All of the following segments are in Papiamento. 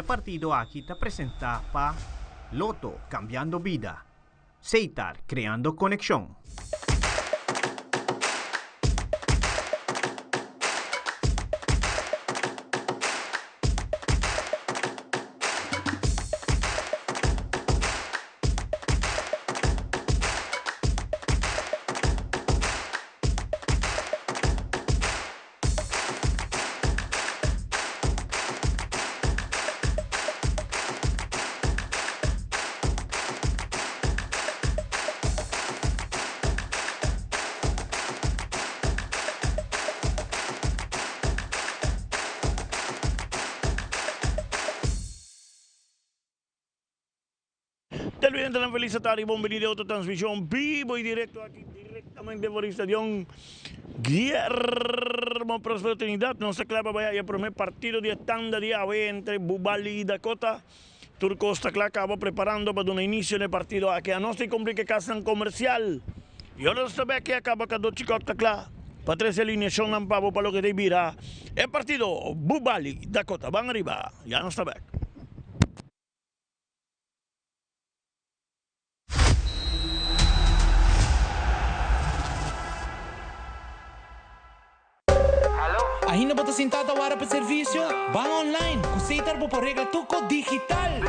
partido aki ta presentá pa Lotto, Kambiando Bida, Setar, Kreando Konekshon. Televidentenan feliz tardi, bon bini den otro transmision bibo y directo aki directamente for di stadion Guillermo Prospero Trinidad. Nos ta kla pa bai haya prome partido di e tanda di awe entre Bubali y Dakota. Tur cos ta kla caba preparando pa duna inicio na e partido aki. Anos ta cumpli cu e casnan comercial y ora nos ta bek e a caba Cado Chicot ta kla pa trece alineacionnan pa bo pa loke ta bira e partido Bubali Dakota. Ban ariba, ya nos ta bek. Ainda bo ta sintá ta wara pa servisio? Ban online! Ku Setar bo por regla tur kos digital!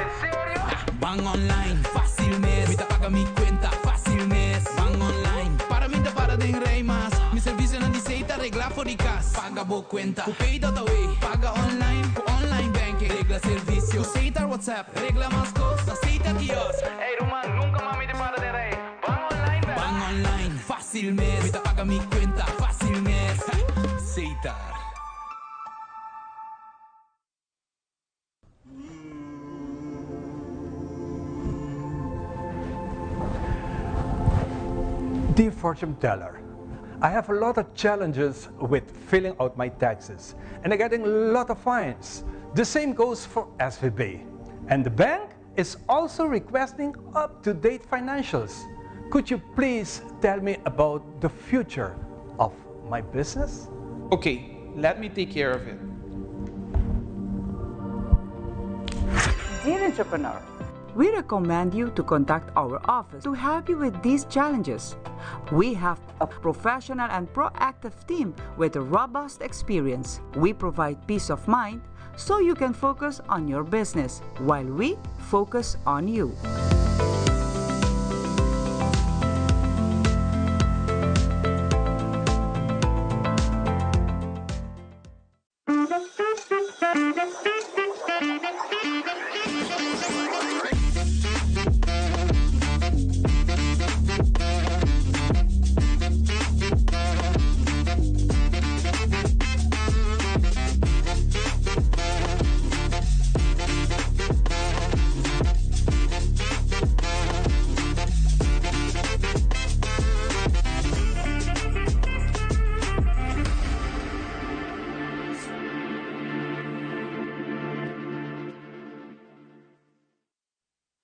Ban online, fásil mes! Mi ta paga mi kuenta, fásil mes! Ban online, para mi ta para den rei mas! Mi servisionan di Setar reglá for di kas! Paga bo kuenta ku Pay.awe! Paga online ku online banking! Regla servisio ku Setar WhatsApp! Regla mas kos, aceita kiosk. Ey ruman, nunca mas mi ta para den rij. Ban online bel. Ban online, facil mes. Mi ta paga mi cuenta, facil mes. Setar. Dear fortune teller, I have a lot of challenges with filling out my taxes and I'm getting a lot of fines. The same goes for SVB. And the bank is also requesting up-to-date financials. Could you please tell me about the future of my business? Okay, let me take care of it. Dear entrepreneur, we recommend you to contact our office to help you with these challenges. We have a professional and proactive team with a robust experience. We provide peace of mind so you can focus on your business while we focus on you.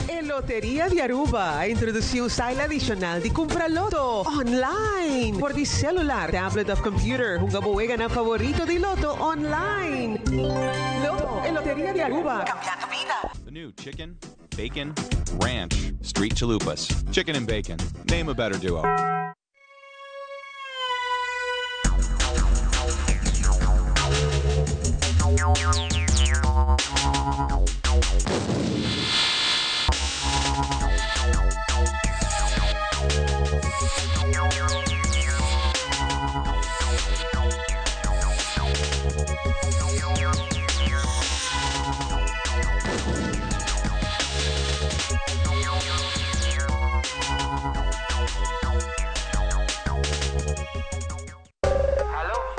E Loteria di Aruba a introduci un style adicional di cumpra loto online for di celular, tablet of computer. Hunga bo weganan favorito di loto online. Lotto, e Loteria di Aruba, cambiando bida. The new chicken, bacon, ranch, street chalupas. Chicken and bacon. Name a better duo.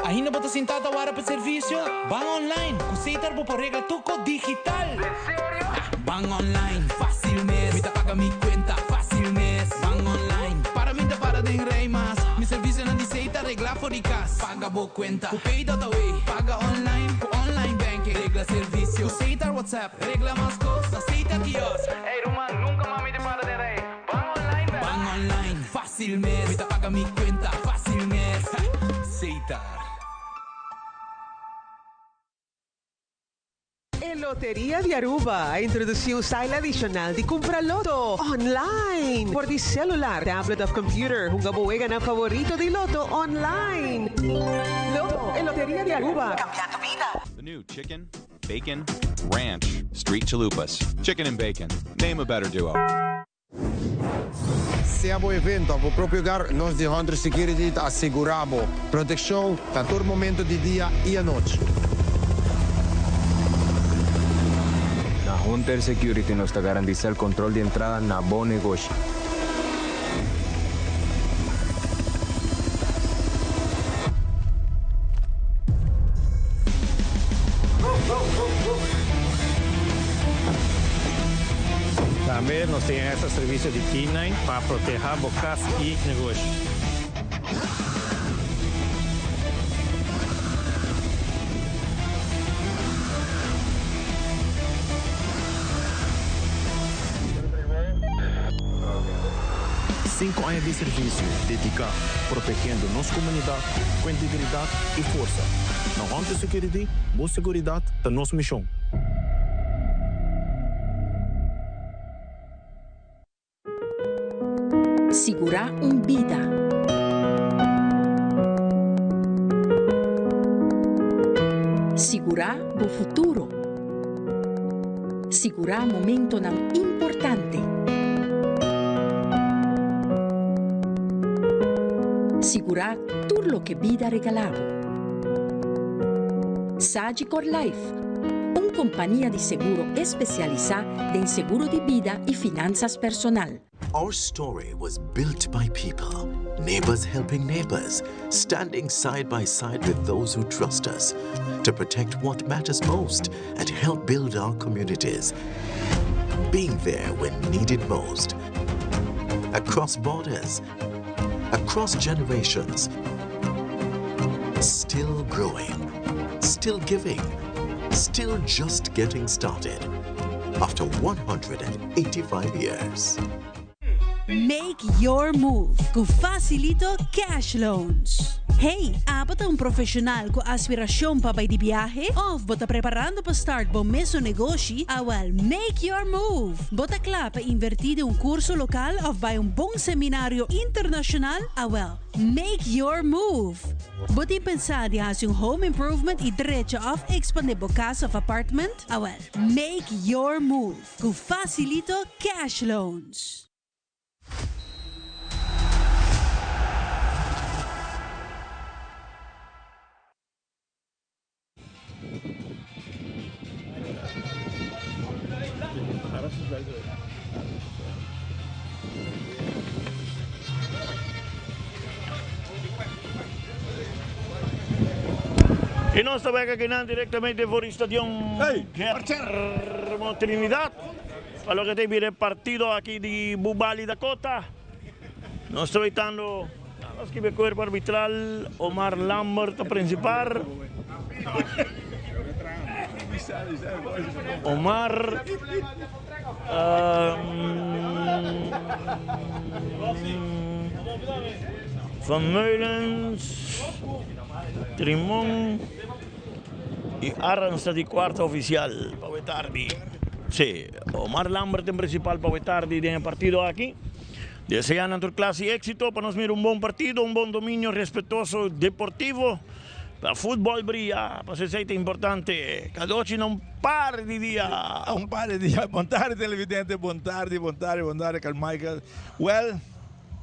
Ainda bo ta sintá ta wara pa servisio? Ban online! Ku Setar bo por regla tur kos digital! Ban online, fásil mes! Mi ta paga mi kuenta, fásil mes! Ban online, para mi ta para den rei mas! Mi servisionan di Setar reglá for di kas! Paga bo kuenta ku Pay.awe! Paga online ku online banking! Regla servisio ku Setar WhatsApp! Regla mas kos na Setar kiosk! Ey ruman, nunca mas mi ta para den rei. Ban online bel. Ban online, fácil mes. Mi ta paga mi cuenta, fácil mes. Setar. E. Loteria di Aruba a introduci un style adicional di cumpra loto online for di celular, tablet of computer. Hunga bo weganan favorito di loto online. Loto, e Loteria di Aruba, cambiando bida. The new chicken, bacon, ranch, street chalupas. Chicken and bacon. Name a better duo. Sea bo evento of bo propio hogar, nos di Hunter Security ta asegura bo proteccion na tur momento di dia y anochi. Na Hunter Security nos ta garantisa el control di entrada na bo negoshi. Tambe nos tin extra servicio di K-nine pa proteha bo cas y negoshi. Cinco aña di servicio dedica protegiendo nos comunidad cu integridad y forsa. Na Hunter Security, bo seguridad ta nos mision. Sigurá un bida. Sigurá bo futuro. Sigurá momentonan importante. Sigurá tur loke bida regalá bo. Sagicor Life, un kompania di seguro espesialisá den seguro di bida i finansas personal. Our story was built by people, neighbors helping neighbors, standing side by side with those who trust us to protect what matters most and help build our communities. Being there when needed most. Across borders, across generations. Still growing, still giving, still just getting started. After 185 years. Make your move ku Facilito Cash Loans. Hey, abo ta un profesional ku aspirashon pa bai di biahe? Of bo ta preparando pa start bo mesun negoshi? Awel, make your move! Bo ta kla pa invertí den un kurso lokal of bai un bon seminario internashonal? Awel, make your move! Bo tin pensá di hasi un home improvement i drecha of ekspandé bo kas of apartment? Awel, make your move ku Facilito Cash Loans! Y nos ta bek akinan directamente for di stadion Guillermo Trinidad pa loke ta bira e partido aki di Bubali Dakota. Nos ta wetando nos kibe cuerpo arbitral Omar Lambert ta principar. Omar Van Meulens, Trimon y Arends ta di cuarto oficial pa we tardi. Sí, Omar Lambert en principal pa we tardi den e partido aki. Desea nan tur clase y exito pa nos mira un bon partido, un bon dominio respetuoso deportivo. Pa futbol bria, pasobra esei ta importante. Kadochi na un par di dia. Un par di dia. Bon tardi televidente, bon tardi, bon tardi, bon tardi Carl Michael. Well,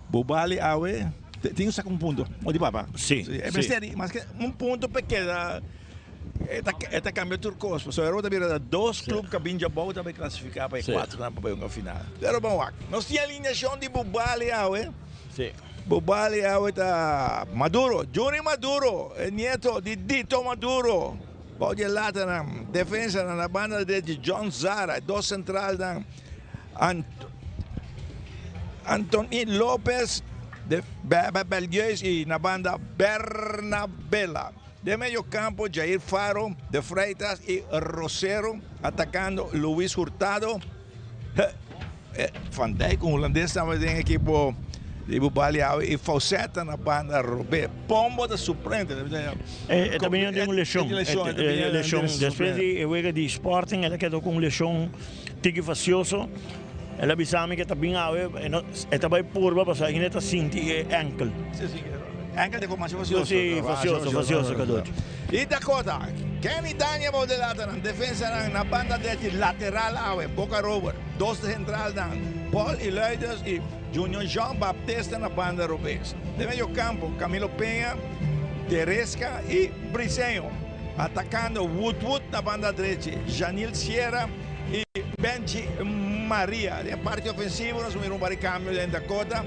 bo bali awe tin ku saka un punto, o di papa? Si, E mester di maske un punto pa e keda, e ta e ta kambia tur kos. Pasobra awo ta bira ta dos club ku a bin djabou ta bai klasifiká pa e kuatronan pa bai hunga final. Pero bon wak, nos tin alineashon di bo bali awe. Si. Bo bali awe ta Maduro, Juni Maduro, e nieto di Dito Maduro. Bou di e latanan, defensanan na banda derechi John Zara, e dos centralnan Ant Antony Lopez de Bebe Belgueus y na banda Bernabela. Den medio campo Jair Faro, De Freitas y Rosero, atacando Luis Hurtado. Van Dijk, un hulandes tambe den ekipo. Di Bubali awe y Fauceta na banda robes. Pombo ta suplente. E ta bini di un lesion. Lesion. Despues di e wega di Sporting el a keda cu un lesion tiki facioso. El a bisa mi cu e ta bin awe, e ta bay purba pasobra ainda e ta sinti e enkel. Si, si. Enkel ta como facioso. Si, facioso, facioso Cadochi. Y Dakota, Kenny Dania bou de latanan, defensanan na banda derechi lateral awe, Boca Robert, dos centralnan, Paul y Luiders y Junior Jean Baptista na banda robes. Den medio campo, Camilo Peña, Teresca y Briseño. Atacando Woodwood na banda drechi, Janil Sierra y Benji Maria. Den parti ofensivo nos mira un par di cambio den Dakota.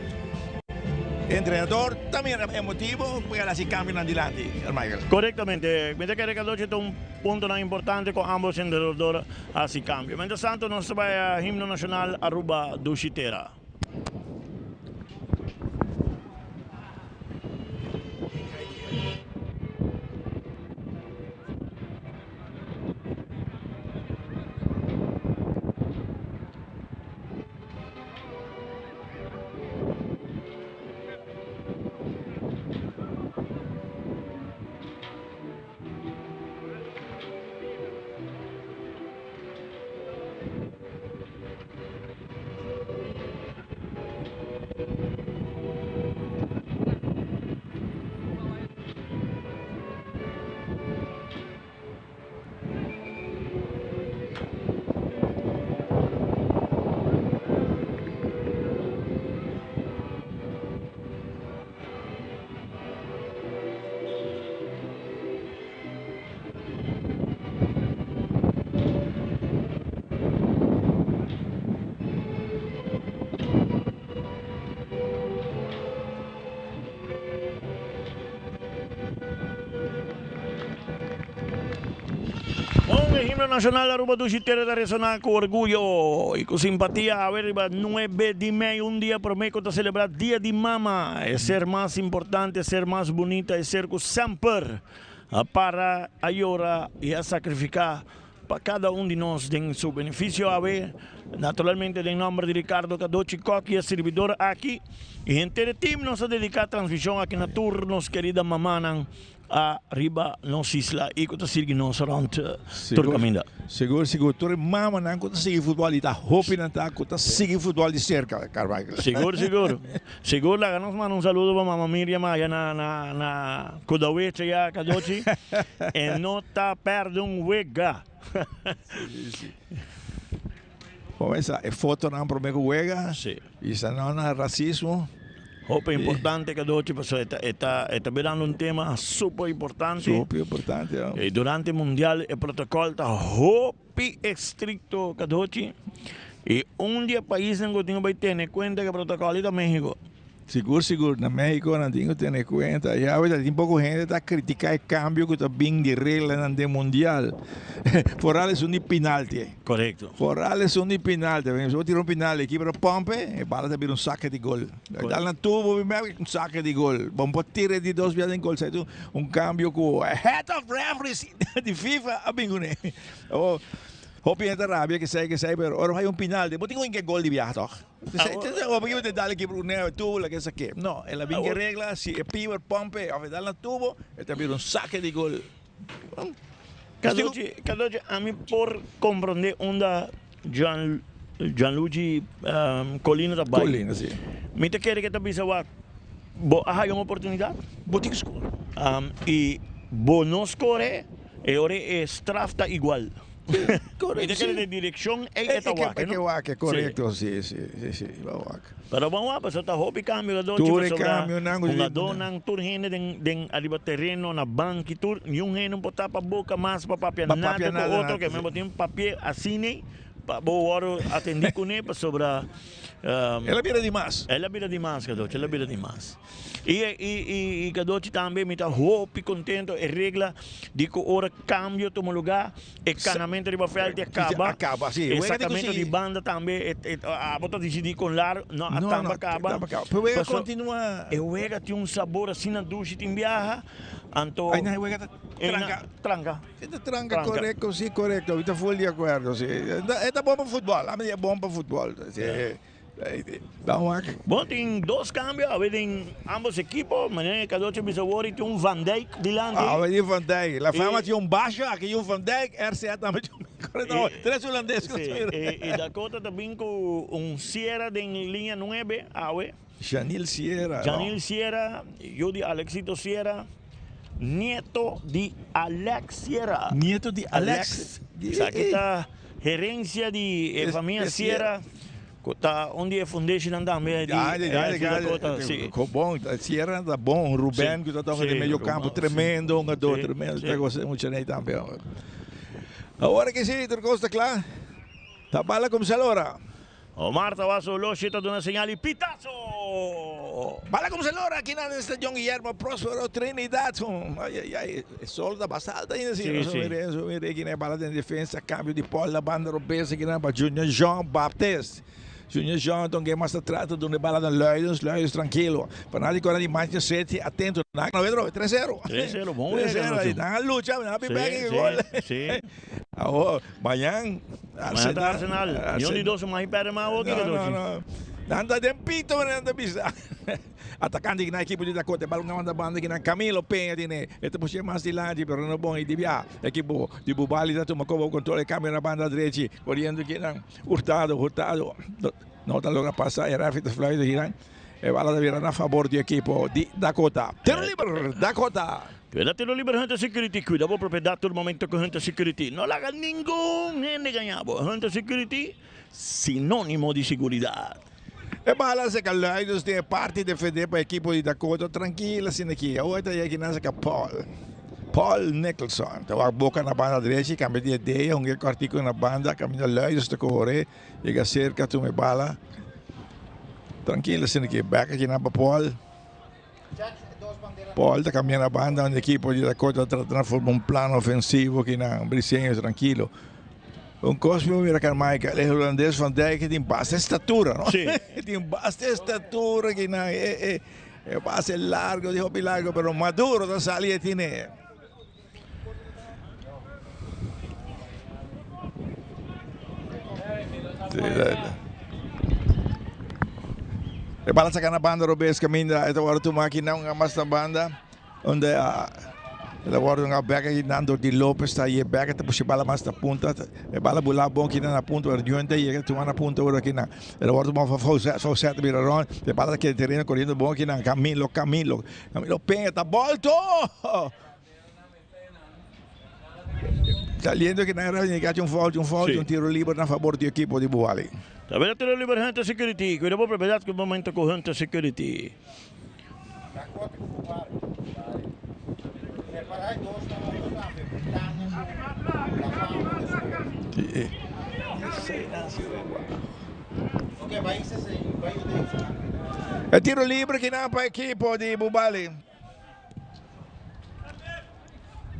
Entrenador ta mira e motibo pa el haci cambionan dilanti, Michael. Corectamente. Mi ta kere Cadochi ta un puntonan importante cu ambos entrenador haci cambio. Mientras tanto nos ta bay a Himno Nacional Aruba Dushi Tera. Bon, e himno nacional Aruba Dushi Tera ta resona cu orguyo y cu simpatia awe riba nuebe di mei, un dia prome cu ta celebra Dia di Mama, e ser mas importante, e ser mas bunita, e ser cu semper a para, a yora y a sacrifica pa cada un di nos den su beneficio awe, naturalmente den nomber di Ricardo Cadochi Kock y e sirbidor aki y henter e team nos a dedica transmision aki na tur nos kerida mamanan ariba nos isla y cu ta sirgi nos rond tur caminda. Sigur, sigur. Tur e mamanan cu ta sigui futbol y ta hopi nan ta cu ta sigui futbol di cerca, Carmichael. Sigur, sigur. Sigur laga nos manda un saludo pa mama Miriam aya na na na Kudawecha ya Cadochi e no ta perde un wega. Si si. Bo mesa e fotonan prome ku wega. Si. Bisa no na racismo. Hopi importante Cadochi pasobra e ta e ta e ta birando un tema super importante. Super importante ya. E durante mundial e protocol ta hopi estricto Cadochi y un di e paisnan cu tin cu bay tene cuenta cu e protocol ta Mexico. Sigur sigur na Mexico nan tin cu tene cuenta y awe ta tin poco hende ta critica e cambio cu ta bin di reglanan den mundial foral esun di pinalti. Correcto. Foral esun di pinalti si bo tira un pinalti e keeper a pompe e bala ta bira un saque di gol dal na tubo un saque di gol bo no por tira di dos bia den gol esaki ta un cambio cu head of referees di FIFA a bin cune. Hopi hende ta rabia kesei kesei pero ora bo haya un pinalti bo tin cu hinca e gol di biaha toch. Hopi kiba ta dal ekipo un neo tubo la kesa ke. No, el a bin ke regla si e piber pompe of e dal na tubo e ta bira un sake di gol. Cadochi, Cadochi, ami por comprende unda Gian, Gianluigi Collina ta bai. Collina, si. Mi ta kere ke ta bisa wak, bo a haya un oportunidad, bo tin score. Y bo no score, e ora e straf ta igual. Correcto. Mi ta kere den direccion ey e ta wak, no? E wak, correcto, si, si, si, si, e wak. Pero bon wak, pasobra ta hopi cambio ta dochi, Tur e pasobra cambionan cu hungadornan, tur hende den, den ariba tereno, na banki, tur, niun hende no por tapa boca mas pa papia Pa nada papia cu nada, otro, nada, ke men bo tin papia asina pa bo wòrdu atendi kuné, pasobra El a bira di mas. El a bira di mas, Cadochi, el a bira di mas. I i i Cadochi tambe mi ta hopi contento e regla di cu ora cambio tuma lugar e canamento riba veld a caba. A caba, si. E sacamento di banda tambe e e abo ta dicidi con lar no a tamba caba. No, no, tamba caba. Pero e wega continua. E wega tin un sabor asina dushi tin biaha anto. Ay, na e wega ta tranca. Tranca. E ta tranca, corecto, si, corecto. Mi ta full di acuerdo, si. E ta bon pa futbol, ami di e bon pa futbol. Si. Bon tin dos cambio awe den ambos ekipo, manera e Cadochi bisa awor y tin un Van Dijk dilanti. Awe tin Van Dijk, La Fama tin un Basho, aki tin un Van Dijk, RCA tambe tin un tres hulandes. Si, y Dakota ta bin cu un Sierra den linea nuebe awe. Janil Sierra. Janil Sierra, yu di Alexito Sierra, nieto di Alex Sierra. Nieto di Alex. Esaki ta herencia di e famia Sierra, cu ta un di e foundationnan tambe di Dakota. Si. Bon, Sierra ta bon, Ruben cu ta toca den medio campo, tremendo hungador, tremendo. Ta goza mucha ney tambe. Awor aki si, tur cos ta cla. Ta bala cuminsa lora. Omar Tawaso Oloshi ta duna señal y pitazo! Bala como se lora aki na Stadion Guillermo Prospero Trinidad. Ay ay ay, e sol ta basta alto ainda si. Sí, sí. Mire, so mire aki na bala den defensa, cambio di Paul na banda robes aki na pa Junior Jean Baptiste. Junior Jean ton mas ta trata duna bala na Luidens, Luidens tranquilo. Fanatico di Manchester City atento. Na 3-0. 3-0, bon 3-0. Nan a lucha, nan a bin bek e gol. Sí. Awo, mañan Mañan ta Arsenal. Ni un di dos mas perde mas awo kiko No, no. Nan ta den pito nan ta bisa. Atakante ki nan ekipo di Dakota e balon a manda banda ki nan Camilo Peña tene. E ta pushe mas dilanti pero no bon y di bia ekipo di Bubali ta tuma kobo kontrol e kambio na banda drechi koriendo ki nan Hurtado, Hurtado no ta logra pasa e referee ta fluit aki nan. E bala ta bira na fabor di ekipo di Dakota. Tiro liber Dakota. Cuida tiro liber Hunter Security. Cuida bo propiedad tur momento cu Hunter Security. No laga ningun hende gaña bo. Hunter Security, sinonimo di siguridad. E bala seca Luidens den e parti defende pa ekipo di Dakota. Trankil asina aki. Awor ta yega kinan seca Paul. Paul Nicholson ta wak boca na banda drechi, cambia di idea, hunga e cortico na banda, caminda Luidens ta core, yega cerca tuma e bala. Trankil asina aki. Bek akinan pa Paul. Paul ta cambia na banda un equipo di Dakota ta trata na forma un plan ofensivo ki nan Briseño trankilo. Un cos mi mira Carmichael, e holandés Van Dijk tin basta estatura, no? Sí. Tin basta estatura ki nan e e e pase largo, di hopi largo, pero Maduro ta sali e tine. E bala saca na banda robes caminda e ta worde tuma aki nan mas na banda unda e ta worde un bek aki nan dor di Lopez ta ye bek ta pushi bala mas na punta e bala bula bon aki nan na punta pero Juan ta yega tuma na punta ora aki nan e ta worde tuma pa Faucet Faucet ta bira rond e bala ta keda tereno coriendo bon aki nan Camilo Camilo Camilo Peña ta bolto. Saliendo que nan era un fout, un fout, un tiro liber na favor di equipo di Buali. Tambe tiro liber Hunter Security. Cuida bo propiedad cu momento cu Hunter Security. E tiro liber ki nan pa equipo di Bubali.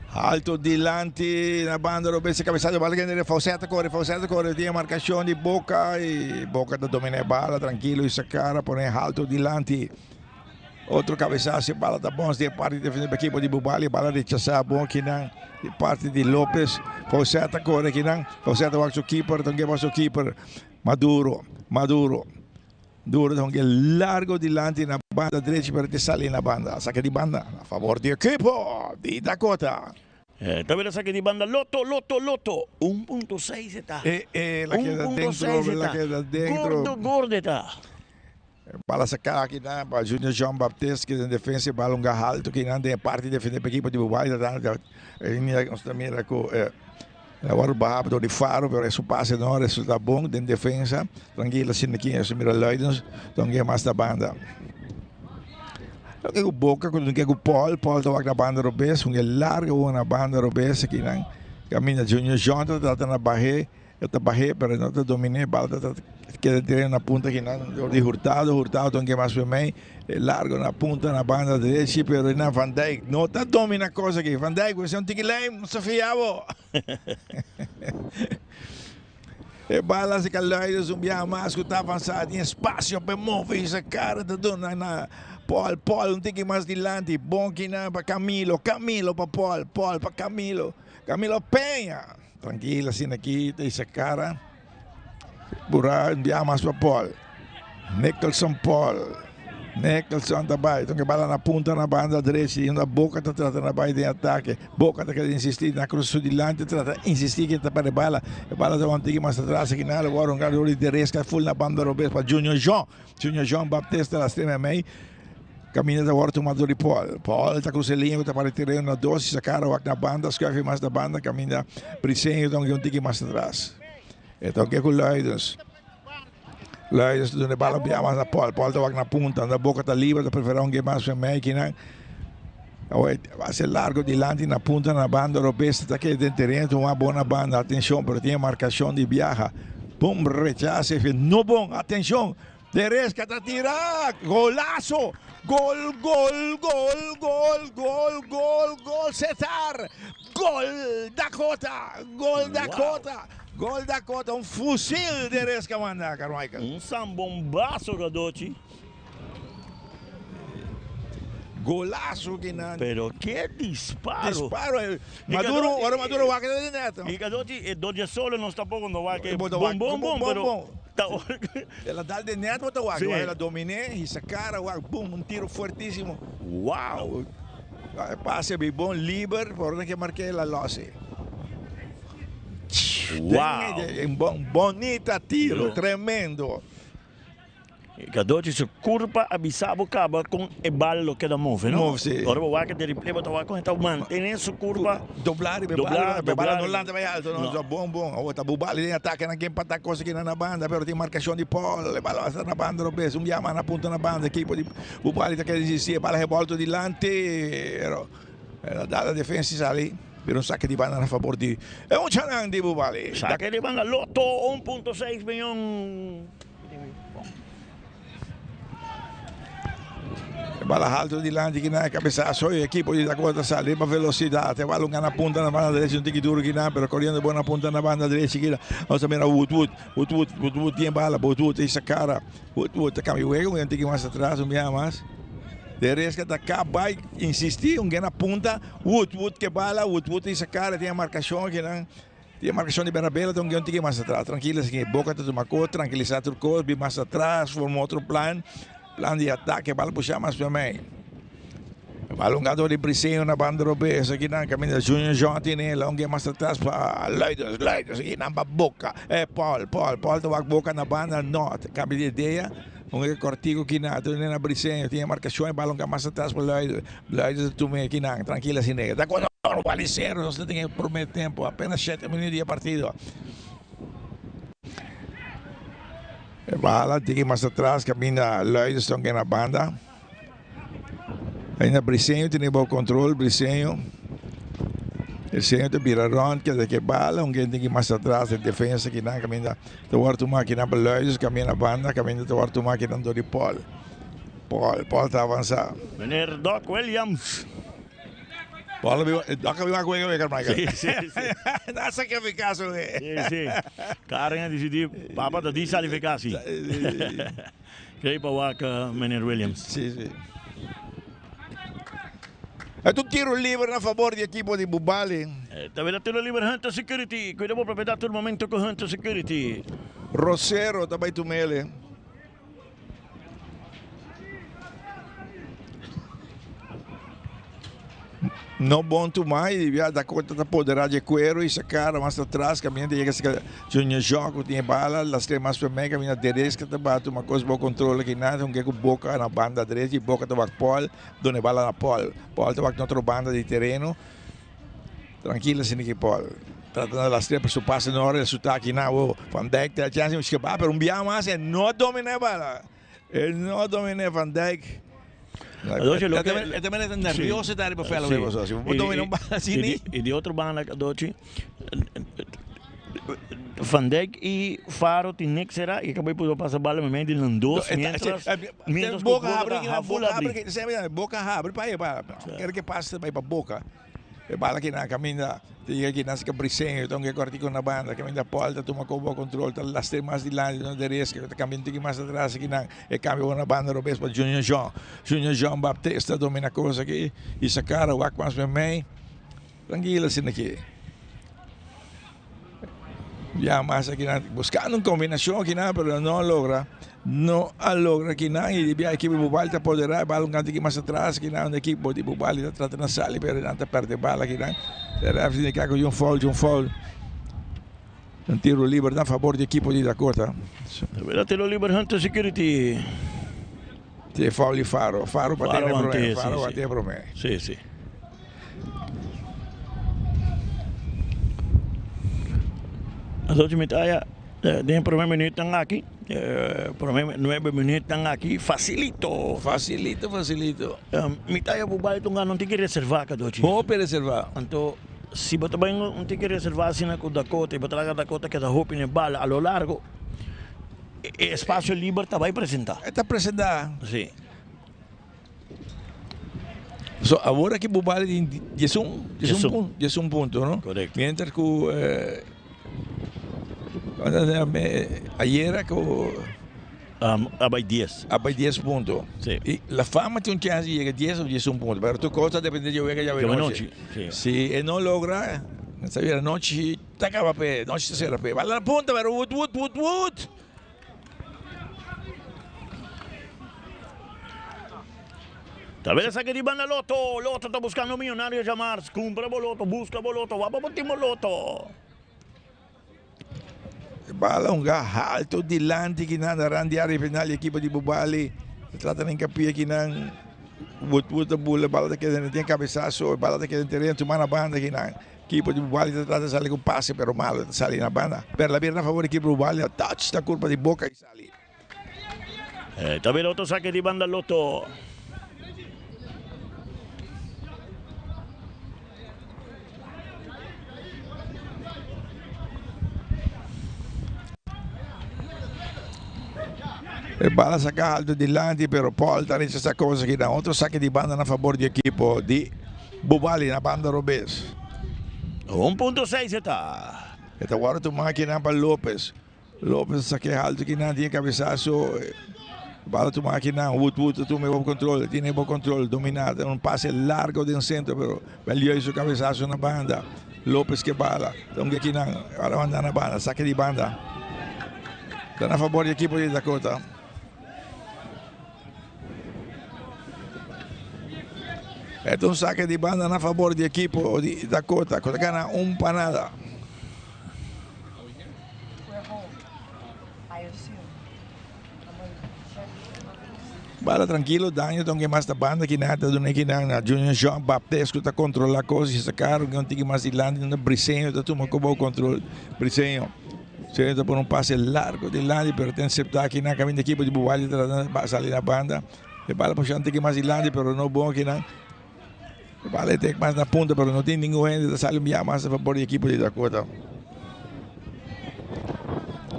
Alto dilanti na banda robes e cabeza de bala kende Faucet ta corre, Faucet ta corre, tiene marcación di Boca y Boca ta domina e bala tranquilo y sacara pone alto dilanti. Otro cabezazo e bala ta bons di parte defensivo equipo di Bubali, bala rechazada bon kinan di parte di Lopez. Faucet ta corre kinan, Faucet ta wak su keeper, ta wak su keeper Maduro, Maduro. Duro ta hunga largo dilanti na banda drechi pero te sali na banda. Sake di banda na favor di ekipo di Dakota. Ta bira sake di banda Lotto, Lotto, Lotto. Un punto seis e ta. E, e, la keda Un punto dentro, seis e la ta. keda dentro. Gordo, gordo e ta. Bala saka aki nan pa Junior Jean Baptiste ki den defensa e bala hunga halto ki nan den e parti defende pa ekipo di Bubali ta ta mira nos ta mira ku El a wòrdu baha dor di Faro, pero e su pase no a resultá bon den defensa. Tranquilo asina aki nos a mira Luidens ta un guia mas na banda. Loke ku Boca ku loke ku Paul, Paul ta wak na banda robes, un guia largo wak na banda robes akinan. Kaminda Junior John ta trata na bah'é, e ta bah'é pero e no ta domin'é, bal ta keda tira na punta akinan dor di Hurtado, Hurtado ta un guia mas primei. E largo na punta na banda derechi pero na Van Dijk no ta domina cosa aki. Van Dijk bo un tiki lijm, no sa fia bo. E bala se Luides un biaha mas ku ta avansa tin espacio pa e move y sa cara ta duna na Paul. Paul un tiki mas dilanti. Bon kina pa Camilo. Camilo pa Paul. Paul pa Camilo. Camilo Peña. Tranquilo asina aki ta y sa cara. Bura un biaha mas pa Paul. Nicholson Paul. Nicholson ta bai. Tonke bala na punta na banda drechi. Unda Boca ta trata na bai den atake. Boca ta keda insisti na cruz su dilanti. Trata insisti ke ta perde bala. E bala ta wan tiki mas atras. Aki nan lo wòrdu hunga dor di Deresca full na banda robes pa Junior Jean. Junior Jean Baptista la strema mei. Kaminda ta wòrdu tuma dor di Paul. Paul ta krusa e liña ku ta para e tereno na dos. I Sakara wak na banda. Schuif mas na banda. Kaminda Briseño ta un tiki mas atras. E ta oke ku Luidens. Luidens ta duna e bala bia mas na Paul. Paul ta wak na punta. Anda Boca ta liber. Ta prefera un ke mas pa mei kinan. Awor a ser largo dilanti na punta na banda robes. Ta keda den tereno. Tuma bon na banda. Atenshon pero tin e markashon di biaha. Pum rechase. No bon. Atenshon. De Resca ta tira. Golazo! Gol, gol, gol, gol, gol, gol, gol, Cesar! Gol Dakota! Gol Dakota! Gol Dakota! Un fusil De Resca manda, Carmichael. Un sambombazo Gadochi. Golazo kinan. Pero ke disparo. Disparo. Maduro, ora Maduro wak e net. Y Gadochi e dodge solo nos tampoco no wak e bom bom bom pero ta ora El a dal den net bo ta wak, el a domine y sa cara wak bum un tiro fuertisimo. Wow. E pase bi bon liber por ora ke marke el a lose. Wow. Un bonita tiro, tremendo. Gadochi su curpa a bisa bo caba con e bal lo keda move, no? Move, si. Ora bo wak e replay bo ta wak con e ta mantene su curpa. Dobla riba e bal, e bal no lanta bay alto, no. No. Bon, bon. Awor ta Bubali den atake nan ken pata cosa kinan na banda, pero tin marcacion di Paul. E bal a basta na banda robes, un bia mas na punta na banda. Ekipo di Bubali ta keda insisti, e bal a rebolto dilanti, pero el a dal a defensa y sali. Pero un sake di banda na fabor di e muchanan di Bubali. Sake di banda Lotto, 1.6 miyon. E bala halto dilanti kinan e cabezazo e equipo di Dakota sali riba velocidad. E bala un gana punta na banda derecha un tiki duro kinan pero coriendo bon na punta na banda derecha kina. Nos ta mira Woodwood, Woodwood, Woodwood tin e bala, Woodwood ta cara, Woodwood ta cambia juego un tiki mas atras un biaha mas. De Resca ta caba insisti un gana punta, Woodwood ke bala, Woodwood ta cara tin e marcacion kinan. Di e markashon di Bernabela ta un guion tiki mas atras. Trankil esaki. Boca ta tuma kos, trankilisá tur kos, bin mas atras, forma otro plan, plan di atake, bal pusha mas pa mei. Bal hungador di Briseño na banda robes, akinan kaminda Junior Jean tene, la un guion mas atras pa Luidens, Luidens, akinan pa Boca, eh Paul, Paul, Paul ta wak Boca na banda nort, kambia di idea, un guion kortiku kinan, tur na Briseño, tin e markashon, e bal hunga mas atras pa Luidens. Luister tu me kinan, trankila sin nega. Ta cuando Walicero nos ta tin e primer tempo, apenas shete minuut di e partido. E bala tiki mas atras caminda Luister ta na banda. Ainda Briseño tene bo control, Briseño. Briseño ta bira rond, keda ke bala, un kende tiki mas atras den defensa kinan caminda ta wòrdu tuma kinan pa Luister, caminda na banda, caminda ta wòrdu tuma kinan dor di Paul. Paul, Paul ta avansa. Meneer Doc Williams. Paul a biba, Doc a biba ku e Carmichael. Si, si, si. Na sacrifica su e. Si, si. Karen a dicidi, papa ta di salifica si. Crei pa wak meneer Williams. Si, si. E ta un tiro liber na fabor di ekipo di Bubali. Ta bira tiro liber Hunter Security. Cuida bo propiedad tur momento cu Hunter Security. Rosero ta bay tumele. No bon tuma y ya Dakota ta podera dje cuero y sacara mas atras caminda yega cerca Junior Jean cu tin e bala las tres mas prome caminda Deresca ta bati uma cos bo controla ki nada hunke cu Boca na banda derecha y Boca ta wak Paul duna e bala na Paul Paul ta wak na otro banda di tereno Trankil asina ki Paul trata na lastra pero su pase no resulta aki na wo Van Dijk ta chance mi skapa pero un bia mas e no domina e bala e no domina e Van Dijk E ta mene ta nervioso ta riba veld riba so si bo domina un bala asina ni Y di otro banda Dochi Van Dijk y Faro tin nek sera y acaba pudo pasa bala meimei di nan dos mientras mientras cu Boca habri Boca habri Boca habri pa e bala kere ke pase bay pa Boca. E bala ki nan kaminda ta yega ki nan sika Briseño ta un ke kòrtiku na banda kaminda Paul ta tuma kobo kontrol ta lastra mas dilanti ta derecha ta kambia un tiki mas atras aki nan e kambia wou na banda robes pa Junior Jean Junior Jean Baptiste ta domina kos aki i Sakara wak mas memei trankil asina aki. Ya mas akinan buscando un combinacion akinan pero no a logra. No a logra akinan y debia ekipo di Bubali ta apodera e bala un kantiki mas atras akinan unda ekipo di Bubali ta trata na sali pero nan ta perde bala akinan. E ref ta indica cu un foul, un foul. Un tiro liber na favor di ekipo di Dakota. Tiro liber Hunter Security. Te foul di Faro. Faro pa tene prome. Faro pa tene prome. Si, si. Asochi mi ta haya den prome minuutnan aki, prome nuebe minuutnan aki facilito. Facilito, facilito. Mi ta haya bo bai ta un gana un tiki reserva kadochi. Hopi reserva. Anto si bo ta bai un tiki reserva asina ku Dakota y bo ta laga Dakota keda hopi na e bala a lo largo. E espacio liber ta bai presenta. E ta presenta. Si. So awor aki bo bali tin diesun, diesun punto, diesun punto, no? Correcto. Mientras cu ayera cu a bai dies. A bai dies punto. Si. Y La Fama tin un chance di yega dies of diesun punto, pero tur cos ta depende di e wega djawe nochi. Si. Si e no logra, ta bira nochi. Ta caba p'e, nochi ta cera p'e. Bala na punta, pero wut, wut, wut, wut. Ta bira saki di banda Lotto. Lotto ta buscando millonario djamars. Cumpra bo Lotto, busca bo Lotto, wak pa bo tin bo Lotto. E bala hunga halto dilanti kinan na rand di area final di ekipo di Bubali. Ta trata na hincapia kinan. Wut, wut ta bula, bala ta keda den cabesazo, e bala ta keda den tereno, tuma na banda kinan. Equipo di Bubali ta trata sali cu pase pero malo ta sali na banda. Pero la bira na favor di equipo di Bubali a touch ta curpa di Boca y sali. Ta bira otro saque di banda Lotto. E bala saca alto dilanti pero Paul ta rechasa cosa aki na otro saque di banda na favor di equipo di Bubali na banda robes. 1.6 e ta. E ta wòrdu tumá akinan pa Lopez. Lopez a sak'é haltu akinan, tin e kabesaso. Bala tumá akinan, Wood Wood ta tuma e bon kontrol, tin e bon kontrol, dominá, ta un pase largo den sentro, pero Bellioi su kabesaso na banda. Lopez ke bala, ta un akinan, bala manda na banda, sake di banda. Ta na fabor di ekipo di Dakota. E ta un sake di banda na fabor di ekipo di Dakota ku ta gana un pa nada. Bala trankilo, Daniel ta un ke mas na banda ki nan ta duna ki nan na Junior Jean Baptiste ku ta kontrola kos i saka un tiki mas dilanti na Briseño ta tuma ku bo kontrol Briseño. Briseño ta pone un pase largo dilanti pero ta intercepta aki nan kaminda ekipo di Buwali ta trata di sali na banda. E bala por shanta tiki mas dilanti pero no bon akinan. E bala e tek mas na punta pero no tin ningun hende ta sali un bia mas a fabor di ekipo di Dakota.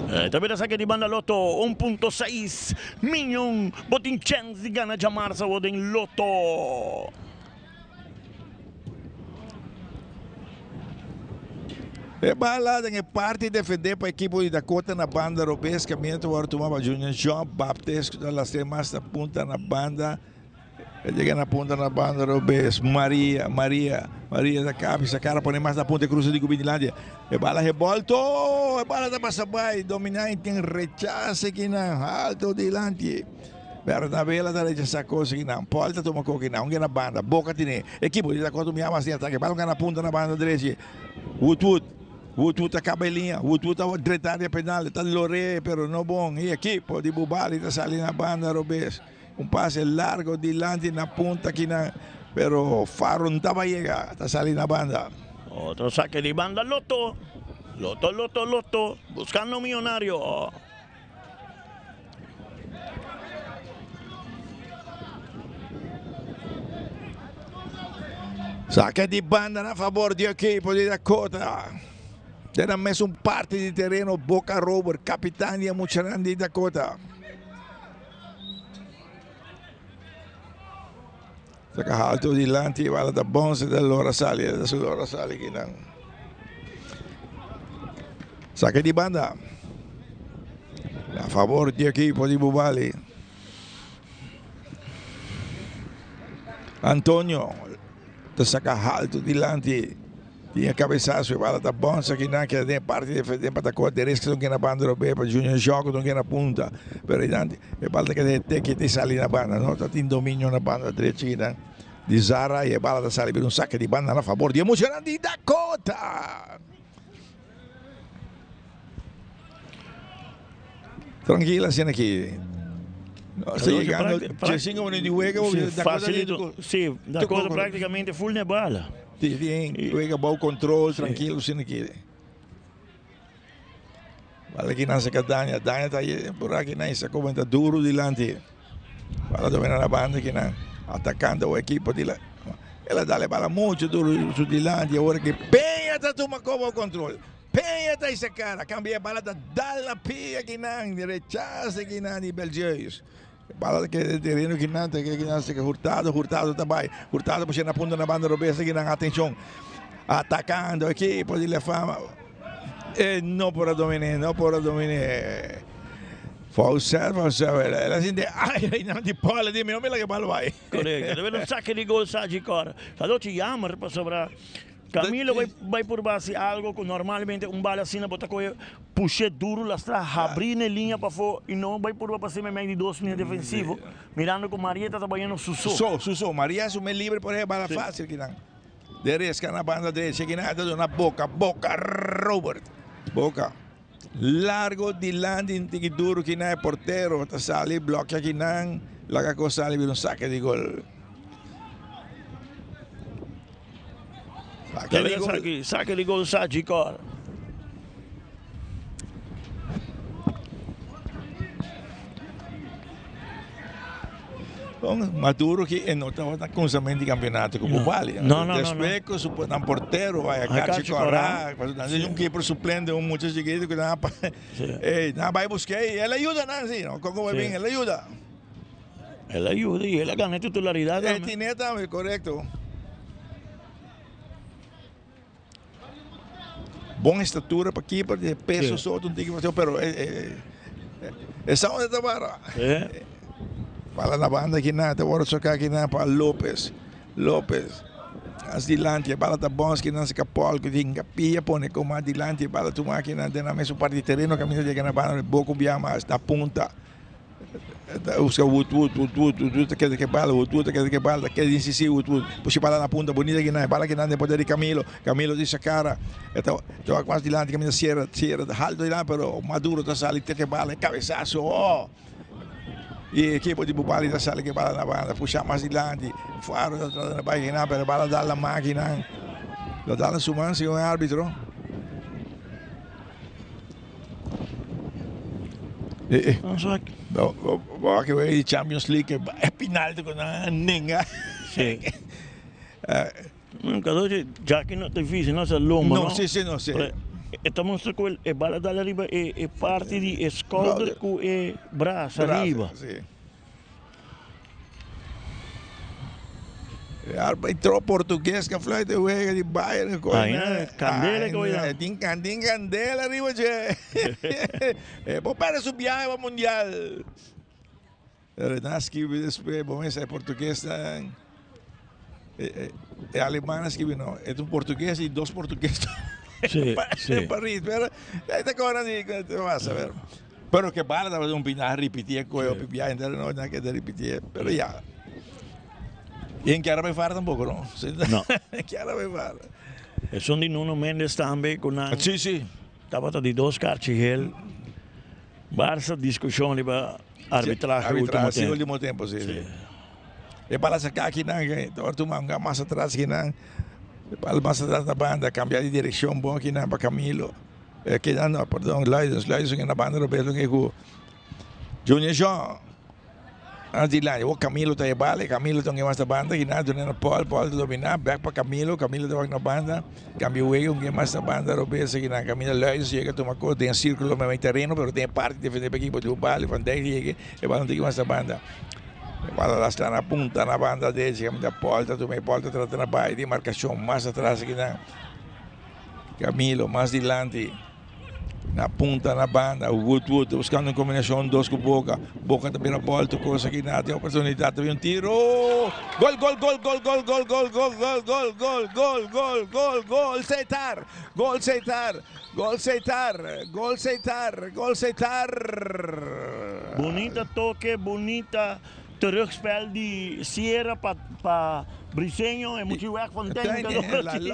Ta bira saki di banda Lotto 1.6 miyon bo tin chèns di gana djamarsa bo den Lotto. E bala den e parti defendé pa ekipo di Dakota na banda robes kaminda ta wòrdu tuma pa Junior Jean Baptist ku ta lasté mas na punta na banda. E yega na punta na banda robes Maria, Maria, Maria ta kapi sa kara pone mas na punta e krusa di Gubindilandia. E bala rebolto, e bala ta pasa bai dominá i tin rechase kinan alto dilanti. Bernabela ta rechasá kos kinan. Paul ta tuma kos kinan. Un na banda. Boca tine. Ekipo di Dakota un mas den atake. Bala un na punta na banda drechi. Woodwood. Woodwood ta kaba e liña. Woodwood ta drenta área penal. Ta loré pero no bon. E ekipo di Bubali ta sali na banda robes. Un pase largo dilanti na punta kinan. Pero Faro no taba yega. Ta sali na banda. Otro sake di banda Lotto. Lotto, Lotto, Lotto. Buscando millonario. Sake di banda na fabor di ekipo di Dakota. Den a mesun parti di tereno Boca Robert, kapitan di e muchanan di Dakota. Saka halto dilanti, bala ta bon, se ta lora sali, ta su lora sali kinan. Sake di banda. Na favor di ekipo di Bubali. Antonio ta saka halto dilanti. Tin e cabezazo, e bala ta bonsa aki nan, keda den e parti defende pa Dakota, Deres ki ta na banda robes, pa Junior Shaw ku ta na punta, pero einan e bala ta keda e teki ta sali na banda, no ta tin dominio na banda drechi aki nan di Zara y e bala ta sali bira un sake di banda na fabor di e muchanan di Dakota. Trankil asina aki. No, sta yegando 5 minuut di wega. Sí, facilito. Sí, Dakota prácticamente full ne bala. Sí, tin wega bou control, trankil asina aki. Bala ki nan saka Dania. Dania ta por aki nan sa comenta duro dilanti. Bala domina na banda ki nan atacando o equipo di la. El a dale bala mucho duro su dilanti. Ahora ki Peña ta tuma como control. Peña ta isa cara. Cambia e bala ta dal na pia ki nan. Rechace ki nan di Belgeus. Bala ta keda den tereno ki nan ta ki nan saka Hurtado. Hurtado ta bai. Hurtado pusha na punta na banda robes ki nan. Atencion. Atacando equipo di La Fama. E no por a dominé, no por a dominé. Faucet, Faucet, el a sinti aire einan di pòl, el di mi no mira ke bal bai. Korekto, debe un sake di gol sa dje kòrda. Ta dochi jammer pasobra Camilo bai bai purba hasi algo ku normalmente un bal asina bo ta kohe push'é duru lastra habrí n'e liña pafó i no bai purba pas'é meimei di dos liña defensivo mirando ku Marieta ta bayendo su so. Su so, su so. Maria su me libre por e bala fásil kinan. De resca na banda derecha kinan ta duna Boca, Boca Robert. Boca largo dilanti un tiki duro kinan e portero ta sali blokea kinan laga cos sali bira un saque di gol. Saque di gol. Saque di gol Sachi Cor. Bon, Maduro ki e no tabata kuminsamentu di kampionato ku Bubali. No, no, no. Despues ku su nan portero bai a Cachi Corá, nan tin un keeper suplente, un mucha chikitu ku nan a ey, nan a bai busk'é i el a yuda nan si, no? Kon ku bai bin, el a yuda. El a yuda i el a gana e titularidat tambe. E tine tambe, korekto. Bon estatura pa keeper, di peso so un tiki mas, pero e sa unda ta para. Bala na banda kinan, ta wòrdu soká kinan pa Lopez. Lopez as dilanti, e bala ta bòns kinan si Kapòl ku tin kapia pone koma dilanti, e bala tuma kinan den nan mesun parti di tereno kaminda yega na banda boko bia mas na punta. Ta busca Wood Wood Wood Wood Wood Wood ta keda ke bala Wood Wood ta keda ke bala ta keda insistí Wood Wood pushi bala na punta bunita kinan e bala kinan den poder di Camilo Camilo di sa cara e ta ta wak mas dilanti caminda Sierra Sierra ta halto dilanti pero Maduro ta sali teke bala e cabezazo oh y e ekipo di Bubali ta sali ke bala na banda pusha mas dilanti Faro ta trata na bai kinan pero e bala dal na man kinan ta dal na su man segun e arbitro. Bo ke wega di Champions League e penalti ku nan a nenga. Sí. Cadochi, Jackie no ta difícil, no sa lomba, no? No, sí, sí, no, sí. E ta mustra ku e bala dal ariba e parti di e skouder ku e brasa ariba. Sí. E arbitro portugues ka fluit e wega di Bayern ku Ai na candela ku oidan. Tin tin candela riba dje. E por perde su biahe pa mundial. Pero nan a skibi despues, bo mester e portuguesnan e aleman a skibi no, e ta un portugues y dos portugues Sí, sí. Paris, pero e ta kora di te vas a ver. Pero ke bala tabata un pina ripiti e koe hopi biaha entero no na keda ripiti e pero ya. Y en kier a bay far tampoco no. No. En kier a bay far. Esun di Nuno Mendes tambe ku nan. Sí sí. Tabata di dos karchi gel. Barsa diskushon riba arbitrahe ultimo tempo. Sí ultimo tempo sí sí. E bala saka akinan tabata tuma un mas atras akinan. E bala mas atras na banda kambia di direkshon bon akinan pa Camilo. E keda no, perdon, Luidens, Luidens un na banda robes un ku Junior Jean. Adilanti, o Camilo ta e bala, Camilo ta un mas na banda, kina duna na Paul, Paul ta domina, back pa Camilo, Camilo ta wak na banda, cambio wega un mas na banda robes, kina Camilo Luidens yega tuma kos den circulo mei tereno, pero den e parti defende pa ekipo di bala, Van Dijk yega, e bala un tiki mas na banda. E bala lastra na punta na banda derecha, kaminda Paul ta tuma e Paul ta trata na bai di marcacion mas atras kina. Camilo mas dilanti. Na punta na banda, Woodwood ta buscando un combinacion dos cu Boca. Boca ta bira bol tur cos aki na tin oportunidad ta bin un tiro. Gol gol gol gol gol gol gol gol gol gol gol gol gol gol gol Setar! Gol Setar! Gol Setar! Gol Setar! Gol Setar! Bunita toke, bunita terugspel di Sierra pa pa Briseño e muchi Werkfontein ta dochi.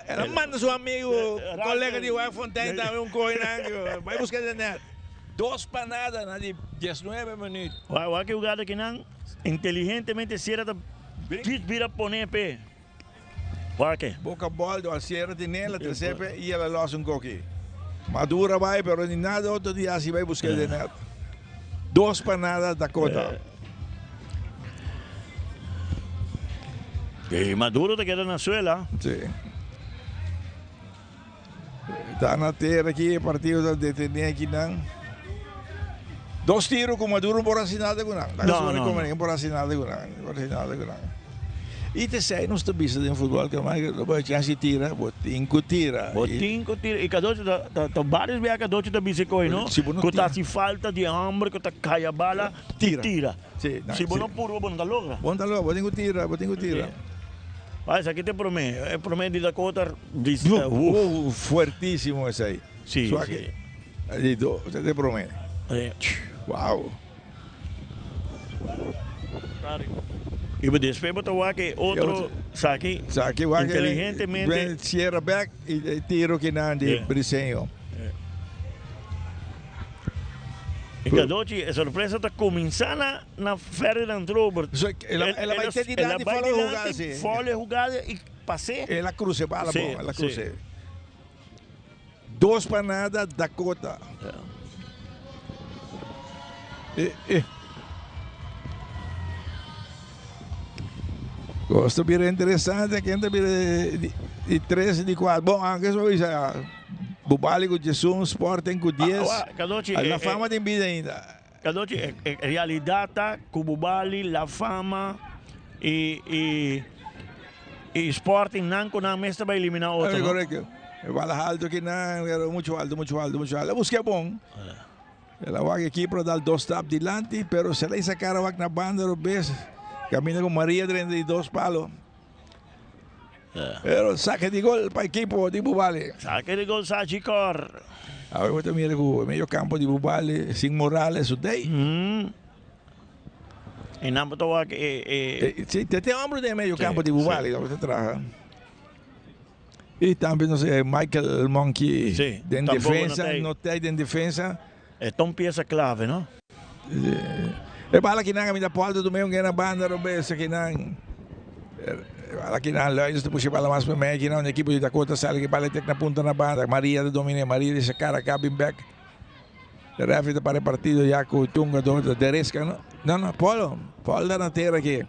El a manda su amigo, colega di Werkfontein tambe un coy nan bai busca den net. Dos pa nada na di diesnuebe minuut. Wak e hugada kinan inteligentemente Sierra ta djis bira pone p'e. Wak e. Boca bol do al Sierra tine el a trece p'e y el a los un coki. Maduro a bai pero ni nada otro di haci bai busca den net. Dos pa nada Dakota. Y Maduro ta keda na suela. Sí. Ta na tera aki e partido ta detene aki nan. Dos tiro cu Maduro por haci nada cu nan. No, no, no. Por haci nada cu nan. Por haci nada cu nan. Y te sei nos ta bisa den futbol que mai lo bo chance tira, bo tin cu tira. Bo tin cu tira. Y Cadochi ta ta ta varios bia Cadochi ta bisa coy no. Si bo no cu ta haci falta di homber cu ta caya bala tira. Tira. Si, si bo no purba bo no ta logra. Bo no ta logra, bo tin cu tira, bo tin cu tira. Bay esaki ta e prome, e prome di Dakota di uh fuertisimo esey. Si, si. Di do, esey ta e prome. Wow. Y despues bo ta wak e otro saki inteligentemente. Cierra bek y tiro kinan di Briseño. Y Cadochi, e sorpresa ta cuminsa na na Ferdinand Robert. El a bay te dilanti fola e hugada si. Fola e hugada y pase. El a cruce bala bon, el a cruce. Dos pa nada Dakota. Eh, eh. Cos ta bira interesante, ken ta bira di tres y di cuatro. Bon, aunque eso bisa Bubali cu 11, Sporting cu 10. Ah, Cadochi, La Fama tin bida ainda. Cadochi, e realidad ta cu Bubali, La Fama y y y Sporting nan cu nan mes ta bay elimina otro, no? Correcto. E bala alto ki nan, pero mucho alto, mucho alto, mucho alto. Busca bon. El a wak e keeper a dal dos stap dilanti, pero se la isa cara wak na banda robes. Caminda cu Maria 32 palo. Pero saque di gol pa equipo di Bubali. Saque di gol Sachi Cor. Awe bo ta mira cu medio campo di Bubali sin Morales su dei. Y nan bo ta wak e e. Si, te tin hombre den medio campo di Bubali lo ta traha. Y tambe no sé Michael Monkey sí, den defensa, no ta den defensa. E ta un pieza clave, no? E bala kinan a mi ta polta tu meun na banda robes kinan. E bala kinan Luijers ta pusha e bala mas pa mei kinan un ekipo di Dakota sali ki bala tek na punta na banda. Maria ta domine, Maria di sa cara bin bek. E referee ta para e partido ya ku Tunga do ta Deresca no. No no Polo, Polo ta na tera aki.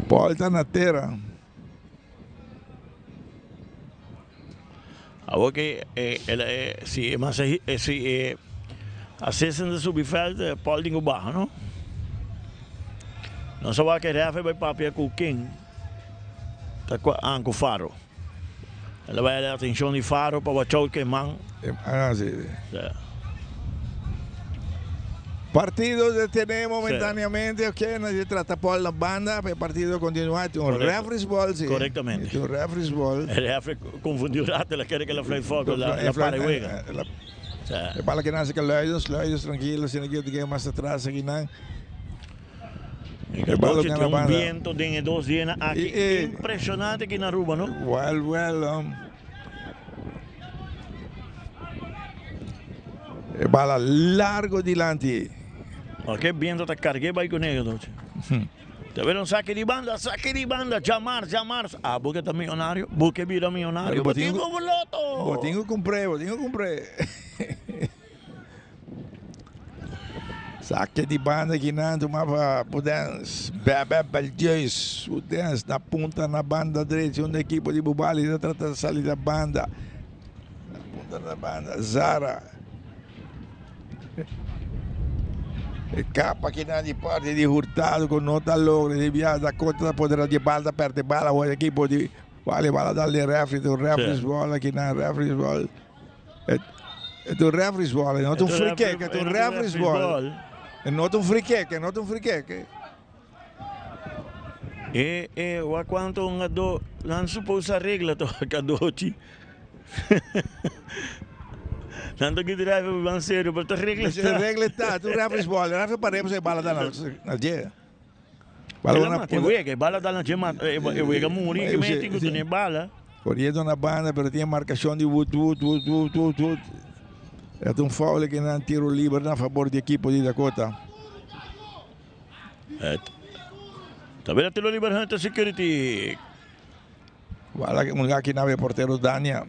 Polo ta na tera. Awor ke el e si e masahi si e assistant ta subi veld Paul tin ku baha no. Nos a wak e referee bai papia ku ken ta ku ah ku Faro. El a bai hala atencion di Faro pa watch out ku e man. Ah si. Partido detene momentaneamente ok nos a trata Paul na banda pa e partido continua tin un referee's ball si. Correctamente. Tin un referee's ball. E referee confundi un rato el a kere ke la fluit foco la para e wega. E bala kinan si ke Luidens, Luidens tranquilo asina ke tin mas atras akinan. E bala tin un viento den e dos dianan aki impresionante aki na Aruba no. Well well. E bala largo dilanti. Ok, biento ta cargue bai con ellos noche. Ta ver un saque di banda, saque di banda, Jamar, Jamar. Ah, bo que ta millonario, bo que bira millonario, bo tin un loto. Bo tin cu cumpré, bo tin cu cumpré. Saque di banda kinan tuma pa Pudens. Bebe Beldius, Pudens na punta na banda drechi un ekipo di Bubali ta trata di sali na banda. Na punta na banda Zara. E kapa kinan di parti di Hurtado ku no ta logra di bia Dakota ta podera di bal ta perde bala awor ekipo di. Wally bala dal den referee, ta un referee's ball aki nan, referee's ball. E ta un referee's ball, e no ta un free kick, e ta un referee's ball. E no ta un free kick, e no ta un free kick. E e wak cuanto un ado nan supos a regla to cadochi. Nan ta kita referee ban serio pero ta regla ta. Regla ta, ta un referee's ball, referee par'e pasobra e bala ta na dje. Bala na punta. E wega, e bala ta na dje ma e wega muri ke mester ku tene bala. Coriendo na banda pero tin e marcacion di Wood Wood Wood Wood Wood Wood. E ta un foul aki nan tiro liber na fabor di ekipo di Dakota. Ta bira tiro liber Hunter Security. Bala un laki na e portero Dania.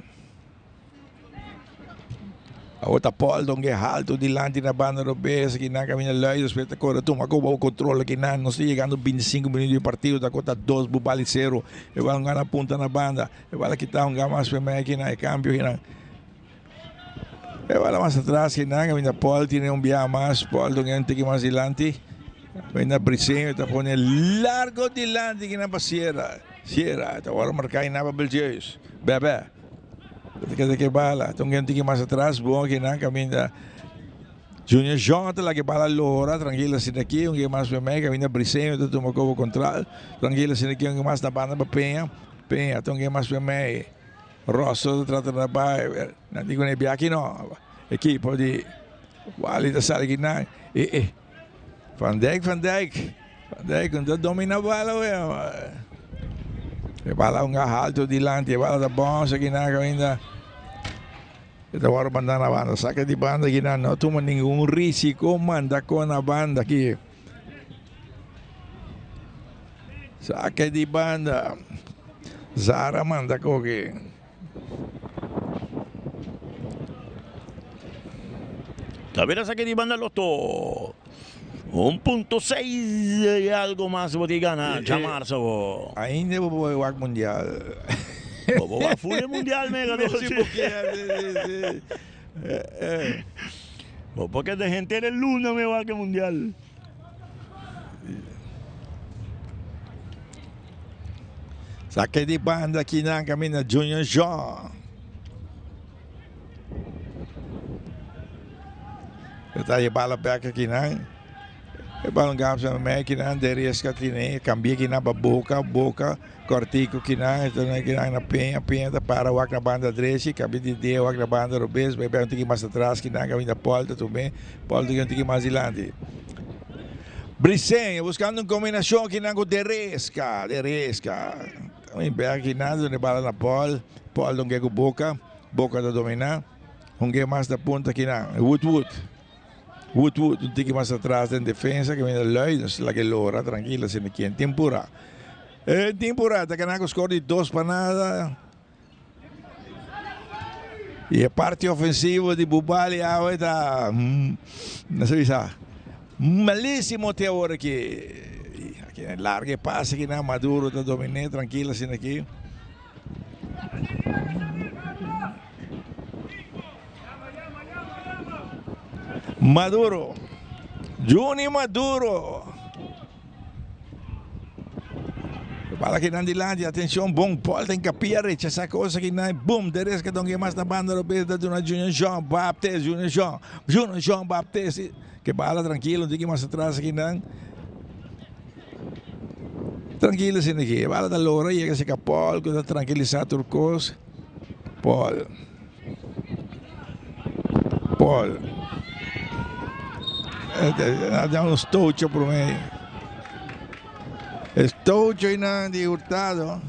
Awor ta Paul don ke halto dilanti na banda robes aki nan kaminda Luis despues ta kore tuma koba bo kontrol aki nan. Nos ta yegando 25 minuut di partido Dakota 2 Bubali 0. E bala un gana punta na banda. E bala kita un gana mas p'e aki nan e kambio aki nan. E bala mas atras aki nan kaminda Paul tine un biaha mas. Paul don un tiki mas dilanti. Kaminda Briseño ta pone largo dilanti aki nan pa Sierra. Sierra ta wòrdu marká i nan pa Beljeus. Bèbè. Ta keda ke bala. Ta un gen tiki mas atras. Bon aki nan kaminda Junior Jean ta laga e bala lora. Trankil asina aki. Un gen mas p'e kaminda Briseño ta tuma kobo kontral. Trankil asina aki. Un gen mas na banda pa Peña. Peña ta un gen mas p'e mei. Rosso ta trata na bai. Nan di ku e biaha aki no. Ekipo di Wally ta sali aki nan. E e. Van Dijk, Van Dijk. Van Dijk no ta domina bala wea. E bala un halto dilanti, e bala ta bons aki nan kaminda. E ta wòrdu manda na banda. Saka di banda aki nan no tuma ningun risiko manda kon na banda aki. Saka di banda. Zara manda koki. Ta bira saki di banda loto. Un punto seis y algo mas bo tin gana djamarsa bo. Ainda bo por wak mundial. Bo por wak full e mundial mega doce. Si bo kier si si si. Bo por keda henter e luna me wak e mundial. Sake di banda aki nan kaminda Junior Jean. E ta e bala bek aki nan. E bala gap sa mei aki nan Deresca tine kambia aki nan pa Boca, Boca kortico aki nan e ta aki nan na Peña, Peña ta para wak na banda drechi kambia di idea wak na banda robes bai bai un tiki mas atras aki nan kaminda Paul ta tum'e Paul ta un tiki mas dilanti. Briseño buscando un combinacion kinan cu Deresca, Deresca. Un bek kinan donde bala na Paul, Paul don cu Boca, Boca ta domina. Hungue mas na punta kinan, Wood Wood. Wood Wood un tiki mas atras den defensa que viene Luidens, la que lora tranquila sin quien tempura. Eh, tempura ta gana cu score di 2 pa nada. Y e parti ofensivo di Bubali awe ta, no sa bisa, malísimo te awor aki. Aki larga e pase aki na Maduro ta dominé trankilo asina aki. Maduro, Juni Maduro. Bala kinan dilanti, atencion, bon ball den capilla, rechasa cosa kinan, boom, deres que donge mas na banda robes da duna Junior Jean Baptist, Junior Jean, Junior Jean Baptist, que bala tranquilo, un tiki mas atras kinan. Tranquilo sin aquí, bala ta logra llega cerca Paul, que ta tranquilisa tur cos. Paul. Paul. A un stocho promé. Stocho y nan di Hurtado.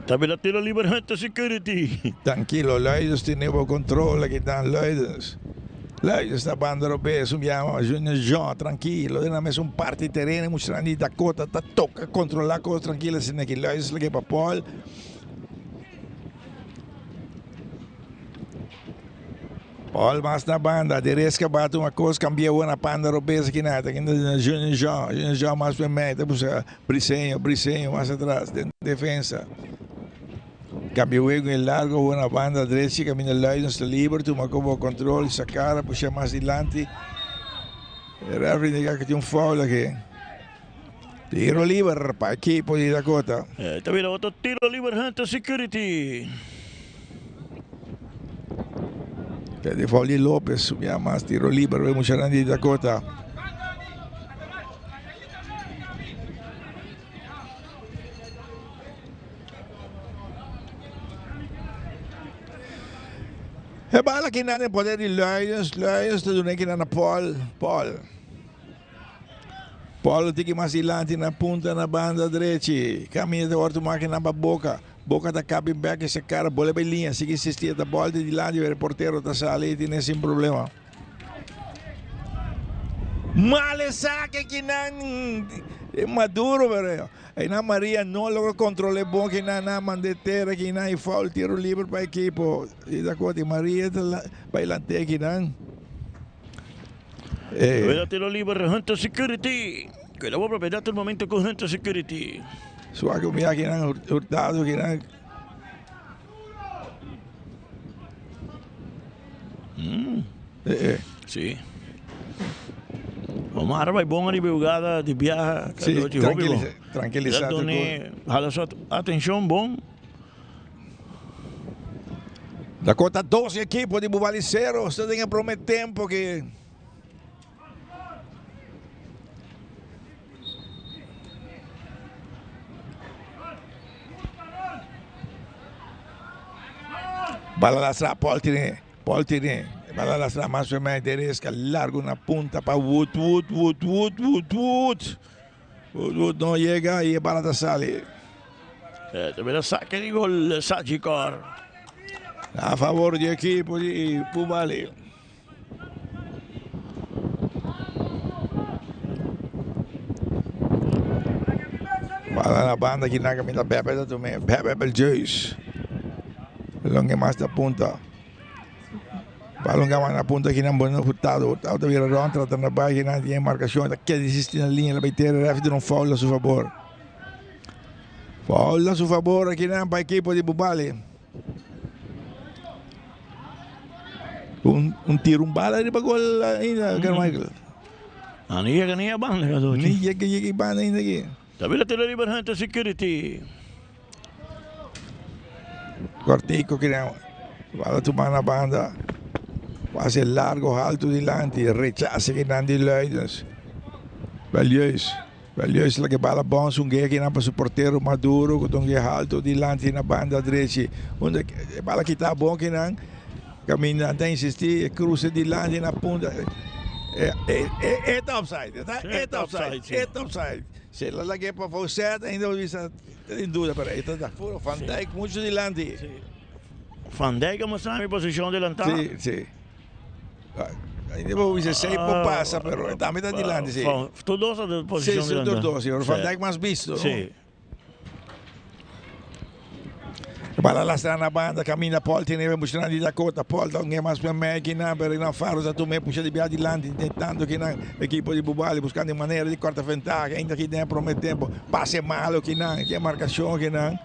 Ta bira tiro liber Hunter Security. Tranquilo, Luidens tiene bo control aki tan Luidens. Luidens ta banda robes un biaha Junior Jean tranquilo den nan mesun parti tereno muchanan di Dakota ta toca controla cos tranquilo asina aki Luidens lage pa Paul. Paul mas na banda, Deresca bate un cos cambia awor na panda robes aki na ta kinda Junior Jean, Junior Jean mas pa mei ta busca Briseño, Briseño mas atras den defensa. Cambia juego en largo awor na banda drechi caminda Luidens ta liber tuma como control y sacara pusha mas dilanti. E referee indica cu tin un foul aki. Tiro liber pa ekipo di Dakota. E ta bira otro tiro liber Hunter Security. Di foul di Lopez, subia mas tiro liber pa e muchanan di Dakota. E bala kinan den poder di Luijens, Luijens ta duna kinan na Paul, Paul. Paul ta tiki mas dilanti na punta na banda drechi. Caminda ta wòrdu tumá kinan pa Boca. Boca ta kapi bek e cara, bola bay liña, sigui insisti, e ta bòlta dilanti pero e portero ta sali i tine sin problema. Mal e sake kinan e Maduro pero einan Maria no logra controla e bon kinan nan manda e tera kinan y foul tiro liber pa ekipo di Dakota y Maria ta bay lante kinan. Weda tiro liber Hunter Security. Cuida bo propiedad tur momento cu Hunter Security. Suak un biaha kinan Hurtado kinan. Sí. Omar bai bon ariba e hugada di biaha. Sí, tranquilisa. Hala su atencion bon. Dakota 12 ekipo di Bubali Cero sta den e prome tempo ki. Bala lastra Paul tine, Paul tine. Bala lastra mas o menos Teresca largo na punta pa Wood, Wood, Wood, Wood, Wood, Wood. Wood, Wood no yega y e bala ta sali. Eh, ta bira saque di gol Sagicor. A favor di equipo di Bubali. Bala na banda ki nan kaminda Bebe ta tum'é. Bebe Beljeus. Longe mas ta punta. Balon gama na punta ki nan bon Hurtado. Hurtado ta bira rond trata na bai ki nan tin e markashon. Ta keda insisti na liña. La bai tera ref duna un foul a su fabor. Foul a su fabor aki nan pa ekipo di Bubali. Un, un tiro, un bala riba gol ainda, Carmichael. Ah, ni llega ni a banda, Cadochi. Ni llega, llega banda ainda aquí. Tabela tira riba Hunter Security. Cortico que bala tuma na banda. Pase largo, alto dilanti. Rechace que Nandi Luidens. Belieus. Belieus la que bala bons un guia que pa su portero Maduro ku un guia alto dilanti na banda drechi. Unda bala kita bon que nan. Caminda ta insisti, cruce dilanti na punta. E ta offside, e ta offside, e ta offside. Si la lag'é pa Faucet ainda bo bisa tin duda pero e ta ta puro Van Dijk mucho dilanti. Van Dijk a mustra mi posicion delantá. Si, si. Ainda bo bisa sei por pasa pero e tambe ta dilanti si. Tur dos ta den posicion delantá. Si, si tur dos, pero Van Dijk mas bisto. Si. Bala lastra na banda caminda Paul tiene e muchanan di Dakota Paul ta un mas pa mei kinan pero nan Faro ta tuma e pusha di bia dilanti intentando kinan ekipo di Bubali buscando e manera di corta ventaha ainda aki den e prome tempo pase malo kinan ke marcacion kinan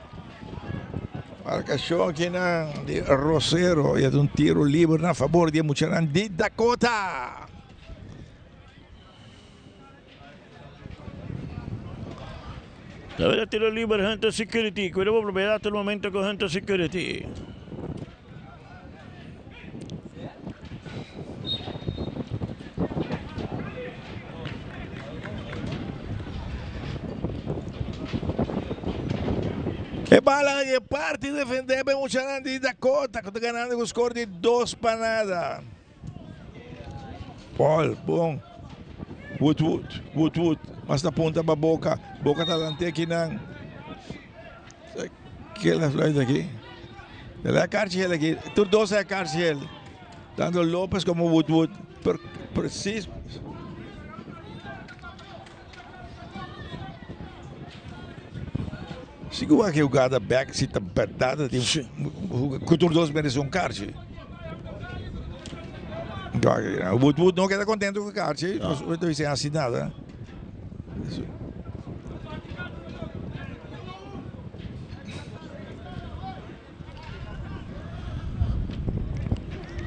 marcacion kinan di Rosero y es un tiro liber na favor di e muchanan di Dakota. Tabata tiro liber Hunter Security. Cuida bo propiedad tur momento cu Hunter Security. E bala e parti defende pa e muchanan di Dakota cu ta ganando cu score di dos pa nada. Paul, bon. Wood, Wood, Wood, Wood. Mas na punta pa Boca. Boca ta lante akinan. Kela fluit aki. El a kaartje geel aki. Tur dos a kaartje geel. Tanto Lopez como Wood Wood. Per, precies. Si ku wak e hugada bek si ta berdad tin ku tur dos merece un kaartje. Wood Wood no keda kontento ku e kaartje, no ta bisa hasi nada.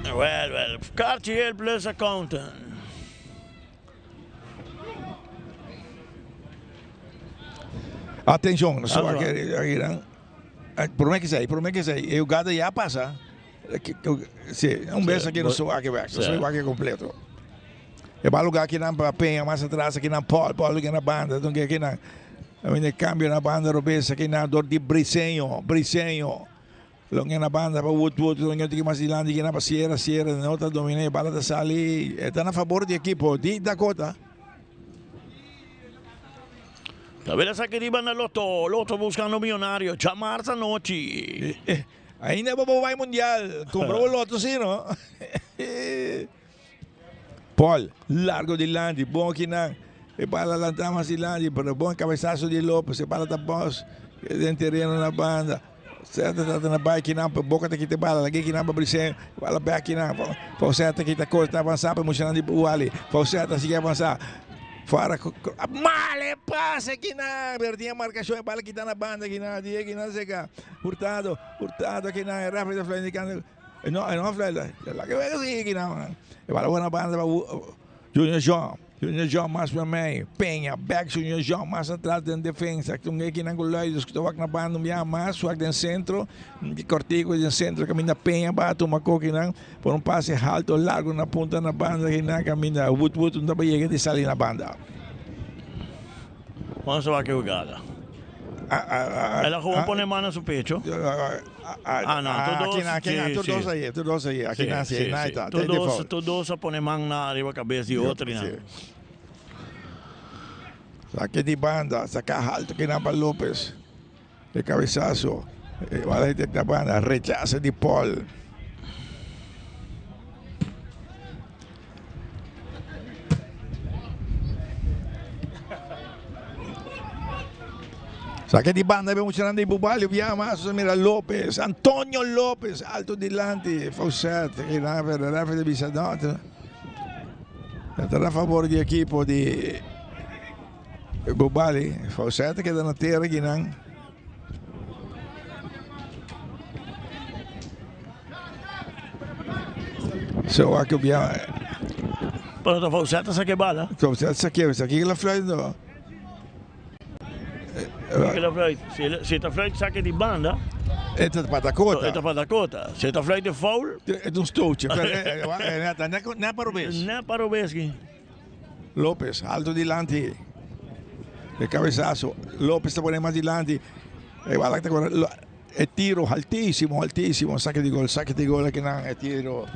Well, well, kaartje geel plus accountant. Atenshon, nos wak akinan. Promé ke esei, promé ke esei, e hugada ya pasa. Si, un bes aki nos wak e bek, nos wak e kompleto. E bal luga akinan pa Peña mas atras akinan Paul, Paul luga na banda, dunke akinan. A bini kambio na banda robes akinan dor di Briseño, Briseño. Longe na banda pa Wood, Wood, longe un tiki mas dilanti akinan pa Sierra, Sierra no ta domina e bala ta sali. E ta na fabor di ekipo di Dakota. Tabela sa ki riba na Lotto, Lotto buscando millonario, djamarts anochi. Ainda bo por bai mundial, cumpra bo Lotto si no. Paul, largo dilanti, bon akinan, e bala lanta mas dilanti, pero bon cabezazo di Lopez, e bala ta bos den tereno na banda. Seta ta na bai kinan, pero Boca ta kita e bala, lag'é kinan pa Briseño, e bala bek kinan, Faucet ta kita kos, ta avansá pa e muchanan di Wally, Faucet ta sigui avansá, Fara, mal e pase kinan, pero tin e markashon, e bala kita na banda kinan, di e kinan seka, Hurtado, Hurtado kinan, e referee ta fluit indikando, no, e no a fluit, laga e wega sigui kinan, e bala wak na banda pa Junior Jean. Junior Jean mas pa mei, Peña, bek Junior Jean mas atras den defensa, un ekinan ku Luidos ku ta wak na banda un biaha mas, wak den sentro, di Cortico den sentro kaminda Peña ba tuma kokinan por un pase halto largo na punta na banda kinan kaminda Wood Wood un taba yega di sali na banda. Juan sa wak e hugada. El a gewoon pone man na su pecho. Ah, no, tur dos. Aki tur dos aye, tur dos aye. Aki nan si, nan ta. Tur dos, tur dos a pone man na riba kabes di otro y nan. Sake di banda, saka halto kinan pa Lopez. E cabezazo, e bala hit na banda, rechaza di Paul. Saque di banda be muchanan di Bubali bia mas mira Lopez, Antonio Lopez alto dilanti, Faucet, pero referee ta bisa no. Ta na favor di equipo di Bubali, Faucet ta keda na tera kinan. So aki bia. Pero ta Faucet ta saca e bala. Faucet saca, saca la fluit no. Saca la fluit. Si ta fluit saca di banda. E ta pa Dakota. E ta pa Dakota. Si ta fluit de foul. E ta un stootje. Na pa robes. Na pa robes ki. Lopez alto dilanti. E cabezazo. Lopez ta pone mas dilanti. E bala ta corre. E tiro altísimo, altísimo. Saque di gol, saque di gol aki nan. E tiro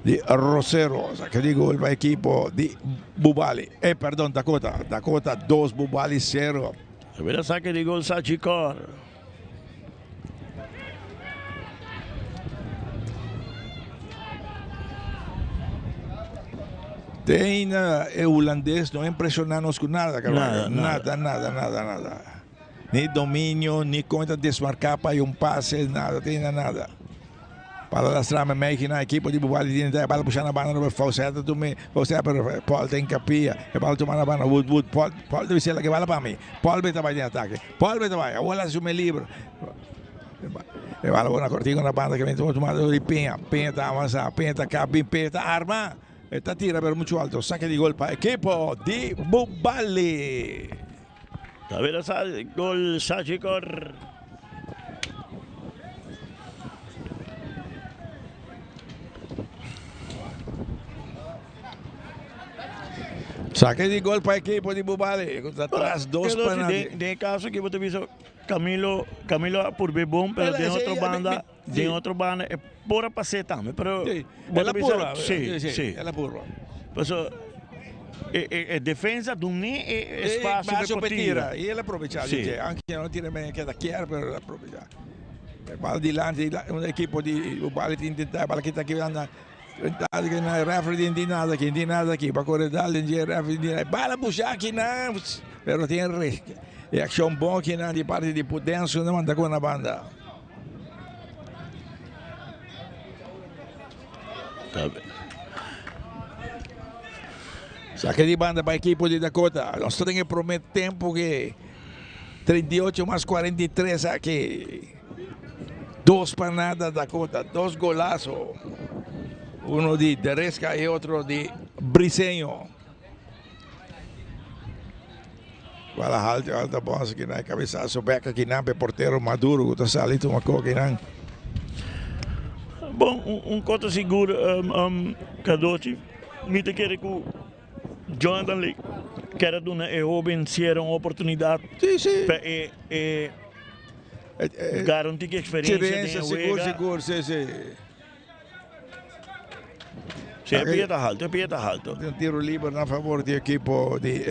di Rosero. Saque di gol pa equipo di Bubali. Eh, perdon, Dakota. Dakota 2, Bubali 0. Mira saque di gol Sachicor. Te ainda e hulandes no impresiona nos cu nada, Carvalho. Nada, nada, nada, nada. Ni dominio, ni con ta desmarca pa un pase, nada, te ainda nada. Para lastra me mei na equipo di Bubali tiene ta bala pusha na banda no Faucet tu me Faucet pero Paul ten capilla e bala tuma na banda Wood Wood Paul Paul debe ser la que bala pa mi Paul beta bai den ataque Paul beta bai awor la sume libre E bala bona cortico na banda que vem tomando di Peña Peña ta avanza Peña ta capi Peña ta arma E ta tira pero mucho alto saque di gol pa equipo di Bubali. Tabela sa gol Sagicor. Saque di gol pa equipo di Bubali. Cu ta tras dos penalti. Den e caso aki bo ta bisa Camilo, Camilo a purbe bon, pero den otro banda, den otro banda e por a pas'é tambe, pero bo ta bisa, si, si. El a purba. Paso e defensa dun'é e espacio pa e por tira. Y el a probecha di dje, aunke no tira men keda kier, pero el a probecha. E bal dilanti, un equipo di Bubali ta intenta, e bal kita aki anda. Referee no tin nada aki, no tin nada aki. Pa kore dal den dje, referee no tin nada. Bala busha akinan, pero tin reaccion bon akinan di parti di Pudencio no manda ku na banda. Sake di banda pa ekipo di Dakota. Nos ta den e prome tempo ke 38 mas 43 aki. Dos pa nada Dakota, dos golazo. Uno di Deresca y otro di Briseño. Bala haltu alta bòns akinan e kabesaso bèk akinan pa e portero Maduro ku ta sali tuma kò akinan. Bon un kos ta sigur Cadochi mi ta kere ku Jonathan Lee kier a duna e hoben Sierra un oportunidat pa e e garanti ki eksperensia den e wega. Sigur sigur si si. Si e pia ta halto e pia ta halto. Un tiro liber na favor di ekipo di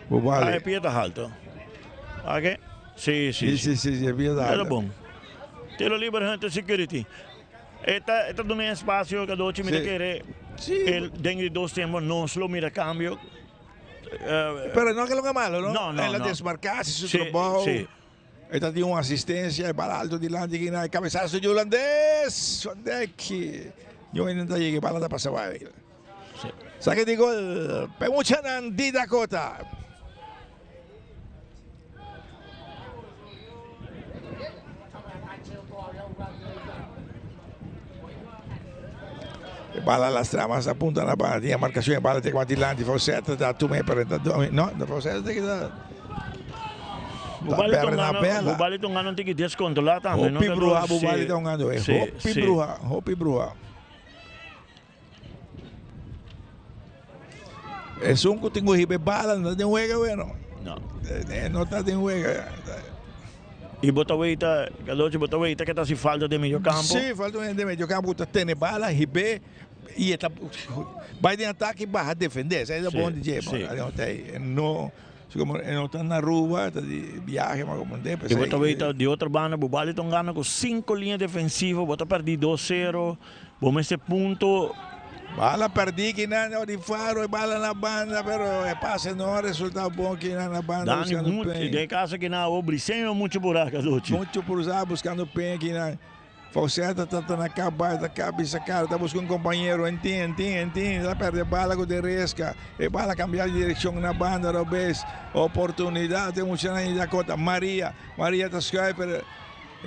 Bubali. Ah e pia ta halto. Ake si si. Si si si e pia ta halto. Bon. Tiro liber Hunter Security. E ta e ta duna espasio kadochi mi ta kere el den di dos tempo nos lo mira kambio. Pero no ke lo ke malo no. No no El a no. desmarka si su Si trabou. si. E ta tin un asistencia e bala alto dilanti aki na e cabezazo di Holandes. Van Dijk. Niun hende ta yega e bala ta pasa bai. Saque di gol pa e muchanan di Dakota. E bala lastra mas a punta na banda. Tin e marcacion e bala te kuma dilanti. Faucet ta tuma e pero no, Faucet ta kita. Bubali ta un gano, Bubali ta un gano tiki descontrola tambe. Hopi bruha Bubali ta un gano. Hopi bruha, hopi bruha. Esun ku tin ku hiba e bala no ta den wega bueno. No. No ta den wega. I bo ta weita, Cadochi, bo ta weita ke ta hasi falta den medio kampo? Si, falta un hende den medio kampo ku ta tene bala, hib'é i e ta bai den atake i baha defendé. Esei ta bon di dje. No, komo e no ta na Aruba, ta di biahe, ma komo I bo ta weita di otro banda, Bubali ta un gana ku sinku liña defensivo, bo ta pèrdí dos sero. Bo mester punto. Bala perdí kinan di Faro e bala na banda pero e pase no a resulta bon kinan na banda Dani buscando mucho Peña. den caso kinan awor Briseño mucho por acá Dochi. Mucho por usá buscando Peña kinan. Faucet ta trata na caba ta caba sacar ta busca un compañero en tin en tin en tin ta perde bala cu Teresca e bala cambia di direccion na banda robes oportunidad e muchanan di Dakota Maria Maria ta schuif pero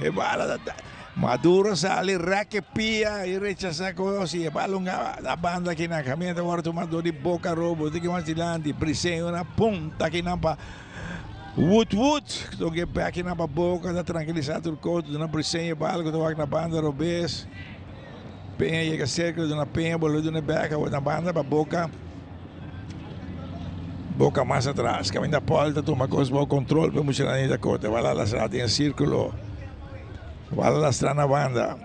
E bala ta Maduro sali rèk e pia i rechasá kos i e bala un na banda kinan kaminda ta wòrdu tuma dor di Boca Robo tiki mas dilanti Briseño na punta kinan pa Wood Wood toke bèk kinan pa Boca ta trankilisá tur kos duna Briseño e bala ku ta wak na banda robes Peña yega serka duna Peña bolbe duna e bèk awor na banda pa Boca Boca mas atras caminda Paul ta tuma cos bao control pe muchanan di Dakota bala lastra den e circulo bala lastra na banda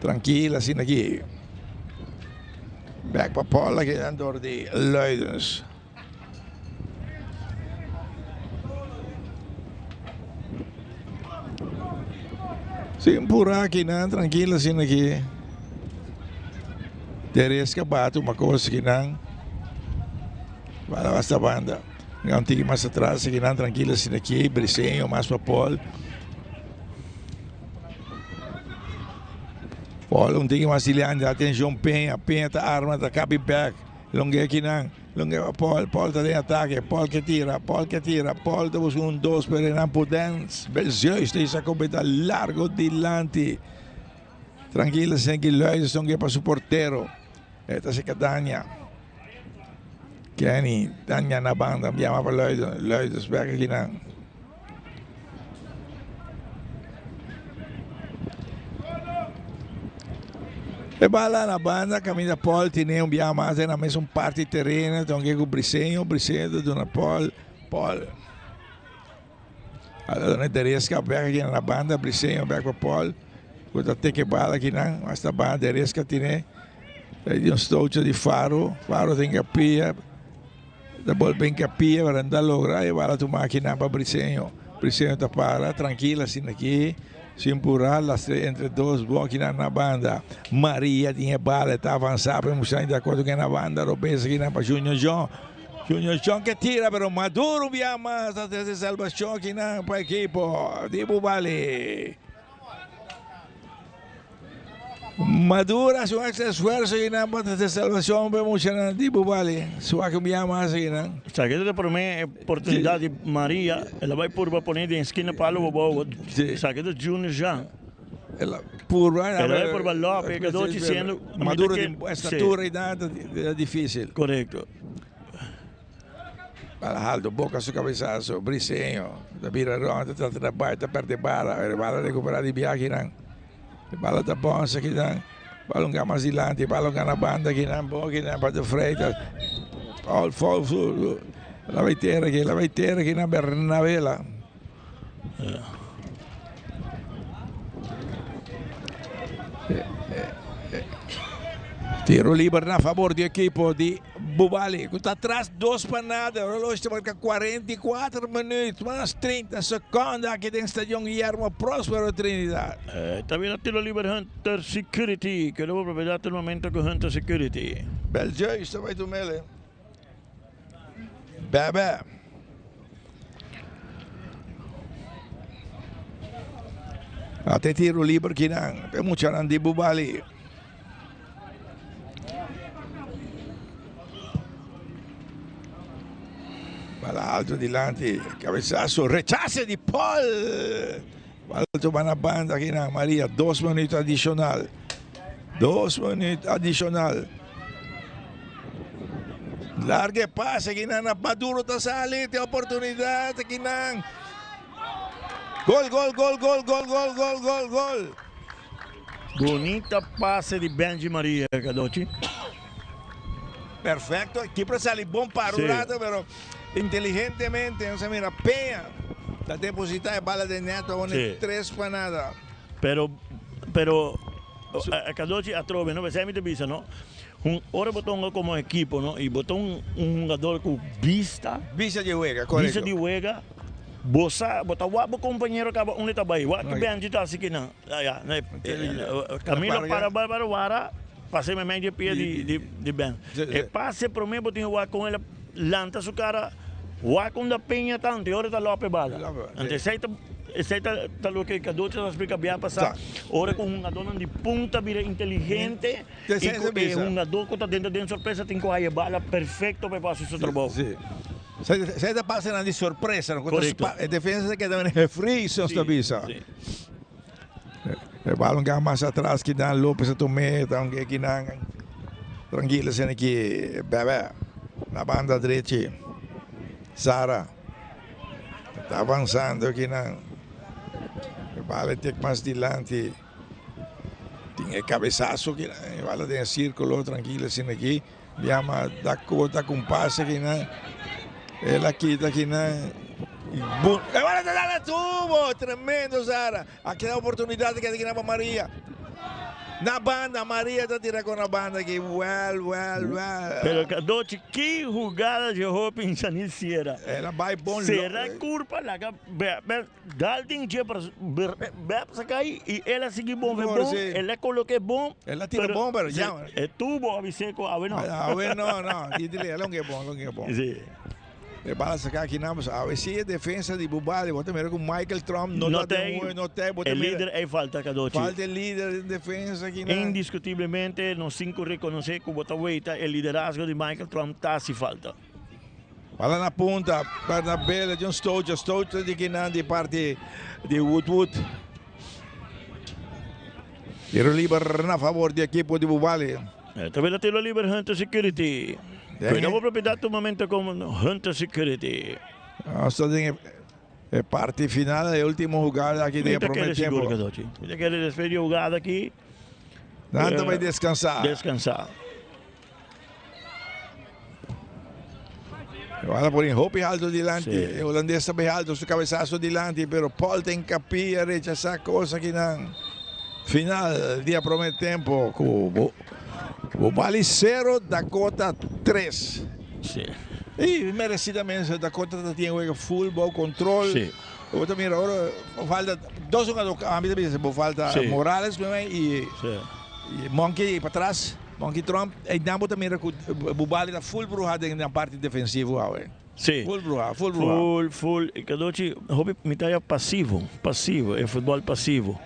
trankil asina aki bek pa Paul aki nan door di Luidens. Sin pura akinan trankil asina aki. Tereska bati un kos akinan. Bala basta banda. Nga un tiki mas atras akinan trankil asina aki. Briseño mas pa Paul. Paul un tiki mas dilanti. Atencion Peña. Peña ta arma ta kapi bek. Longe akinan. Longe pa Paul, Paul ta den atake, Paul ke tira, Paul ke tira, Paul ta buska un dos pero enan Pudens, Belzeus ta hisa kometa largo dilanti. Trankil Senki Luis longe pa su portero. E ta seka Dania. Kenny, Dania na banda, yama pa Luis, Luis bek akinan. E bala na banda caminda Paul tine un biaha mas den na mesun parti tereno tonke cu Briseño, Briseño ta duna Paul, Paul a duna Teresca bek aki na banda Briseño bek pa Paul cu ta teke bala akinan mas ta banda Teresca tine ta di un stootje di Faro, Faro tin capia. Ta bolbe hincapia pero no ta logra e bala tuma akinan pa Briseño. Briseño ta para trankil asina aki sin pura lastre entre dos bon akinan na banda. Maria tin e bala e ta avansa pero Mustaño ta acuerdo ke na banda robes akinan pa Junior John. Junior John ke tira pero Maduro bia mas ta trece salbacion akinan pa ekipo di Bubali. Maduro haci un extra esfuerzo y nan pa trece salvacion pa e muchanan di Bubali. Suak un bia mas aki nan. Esaki ta e prome oportunidad di Maria. El a bay purba pone den esquina palo bobo. Esaki ta Junior Jean. El a purba. El a bay purba lope. E quedó diciendo. Maduro di estatura y nada ta dificil. Correcto. Bala halto, Boca su cabesazo, Briseño ta bira rond, ta trata na bai, ta perde bala, e bala recupera di biakinan. E bala ta bonsa kinan, bala un ga mas dilanti, bala un ga na banda kinan, bon kinan pa De Freitas. Foul, foul, foul. La bai tera aki, la bai tera kinan Bernabela. Tiro liber na favor di ekipo di Bubali ku ta tras dos pa nada. Reloj ta marka 44 minuut mas 30 sekonde aki den Stadion Guillermo Prospero Trinidad. Ta bira tiro liber Hunter Security ku lo bo propiedad tur momento ku Hunter Security. Beljuis ta bai tumele. Bebe. Ate tiro liber kinan. Pe muchanan di Bubali. Bala alto dilanti. Cabezazo. Rechace di Paul. Bala tuma na banda kinan. Maria. Dos minuut adicional. Dos minuut adicional. Larga e pase kinan na Maduro ta sali. Tin oportunidad kinan. Gol, gol, gol, gol, gol, gol, gol, gol, gol. Bunita pase di Benji Maria, Cadochi. Perfecto. Keeper sali bon para un rato, pero inteligentemente, nos a mira Peña ta deposita e bala den net, ta pone tres pa nada. Pero, pero, Cadochi atrobe, no? P'esei mi ta bisa, no? Un, ora bo ta hunga como ekipo, no? Y bo ta un, un hungador cu bista. Bista di wega, correcto. Bista di wega. Bo sa, bo ta wak bo compañero caba unda ta bay. Wak ki Benji ta haci kinan. Ya, Camilo para para wara, pase meimei di e pia di, di, di Ben. E pase prome bo tin wak con el a lanta su cara, wak unda Peña ta, anto e ora ta lope bala. Anto esey ta, esey ta, ta loke Cadocha ta splica bia pasa, ora cu hungadornan di punta bira inteligente y cu e hungador cu ta dentro den sorpresa tin cu haya bala perfecto pa e por haci su trabou. Esey ta pasenan di sorpresa, no? E defensa ta keda gefries, nos ta bisa. E balon ga mas atras ki Dan Lopez a tum'é, ta un ki nan trankilo asina ki Bèbè na banda drechi. Sara ta avansando ki nan. E bala tek mas dilanti. Tin e kabesaso ki nan. E bala den e sirkulo trankilo asina ki. Yama Dakota ku un pase kinan. El a kita kinan. Y boom. E bala ta dal na tubo. Tremendo Sara. A keda oportunidad keda kinan pa Maria. Na banda Maria ta tira con na banda aki. Well, well, well. Pero Cadochi ki hugada dje hopi Insanil Sierra. El a bay bon. Sera curpa laga be be. Dal tin dje pero Bep sa kai y el a sigui move bon, el a coloke bon. El a tira bon pero ya. E tubo a bis'é cu awe no. Awe no, no. Dile, el a bon, el a bon. Si. E bala saca aki nan, awe si e defensa di Bubali, bo ta mira cu Michael Trump no ta den hoy, no ta, bo ta mira. E lider ey falta Cadochi. Falta e lider den defensa aki nan. Indiscutiblemente nos tin cu reconoce cu bo ta weita e liderazgo di Michael Trump ta haci falta. Bala na punta, na bela di un stootje, stootje di kinan di parti di Woodwood. Tiro liber na favor di ekipo di Bubali. Ta bela tiro liber Hunter Security. Cuida bo propiedad tu momento con Hunter Security. Nos ta den e parti final, e ultimo hugada aki den e prome tempo. Mi ta kere despues di e hugada aki. Nan ta bay descansa. Descansa. Bala por in hopi alto dilanti. E holandés ta bay alto, su cabezazo dilanti, pero Paul ta hincapi a rechasa cosa kinan. Final di a prome tempo cu Bubali 0, Dakota 3. Sí. Y merecidamente Dakota ta tin wega full bou control. Sí. Bo ta mira ora falta dos jugador, a mi ta bisa bo falta Sí. Morales primero y Sí. y Monkey pa atrás. Monkey Trump, einan bo ta mira ku Bubali ta full bruha den nan parti defensivo awe. Sí. Full bruha, full bruha. Full, full. Cadochi, hopi mi ta ya pasivo, pasivo, e futbol pasivo.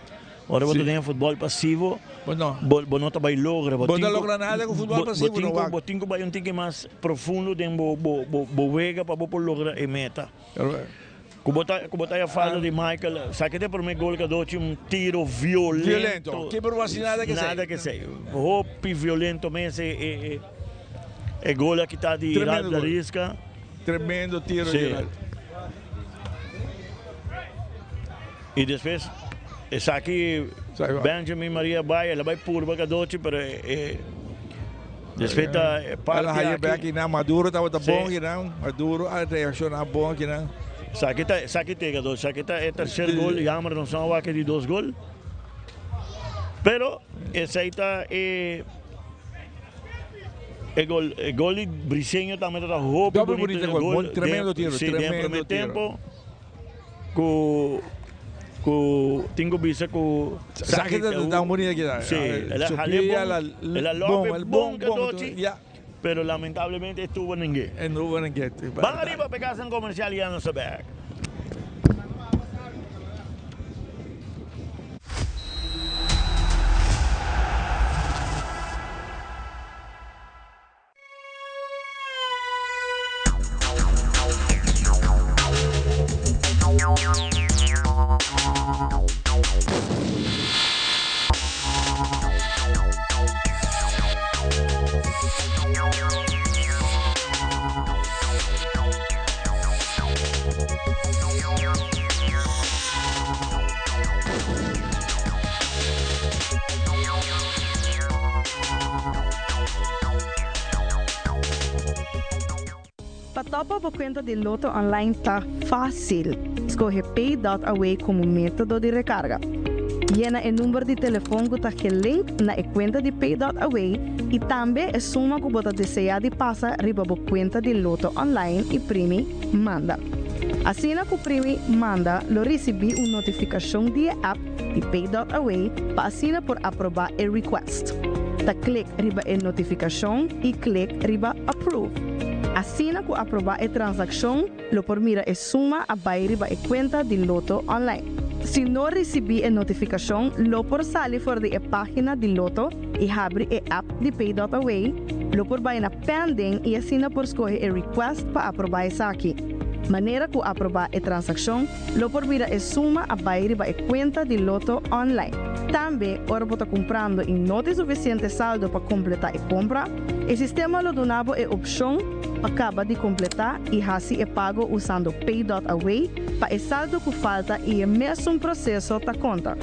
Ora bo ta den e futbol pasivo, Bo no. bo, bo no ta bai logra. Bo tin no ku- logra nada ku futbol bo- pasivo, Bo tin no ku, wak. bo tin ku bai un tiki mas profundo den bo, bo, bo, bo wega pa bo por logra e meta. Ku bo ta ku bo ta haya falta di Michael, sa ke ta e prome gol Cadochi un tiro violento. Violento. Keeper no hasi nada ke esei. Nada ke esei. Hopi violento mes e e e gol a kita di Tremendo Ralph gol. Darisca. Tremendo tiro, Si. Gerald. I despues esaki Benjamin Maria bai, el a bai purba Cadochi, pero e despues ta e parti El a haya aki. bek kinan, Maduro tabata Si. bon kinan, Maduro a reacciona bon kinan. Esaki ta, esaki ta e Cadochi, esaki ta e tercer gol, jammer nos no a wak e di dos gol. Pero esei ta e e gol, e gol di Briseño tambe ta hopi Doble bonito bonito gol, gol bon, tremendo den, tiro, si, den tremendo primer tiro. tempo. Ku ku tin ku bisa ku Saki ta ta un bonita kita. Sí, el a Su jal'é pia, bon, la el a bon, lope el bon bon, bon, Cadochi, ya. pero lamentablemente estuvo ningué. E no hubo ningué. Ban ariba pa e kasanan komersial i ya nos ta bek. Pa topa bo cuenta di Lotto Online ta facil. Scoge Pay dot Away como metodo di recarga. Yena e number di telefon cu ta gelink na e cuenta di Pay dot Away y tambe e suma cu bo ta desea di pasa riba bo cuenta di Lotto Online y primi Manda. Asina cu primi Manda lo ricibi un notificacion di e app di Pay dot Away pa asina por aproba e request. Ta click riba e notificacion y click riba Approve. Asina cu aproba e transaccion, lo por mira e suma a bay riba e cuenta di Lotto Online. Si no ricibi e notificacion, lo por sali for di e pagina di Lotto y habri e app di Pay dot Away, lo por bay na Pending y asina por scoge e request pa aproba esaki. Manera cu aproba e transaccion, Lo por mira e suma a bai riba e kuenta di Lotto online. Tambe, ora bo ta kumprando i no tin sufisiente saldo pa kompletá e kompra, e sistema lo duna bo e opshon pa kaba di kompletá i hasi e pago usando Pay dot Away pa e saldo ku falta i e mesun proseso ta konta.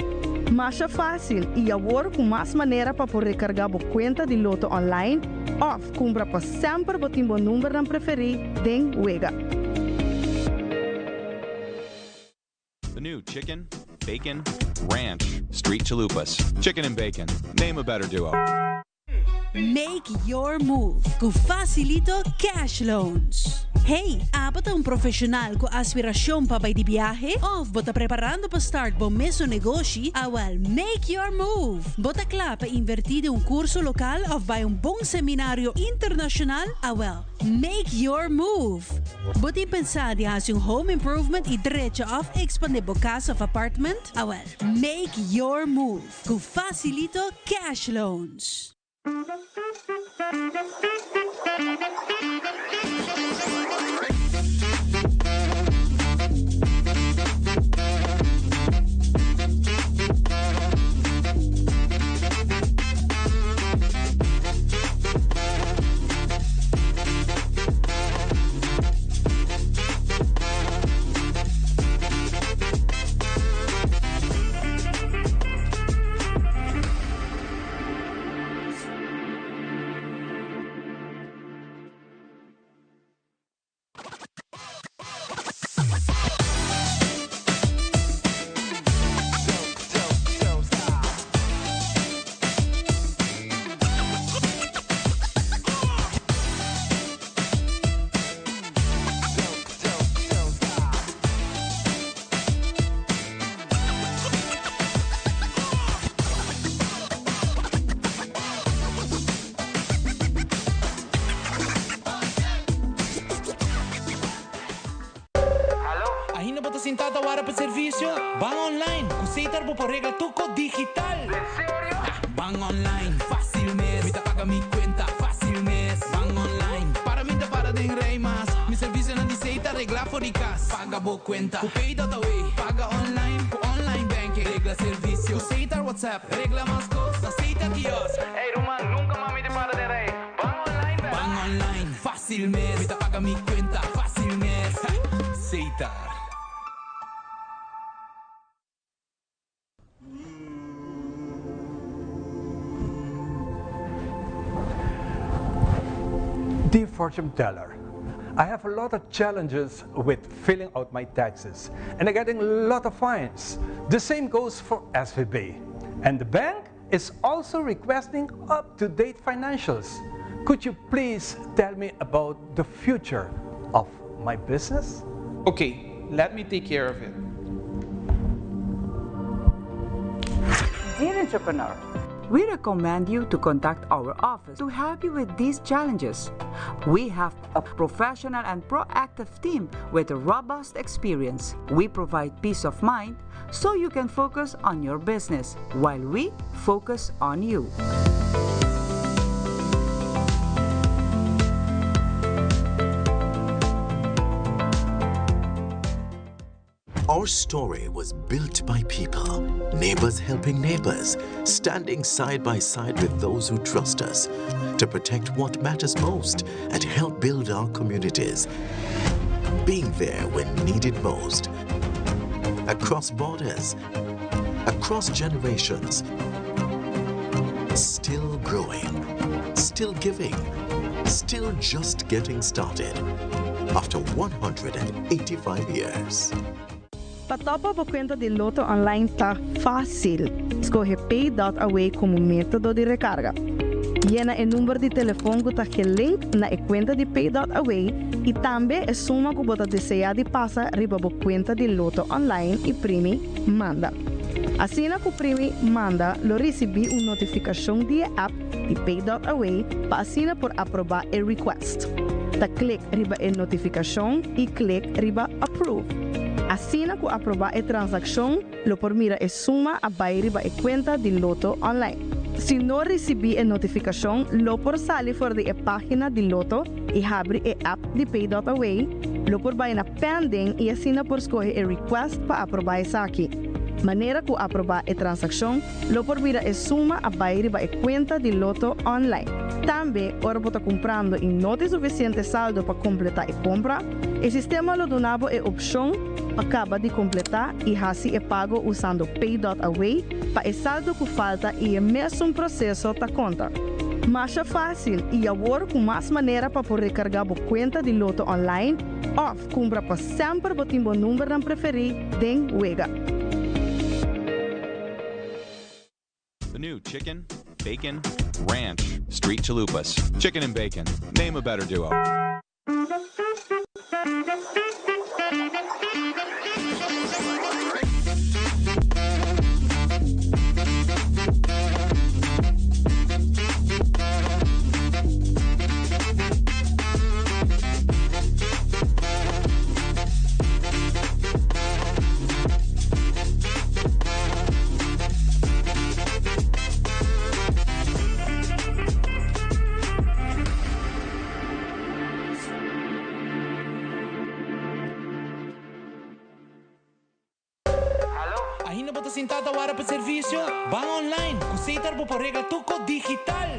Masha fásil i awor ku mas manera pa por rekargá bo kuenta di Lotto online òf kumpra pa semper bo tin bo numbernan preferí den wega. The new chicken, bacon, ranch, street chalupas. Chicken and bacon. Name a better duo. Make your move ku Facilito Cash Loans. Hey, abo ta un profesional ku aspiracion pa bai di biahe? Of bo ta preparando pa start bo mesun negoshi? Awel, make your move! Bo ta kla pa inverti den un curso local of bai un bon seminario internacional? Awel, Make your move! Bo tin pensá di hasi un home improvement i drecha òf ekspandé bo kas òf apartment? Awèl, make your move ku Facilito Cash Loans! Ainda bo ta sintá ta wara pa servisio? Ban online ku Setar bo por regla tur kos digital! Ban online, fácil mes, mi ta paga mi kuenta fácil mes. Ban online, para mi ta para den rei mas. Mi servisionan di Setar regla for di kas. Paga bo kuenta ku Pay.away, paga online ku online banking. Regla servisio ku Setar WhatsApp, regla mas kos na Setar kiosk. Ey ruman, nunka mas mi ta para den rei. Ban online, bèrdad? Ban online, fácil mes, mi ta paga mi kuenta fácil. Setar. Dear fortune teller, I have a lot of challenges with filling out my taxes and I'm getting a lot of fines. The same goes for SVB. And the bank is also requesting up-to-date financials. Could you please tell me about the future of my business? Okay, let me take care of it. Dear entrepreneur, we recommend you to contact our office to help you with these challenges. We have a professional and proactive team with a robust experience. We provide peace of mind so you can focus on your business while we focus on you. Our story was built by people, neighbors helping neighbors, standing side by side with those who trust us to protect what matters most and help build our communities. Being there when needed most. Across borders, across generations, still growing, still giving, still just getting started after 185 years. Pa top up bo kuenta di Lotto Online ta fásil. Skohe Pay.aw komo método di rekarga. Yena e number di telefòn ku ta gelink na e kuenta di Pay.aw i tambe e suma ku bo ta deseá di pasa riba bo kuenta di Lotto Online i primi Manda. Asina ku primi Manda lo risibí un notifikashon di e app di Pay.aw pa asina por aprobá e request. Ta klik riba e notifikashon i klik riba Approve. Asina ku aprobá e transakshon, lo por mira e suma a bai riba e kuenta di Lotto Online. Si no risibí e notifikashon, lo por sali for di e página di Lotto i habri e app di Pay.Away, lo por bai na Pending i asina por skohe e request pa aprobá esaki. Manera ku aprobá e transakshon, Lo por mira e suma a bai riba e kuenta di Lotto online. Tambe, ora bo ta kumprando i no tin sufisiente saldo pa kompletá e kompra, e sistema lo duna bo e opshon pa kaba di kompletá i hasi e pago usando Pay.Away pa e saldo ku falta i e mesun proseso ta konta. Masha fásil i awor ku mas manera pa por rekargá bo kuenta di Lotto online òf kumpra pa semper bo tin bo numbernan preferí den wega. The new chicken, bacon, ranch, street chalupas. Chicken and bacon. Name a better duo. Ainda bo ta sintá ta wara pa servisio? Ban online! Ku Setar bo por regla tur kos digital!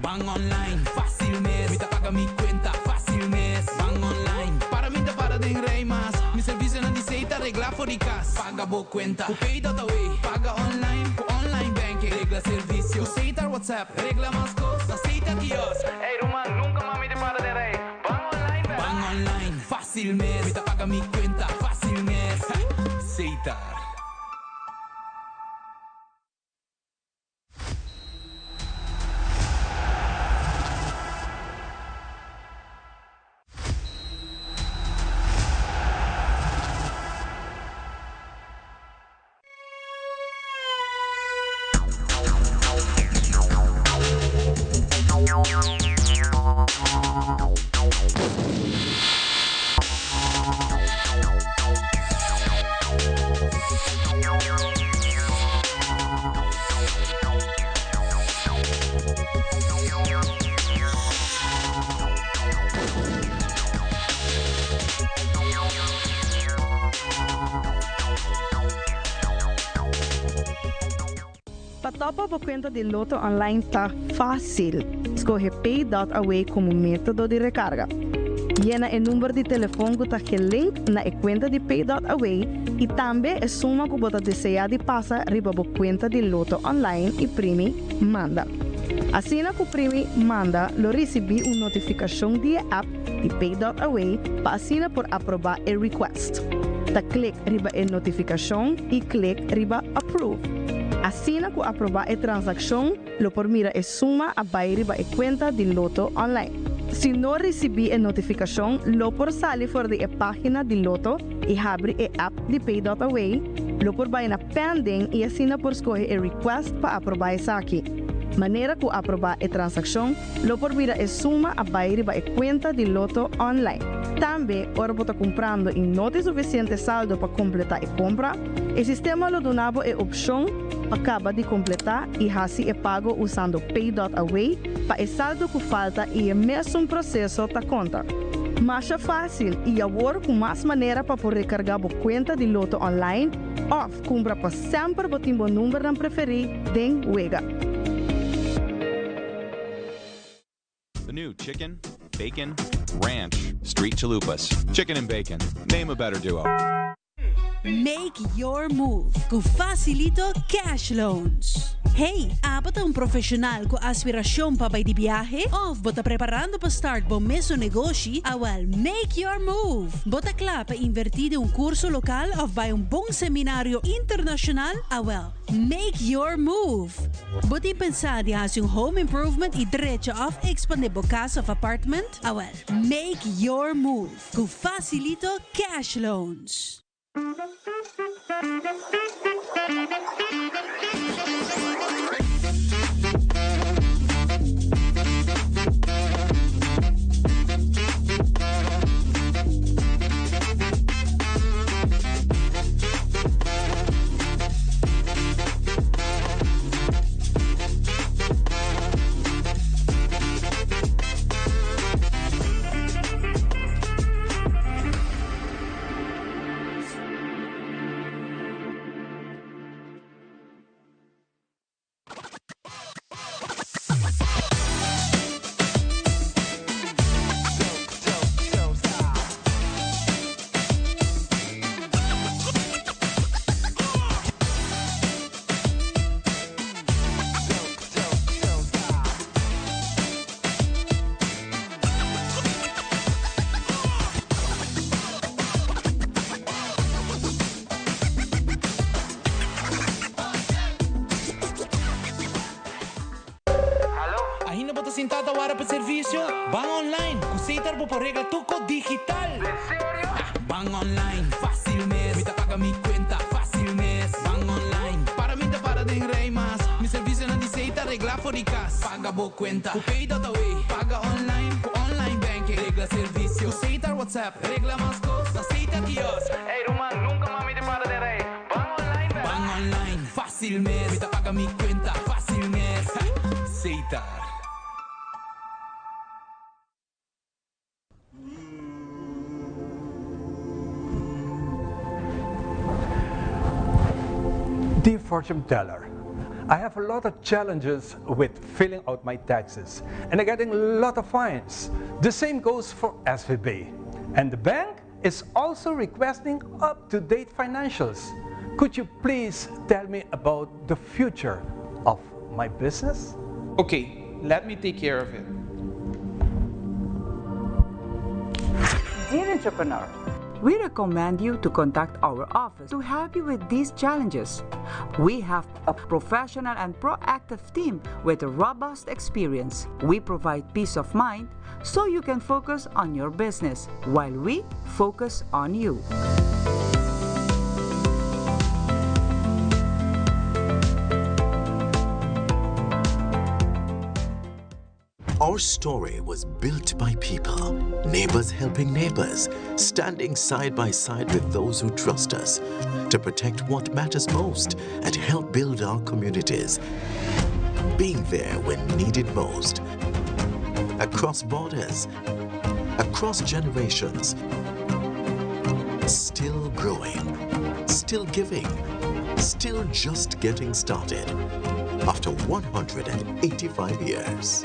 Ban online, fácil mes. Mi ta paga mi cuenta, fácil mes. Ban online, para mi ta para den rij mas. Mi servicionan di Setar regla for di cas. Paga bo cuenta, cu Pay.aw. Paga online, cu online banking. Regla servicio, cu Setar WhatsApp. Regla mas cos, na Setar kiosk. Ey ruman, nunca mas mi ta para den rij. Ban online bel. Ban online, fácil mes. Mi ta paga mi cuenta, fácil mes. Setar. Pa topa bo kuenta di Lotto Online ta fásil. Skohe Pay.aw komo método di rekarga. Yena e number di telefon ku ta gelink na e kuenta di Pay.awe i tambe e suma ku bo ta deseá di pasa riba bo kuenta di Lotto Online i primi Manda. Asina ku primi Manda lo risibí un notifikashon di e app di Pay.awe pa asina por aprobá e request. Ta klik riba e notifikashon i klik riba Approve. Asina ku aprobá e transakshon lo por mira e suma a bai riba e kuenta di Lotto Online. Si no risibí e notifikashon lo por sali for di e página di Lotto i habri e app di Pay.awe, lo por bai na Pending i asina por skohe e request pa aprobá esaki. Manera ku aprobá e transakshon lo por mira e suma a bai riba e kuenta di Lotto Online. Tambe ora bo ta kumprando i no tin sufisiente saldo pa kompletá e kompra, e sistema lo duna bo e opshon pa kaba di kompletá i hasi e pago usando Pay.Away pa e saldo ku falta i e mesun proseso ta konta. Masha fásil i awor ku mas manera pa por rekargá bo kuenta di Lotto Online òf kumpra pa semper bo tin bo numbernan preferí den wega. The new chicken, bacon, ranch, street chalupas. Chicken and bacon. Name a better duo. Make your move ku Facilito Cash Loans. Hey, abo ta un profeshonal ku aspirashon pa bai di biahe? Òf bo ta preparando pa start bo mesun negoshi? Awèl, make your move! Bo ta kla pa invertí den un kurso lokal òf bai un bon seminario internashonal? Awèl, make your move! Bo tin pensá di hasi un home improvement i drecha òf ekspandé bo kas òf apartment? Awèl, make your move! Ku Facilito Cash Loans. Ainda bo ta sintá ta wara pa servisio? Ban online ku Setar bo por regla tur kos digital! Ban online, fácil mes, mi ta paga mi cuenta fácil mes. Ban online, para mi ta para den rij mas. Mi servicionan di Setar regla for di cas. Paga bo cuenta ku Pay.away, paga online ku online banking. Regla servicio ku Setar WhatsApp, regla mas cos na Setar kiosk. Ey ruman, nunca mas mi ta para den rij. Ban online berdad? Ban online, fácil mes, mi ta paga mi cuenta fácil mes. Setar. Dear fortune teller, I have a lot of challenges with filling out my taxes and I'm getting a lot of fines. The same goes for SVB. And the bank is also requesting up-to-date financials. Could you please tell me about the future of my business? Okay, let me take care of it. Dear entrepreneur, we recommend you to contact our office to help you with these challenges. We have a professional and proactive team with robust experience. We provide peace of mind so you can focus on your business while we focus on you. Our story was built by people, neighbors helping neighbors, standing side by side with those who trust us to protect what matters most and help build our communities. Being there when needed most. Across borders, across generations, still growing, still giving, still just getting started after 185 years.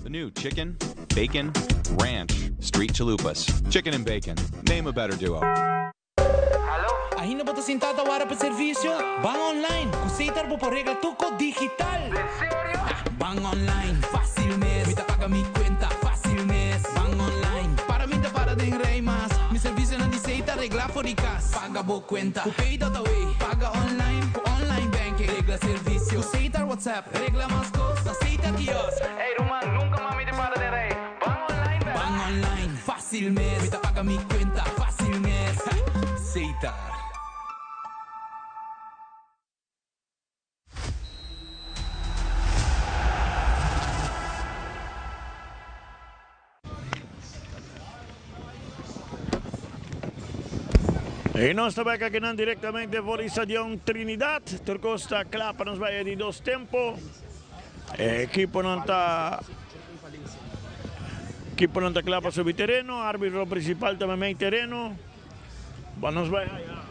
The new chicken, bacon, ranch. Street Chalupas. Chicken and bacon. Name a better duo. Ainda bo ta sinta ta wara pa servicio? Ban online cu Setar bo por regla tur cos digital! Ban online, facil mes, mi ta paga mi cuenta facil mes. Ban online, para mi ta para den rij mas. Mi servicionan di Setar regla for di cas. Paga bo cuenta cu Pay.awe, paga online cu online banking. Regla servicio cu Setar WhatsApp, regla mas cos na Setar kiosk. Ey ruman, nunca mas mi ta para den rij. Ban online bel. Ban online, facil mes, mi ta paga mi cuenta facil mes. Setar. Y nos ta bek akinan directamente for di Stadion Trinidad. Tur cos ta cla pa nos bay e di dos tempo. E equiponan ta equiponan ta cla pa subi tereno. Arbitro principal ta memey tereno. Pa nos bay haya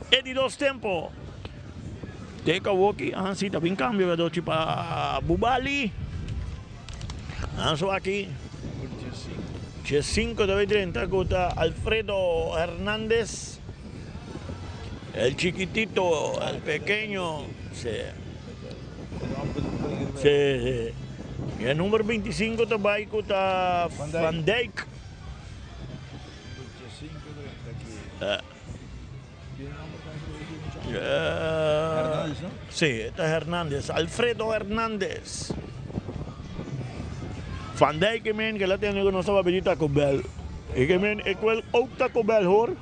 e di dos tempo. Teka woki, ah si ta bin cambio gadochi pa Bubali. Anso aki. 5 ta bay drenta cu ta Alfredo Hernandez. El chiquitito, el pequeño. Si. Si, si. Y e number 25 ta bay cu ta Van Dijk. Sí, ta Hernandez, Alfredo Hernandez. Van Dijk men que la tiene que no estaba pedir Taco Bell. Y que men, ik wil ook Taco Bell hoor.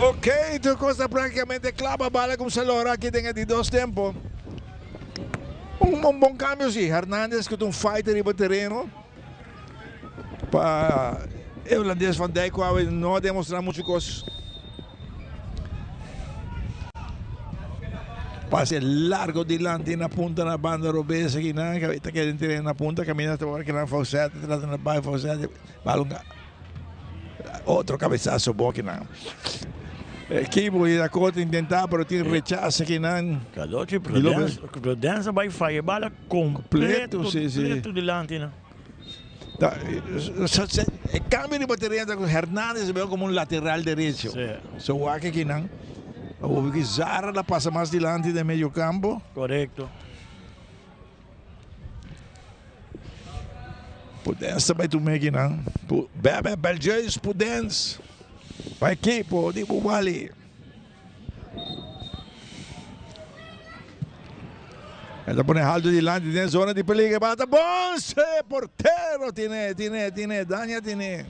Ok, tur kos ta práktikamente kla pa bala kumsa lora aki den e di dos tempo. Un, un bon kambio si, Hernandez ku ta un fighter riba tereno. Pa e holandes Van Dijk ku awe no a demostrá muchu kos. Pase largo dilanti na punta na banda robes aki nan ta keda entren na punta kaminda ta wòrdu kinan Faucet ta trata na bai Faucet balon otro kabesaso bon kinan. Ekipo di Dakota intentá pero tin rechase kinan. Kadochi Prudense bai faya e bala Completo, completo dilanti nan. Ta, e cambio di bateria ta cu Hernandez veo como un lateral derecho. Sí. So wak aki nan. Awor ki Zara la pasa mas dilanti den medio campo. Correcto. Pudens ta bay tuma aki nan. Bebe Belgeus Pudens. Pa equipo di Bubali. E ta pone halto dilanti den zona di peligro. Bata Bonse, portero tiene, tiene, tiene, daña tiene.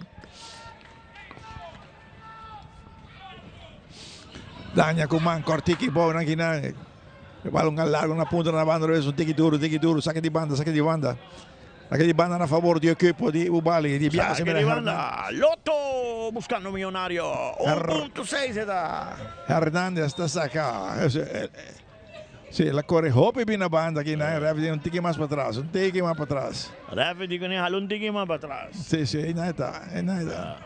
Daña con man, cortiki bo nan kinan. E balon largo na punta na banda, un tiki duro, tiki duro, saque di banda, saque di banda. Saque di banda na favor di equipo di Bubali, di Biase. Saque di banda, Lotto buscando millonario, 1.6 e ta. Hernandez ta saca. Si, la corre hopi bin na banda aki na ref di un tiki mas patras, un tiki mas patras. Ref di kune hala un tiki mas patras. Si, si, ei na ta, ei na ta.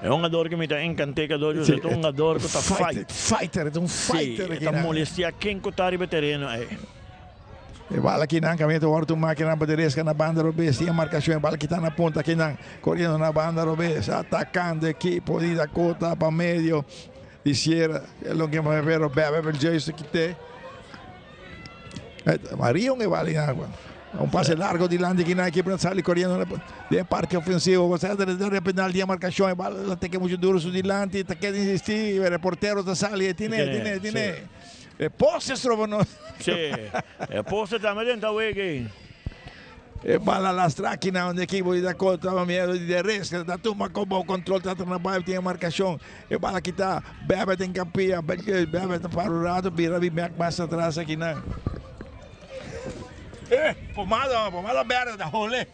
E hungador ku mi ta enkant'é ka dor, José, ta un hungador ku ta fight. Fighter, ta un fighter. Si, e ta molestia ken ku ta riba e tereno ei. E bala kinan kaminda ta wòrdu tumá kinan pa derecha na banda robes tin e markashon e bala kita na punta kinan koriendo na banda robes atakando ekipo di Dakota pa medio di Sierra loke pero Bebe Belgeus ta kit'é. Marion e bala in agua. Un pase largo dilanti kinan ekipo na sali koriendo den parke ofensivo. Bo sa de penal di markashon e bala ta teke muchu duro su dilanti ta keda insisti pero e portero ta sali e tine tine tine. E poste stroba nos. Si, e poste tambe den ta wega ei. E bala lastra kinan un ekipo di Dakota pa miedo di de risk ta tuma como control ta trata bai tin e markashon. E bala kita Bebe den kampia Bebe ta para un rato bira bin bek mas atras akinan. Eh, pomada, pomada berde ta hole.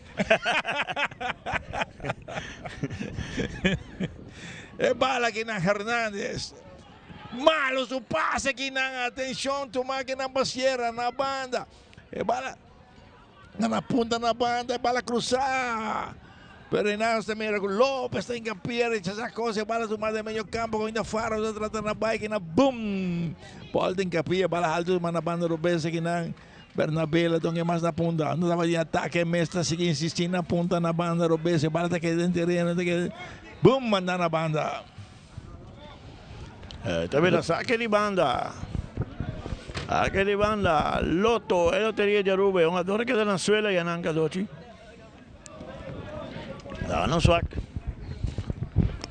E bala kinan Hernandez. Malo su pase aki nan. Atenshon tuma aki nan pa sierra na banda. E bala nan a punta na banda e bala krusa. Pero einan nos ta mira ku Lopez ta hinka pia rechasa kos e bala tuma den medio kampo kaminda Faro ta trata na bai aki nan bum. Bòl ta hinka pia bala haltu tuma na banda robes aki nan. Bernabela don e mas na punta. No tabata di atake mes ta sigui insisti na punta na banda robes e bala ta keda den tereno ta keda bum manda na banda. Ta bira sake di banda. Sake di banda. Lotto e loteria di Aruba e hungador a keda na suela ya nan Cadochi. Da no swak.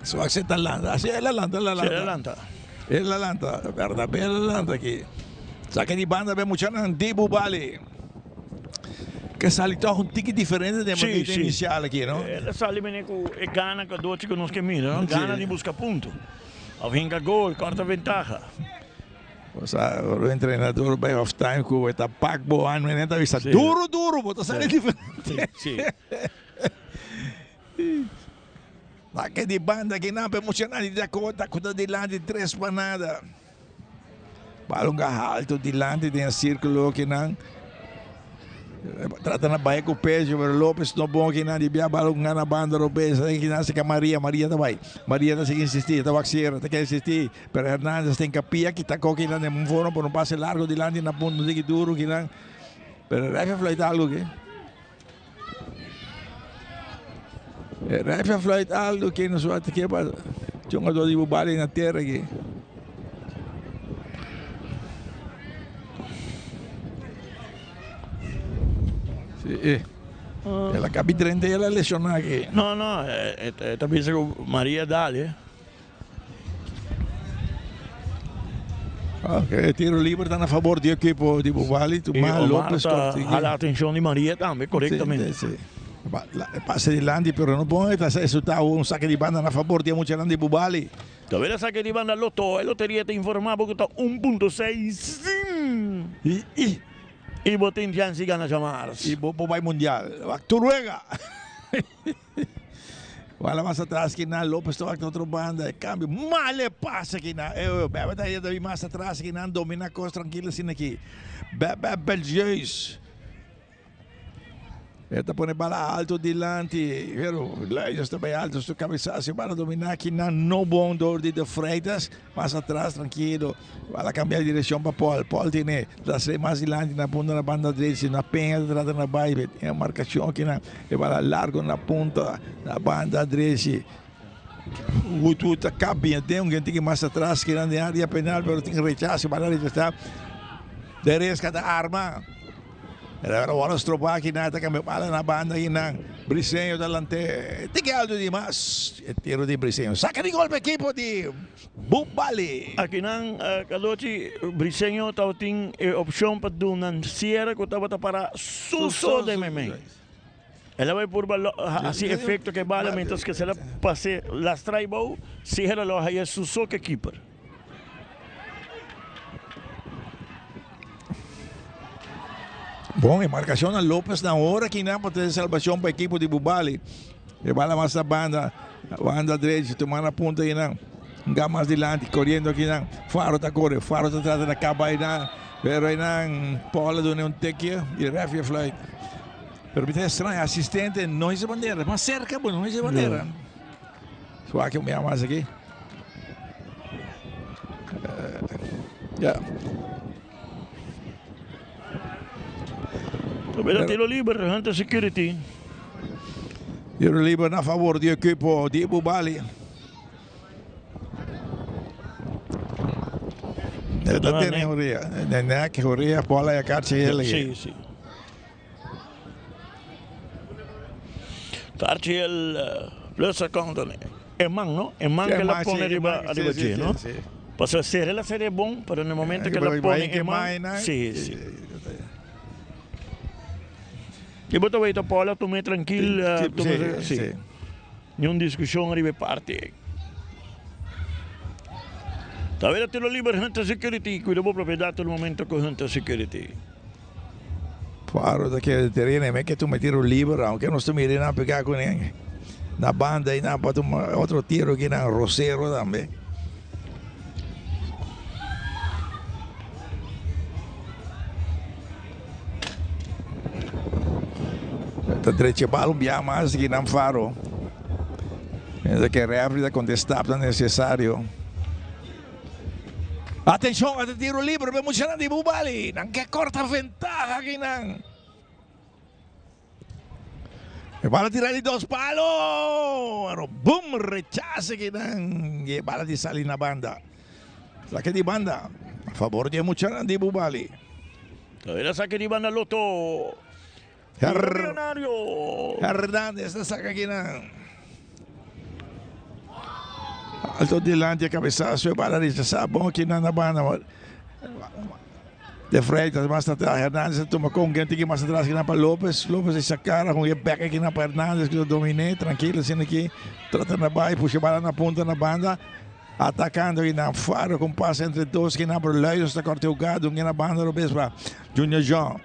Swak se ta lanta. Así el a lanta, el a lanta. Sí, el a lanta. El a lanta. Bernabé el a lanta aki. Sake di banda be muchanan di Bubali. Ke sali toch un tiki diferente den manera inicial aki, no? El a sali mene ku e gana kadochi ku nos ke mira, no? Gana di buska punto. Of hinka gol, korta ventaha. Osa, ora un entrenador bai half time ku e ta pak bo an, mene ta bisa duro duro, bo ta sali diferente. Sí. Sake di banda aki nan pa e muchanan di Dakota ku ta dilanti tres pa nada. Balon ga halto dilanti den e sirkulo aki nan. Trata na bai ku pecho pero Lopez no bon aki nan di bia balon gana banda robes aki nan seka Maria, Maria ta bai. Maria ta sigui insisti, ta wak sierra, ta kere insisti pero Hernandez ta hinkapia kita koki nan den un forma por un pase largo dilanti na punto un tiki duro aki nan. Pero ref a fluit algo aki. E ref a fluit algo aki nos wak ta ke pa jungador di Bubali na tera aki. Sí. El a cabi drenta y el a lesiona aki. No, no, e ta bisa cu Maria dal. Ok, tiro liber ta na favor di equipo di Bubali. Tuma Lopez ta hala atencion di Maria tambe, corectamente. Sí, sí. Pase dilanti, pero no bon. Ta resulta un saque di banda na favor di e muchanan di Bubali. Tawel a saque di banda Lotto. E loteria ta informa bo cu ta un punto seis y bo tin chance di gana djamars. Y bo por bay mundial. Wak tur wega. Wala mas atras ki nan Lopez ta wak na otro banda e cambio mal e pase ki nan eh Bebe ta yega mas atras ki nan domina cos trankilo asina aki Bebe Belgeus e ta pone bala alto dilanti pero Luijers ta bay alto su cabesazo bala domina ki nan no bon door di De Freitas mas atras trankilo bala cambia direccion pa Paul Paul tene Ta sali mas dilanti na punta na banda drechi, na Peña ta trata na bai, tin e marcacion aki nan, e bala largo na punta na banda drechi. Woodwood ta kap bien den, un gente ki mas atras ki nan den area penal, pero tin rechazo, bala rechasa. De Resca ta arma. Pero wòrdu strobá aki nan, ta kambia bala na banda aki nan. Briseño ta lant'é, tiki alto di mas, e tiro di Briseño. Saka di gol pa ekipo di. Bu bali! Akinan Cadochi Briseño tabatin e opcion pa duna cierre cu tabata para suso den meimei. El a bay purba haci efecto cu e bala mientras cu el a pase lastra y bou, cierre lo a haya suso cu e keeper. Bon, e marcacion na Lopez na ora kinan pa trece salbacion pa ekipo di Bubali. E bala mas na banda, banda drechi, tuma na punta einan. Nga mas dilanti, coriendo akinan. Faro ta core, Faro ta trata na caba einan. Pero einan Paul a duna un tikje y ref a fluit. Pero mi ta extraña, asistente no hisa bandera. Mas cerca, bo no hisa bandera. Suak un bia mas aki. Ya. Tabela tiro liber, Hunter Security. Tiro liber na favor di equipo di Bubali. Ta tene Horia. Nek Horia, bola ya karchi hele. Sí, sí. Karchi el plus account. E man, no? E man que la pone riba, riba dje, no? Pasobra sera la seria bon, pero na e momento que la pone e man, si, si. I bo ta weta Paul a tum'é trankil, tum'é, si. Niun diskushon riba e parti ei. Ta weta tiro liber Hunter Security, kuida bo propiedat tur momento ku Hunter Security. Faro ta keda tereno e ke tuma tiro liber aunke nos ta mira nan pega ku nan na banda y nan pa tuma otro tiro ki nan Rosero tambe. Ta drecha e bal un bia mas di kinan Faro. Mientras que referee ta contesta ta necesario. Atencion, ata tiro libre pe muchanan di Bubali. Nan ke corta ventaha kinan. E bala tira di dos palo. Pero boom, rechace kinan. Y e bala di sali na banda. Saque di banda. A favor di e muchanan di Bubali. Era saque di banda Lotto. Millonario. Hernandez ta saca kinan. Alto dilanti e cabezazo e bala rechasa bon kinan na banda. De Freitas mas atras Hernandez a tuma con gen tiki mas atras kinan pa Lopez. Lopez a sacara con e bek kinan pa Hernandez cu ta domine trankilo asina aki trata na bay pusha bala na punta na banda. Atacando kinan Faro con pase entre dos kinan pero Luijers ta corta e hugado un na banda robes pa Junior John.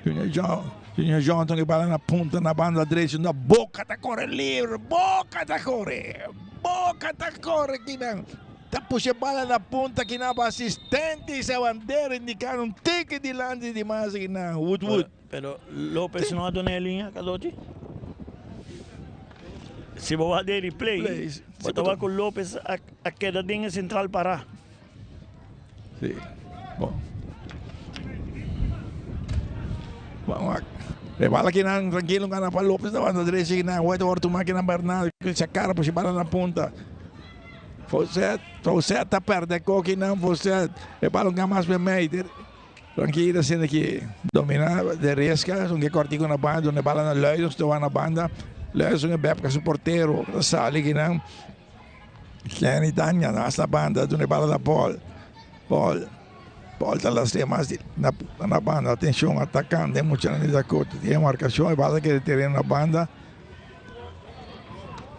Junior John, Junior John ta bala na punta na banda derecho na Boca ta corre libre, Boca ta corre, Boca ta corre kinan. Ta pusha bala na punta kinan pa asistente y sa bandera indicando un tiki dilanti di mas kinan Woodwood. Pero Lopez no a duna e liña Cadochi. Si bo wak den replay, bo ta wak ku Lopez a keda den e sentral pará. Si, bon. Ban wak. E bala kinan trankilo gana pa Lopez ta banda derecha kinan. Wet wòrdu tumá kinan Bernal. Sa kara pushi bala na punta. Faucet, Faucet ta pèrdè ko kinan Faucet. E bala un gana mas mei. Tranquilo asina ki domina de resca un ke cortico na banda duna e bala na Luijers ta wak na banda Luijers un e bep ka su portero ta sali kinan Kenny Dania na na banda duna e bala na Paul Paul Paul ta lastra mas di na na banda atencion atacante muchanan di Dakota tin e marcacion e bala ta keda tereno na banda.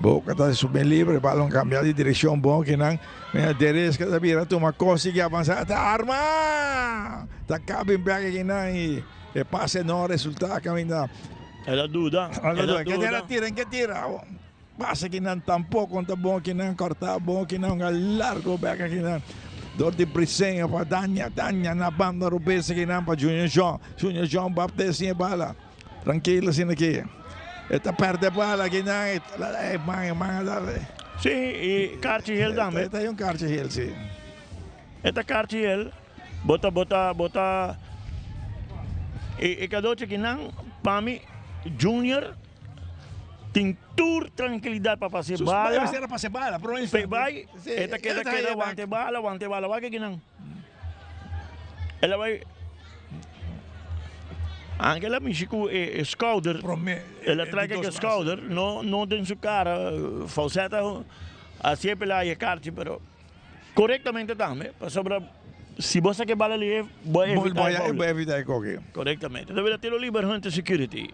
Boca ta subi libre, balon cambia di direccion bon kinan. Mira Deresca ta bira tuma cos sigui avanza ta arma! Ta cabin bek kinan y e pase no resulta caminda. El a duda. El a duda. Ke tira tira, ke tira. Pase kinan tampoco ta bon kinan corta bon kinan un largo bek kinan. Dor di Briseño pa Dania, Dania na banda robes kinan pa Junior John. Junior John bapte sin e bala. Trankilo asina ki e ta perde bala aki nan e man e man a dal. Si y karchi hel tambe. E ta un karchi hel si. E ta karchi hel bo ta bo ta bo ta e kadochi aki nan pa mi Junior tin tur trankilidad pa pasa e bala. Su mester a pasa e bala pe bai e ta keda keda wanta e bala wanta e bala wak aki nan. El a bai Anke el a mishi ku e skouder, el a trek e skouder, no no den su kara, Faucet a hasié p'el a haña karchi, pero korektamente tambe, pasobra si bo saka e bala lihe bo a evitá e foul. Bo a evitá e koki. Korektamente. Ta bira tiro liber Hunter Security.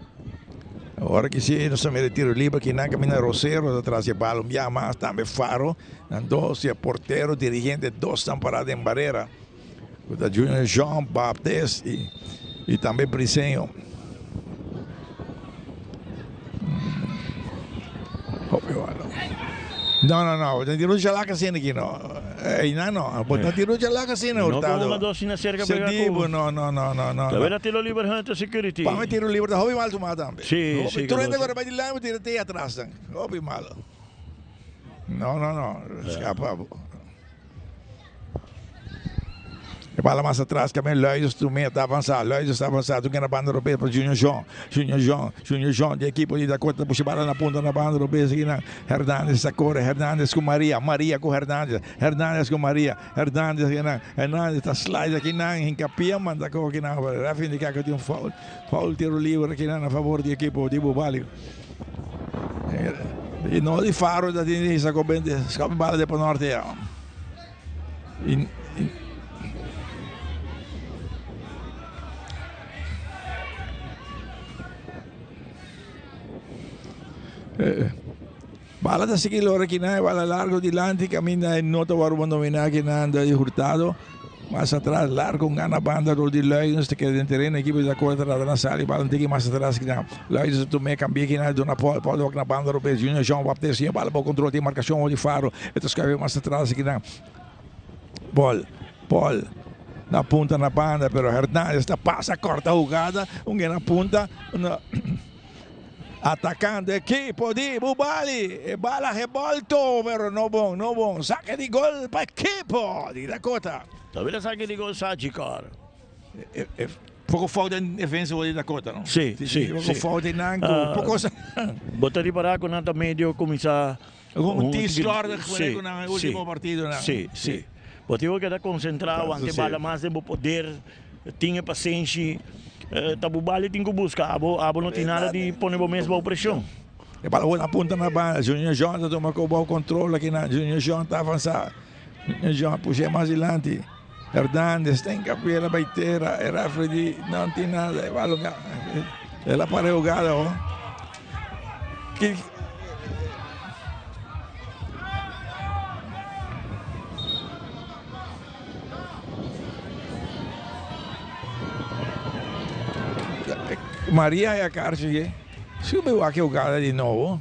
Ora ki si nos ta mira e tiro liber kinan kaminda Rosero ta tras e bala un bia mas, tambe Faro, nan dos i e portero dirigente dos tan pará den barera. Cu ta Junior Jean Baptist y y tambe Briseño. Hopi bueno. No, no, no. Bo tira un chalaca asina aki no. Einan no. Bo ta tira un chalaca asina, No Hurtado. como jugador asina cerca pega Sentí cu. bo, no, no, no, no, no. Ta bira tiro liber Hunter Security. Pa mi tiro liber ta hopi mal tuma tambe. Sí, Hopi. sí, Tur hende Cardoso. cu ta bai dilanti bo tira te atras nan. Hopi malo. No, no, no. Scapa bo. E bala mas atras kamen Luijers tu meta ta avansa, Luijers ta avansa tu kena banda robes pa Junior Jean, Junior Jean, Junior Jean di ekipo di Dakota ta pusha bala na punta na banda robes akinan Hernandez ta kore, Hernandez ku Maria, Maria ku Hernandez, Hernandez ku Maria, Hernandez akinan, Hernandez ta slide akinan hinkapia manda ko akinan ref indika ku tin un foul, foul tiro libre akinan na fabor di ekipo di Bubali. I no di Faro ta tin hisa ko bende skap bala de pa norte ya. In, in. Eh, bala ta sigui lora kinan, bala largo dilanti caminda e no ta wòrdu dominá kinan di Hurtado. Mas atras largo un gana banda rol di Luijens ta keda den tereno ekipo di Dakota ta na sali bala un tiki mas atras kinan Luijens ta tum'é kambia kinan duna Paul Paul ta wak na banda robes Junior Jean Baptiste siña bala bou kontrol tin markashon di Faro e ta skuifi mas atras kinan Paul Paul na punta na banda pero Hernandez ta pasa korta hugada un na punta. Atacando equipo di Bubali. E bala rebolto, pero no bon, no bon. Saque di gol pa equipo di Dakota. Tawel saque di gol Sagicor. Poco fout den defensa di Dakota, no? Si, si, Poco si. fout den nan, poco. Bo ta ripara cu nan ta medio cuminsa. Un team slordig cu nan ultimo partido nan. Si, si. Bo tin cu keda concentra, wante bala mas den bo poder, tin e pasenshi. Ta bo bali tin cu busca, abo, abo no tin nada di pone bo mes bao presion. E bala word a punta na banda, Junior John ta tuma cu bao control aki nan, Junior John ta avansa, Junior John pushe mas dilanti. Hernandez ta hincapié la bay tera, e referee di no tin nada, e balon el a para e hugada ho. Maria ya karchi, sube wak e hugada di nobo.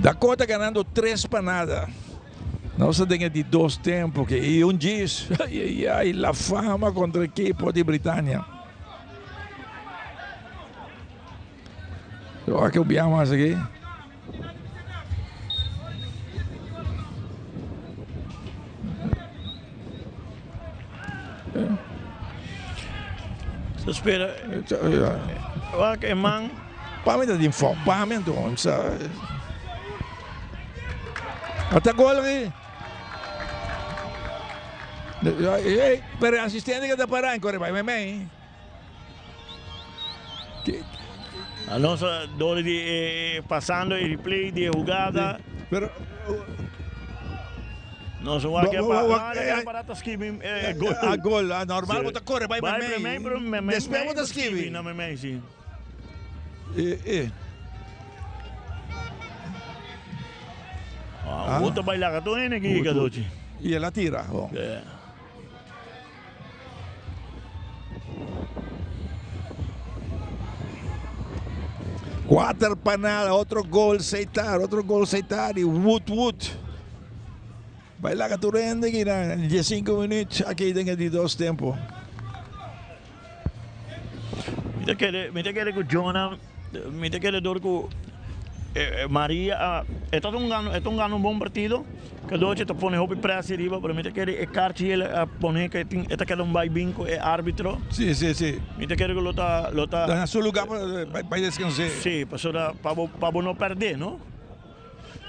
Dakota ganando 3 pa nada. Nos ta den e di dos tempo ke i un djis. Ai ai ai, la fama kontra ekipo di Britania. Wak e bia mas aki. So spera. Wak e man. Pa mi ta tin fout. Pa mi anto. Ata gol aki. Pero e asistente ke ta para en kore bai mei. Nos dor di pasando e replay di e hugada. Pero Nos wak e pa para ta skibi e gol. A gol, normal bo ta kore bai mei. Despues bo ta skibi. Na mei si. E e. Bo ta bai laga tur hende aki Cadochi. I el a tira. Cuater pa nada, otro gol Seitar, otro gol Seitar y Wood Wood. Bai laga tur hende aki na 15 minuut aki den e di dos tempo. Mi ta kere, mi ta kere ku Jonah, mi ta kere dor ku Maria a, e ta hungando, e ta hungando un bon partido. Cadochi ta pone hopi presi riba, pero mi ta kere e karchi el a pone ke tin, e ta keda un bai bin ku e arbitro. Si, si, si. Mi ta kere ku lo ta, lo ta. Na su lugar pa bai descans'é. Si, pasobra pa bo, pa bo no pèrdè, no?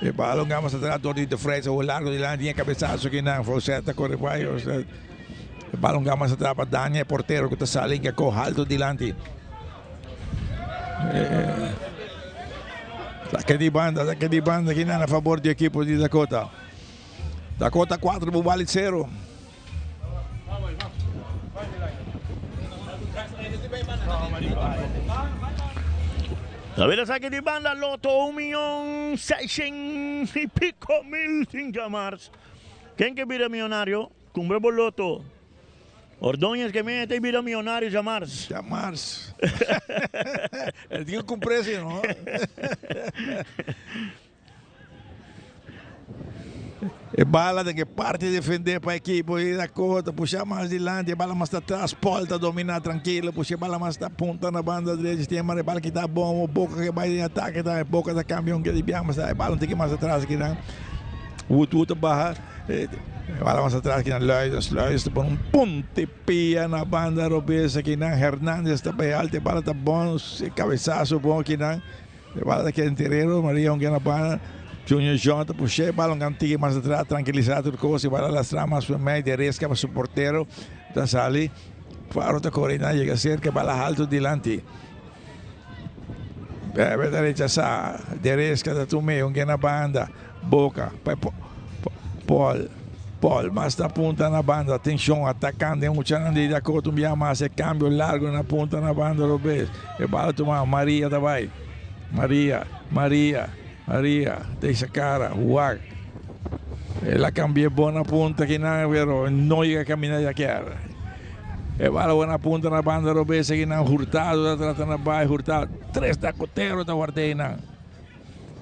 E balon gama sa tra dor di De Vries awor largo dilanti tin e cabezazo kinan Faucet ta core bai e balon gama sa tra pa Dania e portero cu ta sali inca co halto dilanti Saque di banda saque di banda kinan a favor di equipo di Dakota Dakota 4 Bubali 0. David a saki di banda Lotto un miyon seishen y pico mil sin jamars. Ken ke bira miyonario? Cumpra bo Lotto. Ordóñez ke mete y bira miyonario jamars. Jamars. El tin cu cumpra ese no. E bala den e parti defende pa ekipo di Dakota, pusha mas dilanti, e bala mas ta atras, Paul ta domina trankilo, pusha e bala mas ta punta na banda drechi, tin e bala kita bon, Boca ke bai den atake tambe, Boca ta kambia un ke di biaha mas e bala un tiki mas atras kinan, Wood Wood ta baha, e bala mas atras kinan, Luijens, Luijens ta pone un punti pia na banda robes akinan, Hernandez ta bai alto, e bala ta bon, e kabesaso bon akinan. E bala ta keda interero, Maria un na banda, Junior John ta pushe e bala un tiki mas atras, tranquilisa tur cos, e bala lastra mas pa mei, de resca pa su portero, ta sali, Faro ta core na yega cerca, e bala halto dilanti. Bebe ta rechasa, de resca ta tume, un na banda, Boca, pa Paul, Paul mas na punta na banda, atencion, atacando e muchanan di Dakota un bia mas, e cambio largo na punta na banda robes. E bala tuma, Maria ta bai. Maria, Maria, Maria, deixa cara, wak. El a cambia bon na punta kinan, pero no yega camina ya kier. E bala bon na punta na banda robes kinan, Hurtado ta trata na bai, Hurtado. Tres dakotero ta ward'é nan.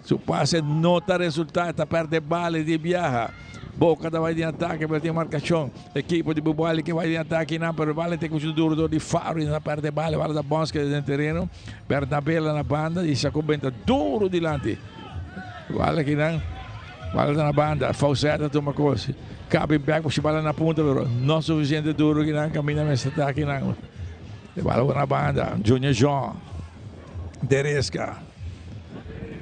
Su pase no ta resulta, ta perde bala di biaha. Boca ta bai den atake pero tin marcacion. Ekipo di Bubali ke bai den atake nan pero bala te kuchu duro dor di Faro y nan ta perde bala. Bala ta bons keda den tereno. Bernabela na banda y Jacob benta duro dilanti. Bala kinan. Bala ta na banda. Faucet ta tuma cos. Cabi back pushi bala na punta pero no suficiente duro kinan caminda mester ta kinan. Bala na banda. Junior Jean. Deresca.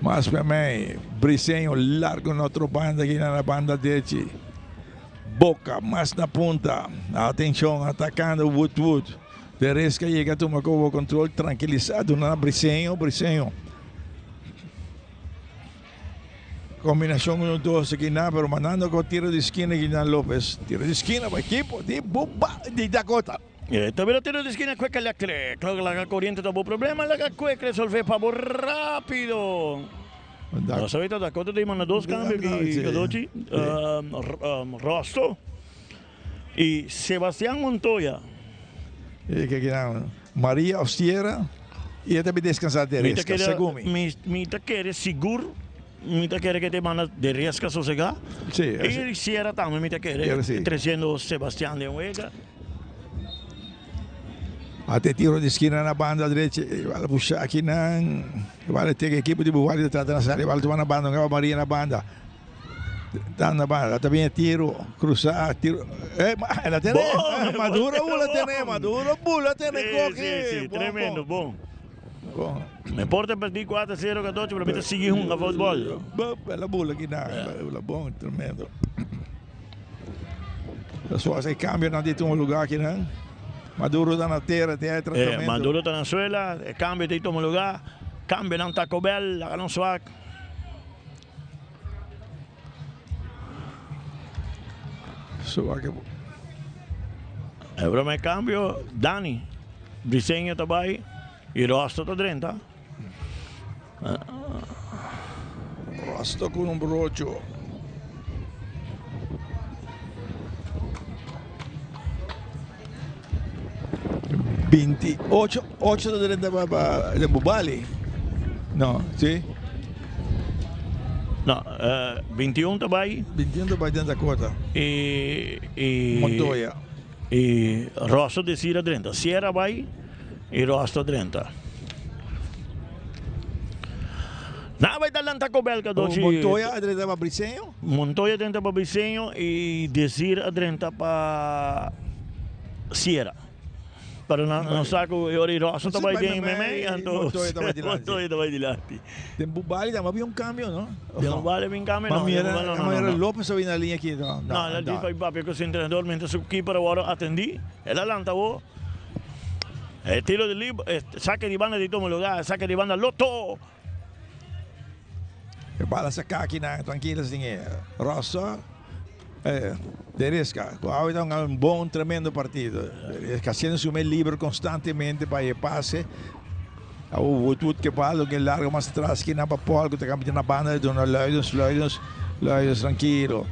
Mas pa mei, Briseño largo na otro banda aki na banda derechi. Boca mas na punta. Atencion, atacando Woodwood. Deresca yega tuma como control tranquilisa duna na Briseño, Briseño. Combinacion uno dos aki na, pero mandando con tiro di esquina aki na Lopez. Tiro di esquina pa equipo di Buba di Dakota. E ta bira tiro di skina Quick Electric. Lo laga koriente ta bo problema, laga Quick resolve pa bo rapido. Nos a weta Dakota ta manda dos cambio aki Cadochi, Rosto y Sebastian Montoya. E ke kinan Maria of Sierra y e ta bi descansa de resca, segun mi. Mi ta kere sigur, mi ta kere ke te manda de resca sosega. Y Sierra tambe mi ta kere, treciendo Sebastian den wega. Ate tiro di skina na banda drechi. E bala busha akinan. E bala tega ekipo di Buwari ta trata na sali. E bala tuma na banda. Ngaba Maria na banda. Ta na banda. Ta bin e tiro. Cruza. Tiro. Eh, el a tene. Bon, Maduro bon. bula tene. Maduro bula tene Sí, koki. sí, sí. Bon, Tremendo, bon. bon. Bon. No importa perdí 4-0, 14, pero mi ta sigui hunga futbol. Bo, el a bula akinan. Bula bon, tremendo. Zoals e cambionan di tuma lugar akinan. Maduro ta na tera, tin e tratamento. Maduro ta na suela, e cambio ta tuma lugar. Cambionan Taco Bell, laga nos wak. So wak e. E prome cambio, Dani Briseño ta bay y Rosto ta drenta. Rosto ku un brocho. Binti ocho, ocho ta drenta pa pa den Bubali. No, si? No, 21 ta bai. 21 ta bai den Dakota. Y, y Montoya. Y Rosto de Sierra drenta. Sierra bai y Rosto drenta. Na bai ta lanta Taco Bell cadochi. Montoya a drenta pa Briseño? Montoya drenta pa Briseño y Desir a drenta pa Sierra. Pero na no sa cu e ora y Rosto ta bai den memey anto Montoya ta bai dilanti. Montoya ta bai dilanti. Den Bubali tambe habia un cambio no? Den Bubali habia un cambio no. Ma mira Lopez a bini na liña aki no. No, el a djis bai papia cu su entrenador mientras su keeper a worde atendi. El a lanta awo. E tiro di liber, e saque di banda di tuma lugar, saque di banda Lotto. E bala saca aki nan, tranquilo sin e Rosso. Eh, Deresca, cu awe ta un bon tremendo partido. Deresca haciendo su mes liber constantemente pa e pase. Awo Woodwood ke bala ke larga mas atras ki nan pa Paul ku ta cambia na banda di duna Luidens, Luidens, Luidens tranquilo.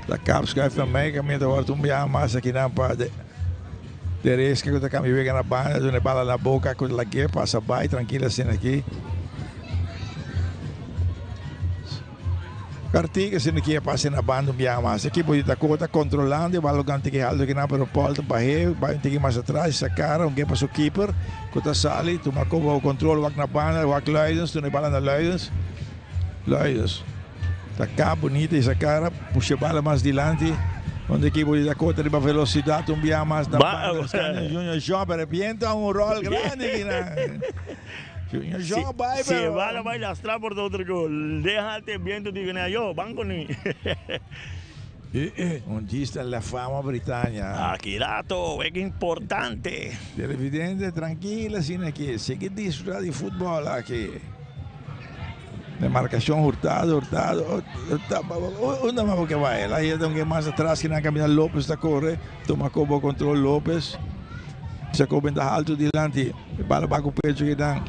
La kap schuif na mei caminda ta word un biaha mas aki nan pa de Deresca ku ta cambia wega na banda duna e bala na boca ku lag'e pasa bai tranquilo asina aki. Kartiga asina ki a pasa na banda un biaha mas. Ekipo di Dakota kontrolando e bala logan tiki alto kinan pero Paul ta bah'é bai un tiki mas atras i sa kara un ke pa su keeper ku ta sali tuma koba kontrol wak na banda wak Luidens tuna e bala na Luidens. Luidens ta kap bunita i sa kara pusha e bala mas dilanti unda ekipo di Dakota riba velosidat un biaha mas na banda. Junior Job rebienta un ròl grandi kinan. Junior Jean bai Si pero. e bala bai lastra por ta otro gol. Deja te viento di gana yo, ban con mi. Un djista la fama Britania. Aki rato, wega importante. Televidente trankil asina aki. Sigui disfruta di futbol aki. Demarcacion Hurtado, Hurtado, unda mas bo ke bai? La yeta un ke mas atras ki nan caminda Lopez ta corre, tuma kobo control Lopez. Jacob ta alto dilanti. E bala ba ku pecho ki dan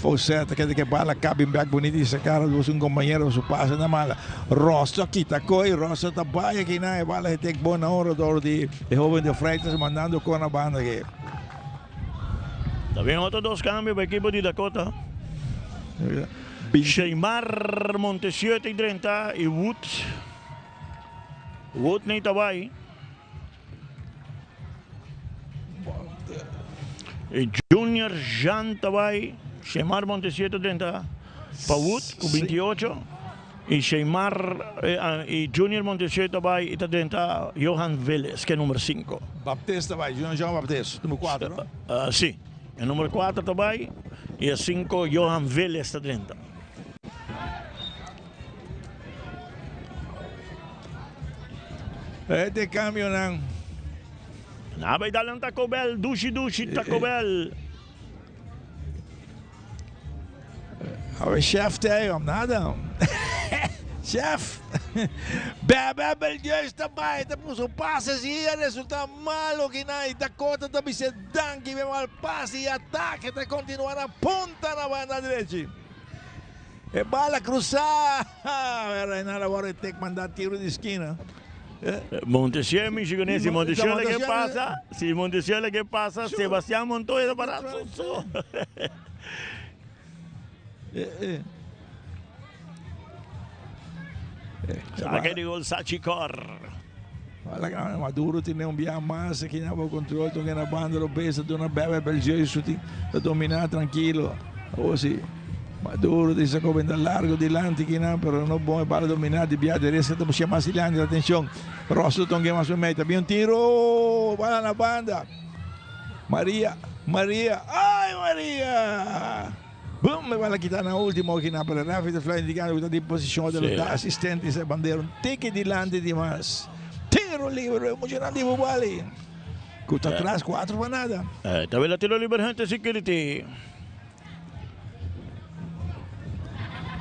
Faucet ta keda ke bala cabin back bonito y sacar dos un compañero su pase na mala. Rosso a kita koi, Rosso ta bai aki na e bala hetek bona ora door di e hoben de Freitas mandando kon na banda ke. Ta bin otro dos cambio pa ekipo di Dakota. Sheymar Montesieu ta drenta y Wood. Woodney ta bai. Y Junior Jean ta bai. Sheymar Montesieu ta drenta pa Wood cu 28. Y Sheymar y Junior Montesieu ta bai y ta drenta Johan Velez cu e number 5. Baptist ta bai, Junior Jean Baptist, number 4 no? Si. E number 4 ta bai y e 5 Johan Velez ta drenta. E cambionan. Na bai dal un Taco Bell, dushi dushi Taco Bell. Awe chef te ahí, om nada. Chef. Bebe Beldieu ta bai, ta puso pases y a resulta malo ki na y Dakota ta bisa danki be mal pase y ataque ta continua na punta na banda drechi. E bala cruza. Reinaldo awor e tek manda tiro di esquina. Montesier Michiganés, si Montesier le ke pasa, si Montesier le ke pasa, Sebastian Montoya ta para so so. Saque di gol Sachicor. Maduro tiene un bia mas aki na bo control toca na banda lo besa duna bebe België su tin ta domina tranquilo. Awor si Maduro tin sa cobenta largo dilanti kinan pero no bon e bala domina di bia derecha ta busca mas dilanti atencion Rosso tonge mas mei ta bin un tiro bala na banda Maria Maria ay Maria Boom e bala kita na ultimo kinan pero referee ta fly indicando cu ta di posicion de lo asistente sa bandera un tiki dilanti di mas tiro libre muchanan di Bubali cu ta tras 4 pa nada. Ta bela tiro libre Hunter Security.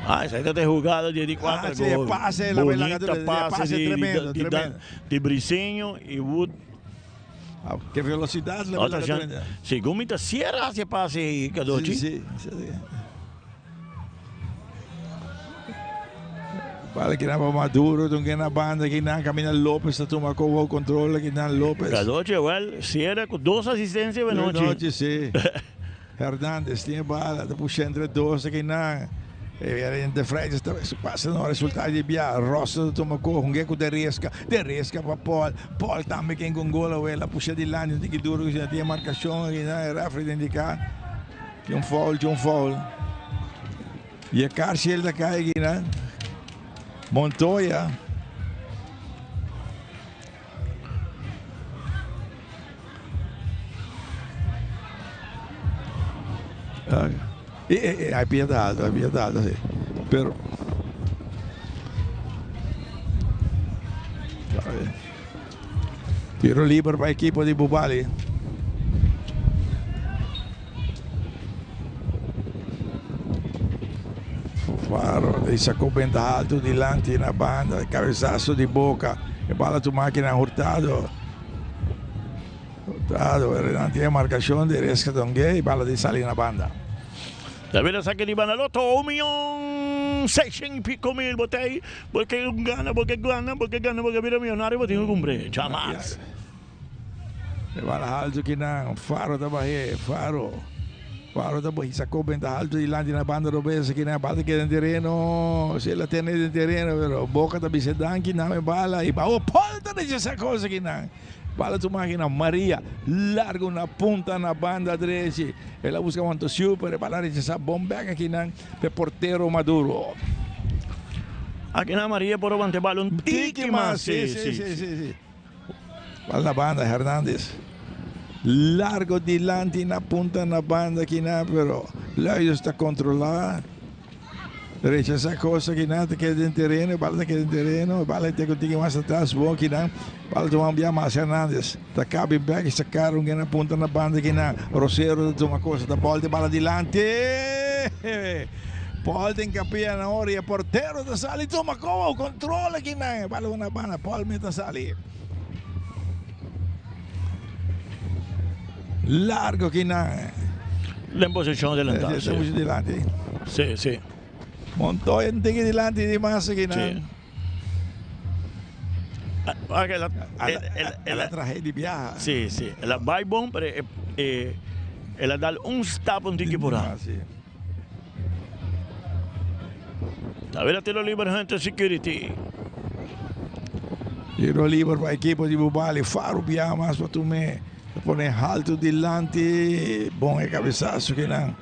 Ah, esa ta jugada di cuatro ah, sí, pase, la Bonita pase, pase di, tremendo, di, tremendo. di Briseño y Wood. Ah, qué velocidad la Otra Sí, Gomita cierra hacia pase y Cadochi. Sí, sí, sí. Vale que na Maduro, toen que na banda, que na camina López, ta toma como control, que na López. Cadochi, well, cierra con dos asistencias de noche. Noche, sí. Hernandez tin e bala, ta pusha entre dos akinan. E De Vrijs ta su pase no resulta di bia. Rosa ta tuma ko, hunge ku De Riesca. De Riesca pa Paul. Paul tambe ken con gol awe. La pusha dilanti un tiki duro ku si tin e markashon akinan. E referee ta indiká tin un foul, tin un foul. Y e Carciel ta kai akinan. Montoya. Hay pia alto, hay pia alto, sí. Pero. Tiro libre para equipo de Bubali. Faro e sacó benta alto dilanti na banda, cabezazo di Boca. E bala tu máquina Hurtado. Hurtado, Renan tiene marcación de Rescatongue y bala di sali na banda. David a saque di banda loto, 1.600.000 y pico botei, porque gana, porque gana, porque gana, porque bira millonario, bo tin cu cumpre, chamas. E bala alto kinan, Faro ta bah'é, Faro, Faro ta hisa kop benta alto dilanti na banda robes kinan, bala ta keda den tereno, si el a tene den tereno, pero Boca ta bisa danki nan e bala y baho Paul ta rechasa cosa kinan, bala tuma kinan, Maria largo na punta na banda drechi, el a busca Montosiu pero e bala a rechasa bon bek akinan p'e portero Maduro. Akinan Maria por a wanta e bala un tiki mas, si, si, si, si. Bal na banda Hernandez. Largo dilanti na punta na banda kina pero Luidos ta controla. Rechaza cosa kina ta keda den tereno, bala ta keda den tereno, bala ta contigo mas atrás bon kina. Bala toma un bia mas Hernandez. Ta cabi bek y sacar un na punta na banda kina. Rosero ta toma cosa ta bolte bala dilanti. Paul ta encapia na ora y e portero ta sali toma como controla kinan e bala una banda Paul mes ta sali largo kinan. Den posicion adelantá. Sí, sí, sí. Dilanti. Sí, sí. Montoya un tiki dilanti di mas kinan. Sí. Ah, el, el, el, el, traje di biaha. Sí, sí. El a bai bon, pero el a dal un stap un tiki por ah, sí. Ta bira tiro liber Hunter Security. Tiro liber pa ekipo di Bubali. Faru bia mas pa tum'é. Ta pone haltu dilanti. Bon e kabesaso kinan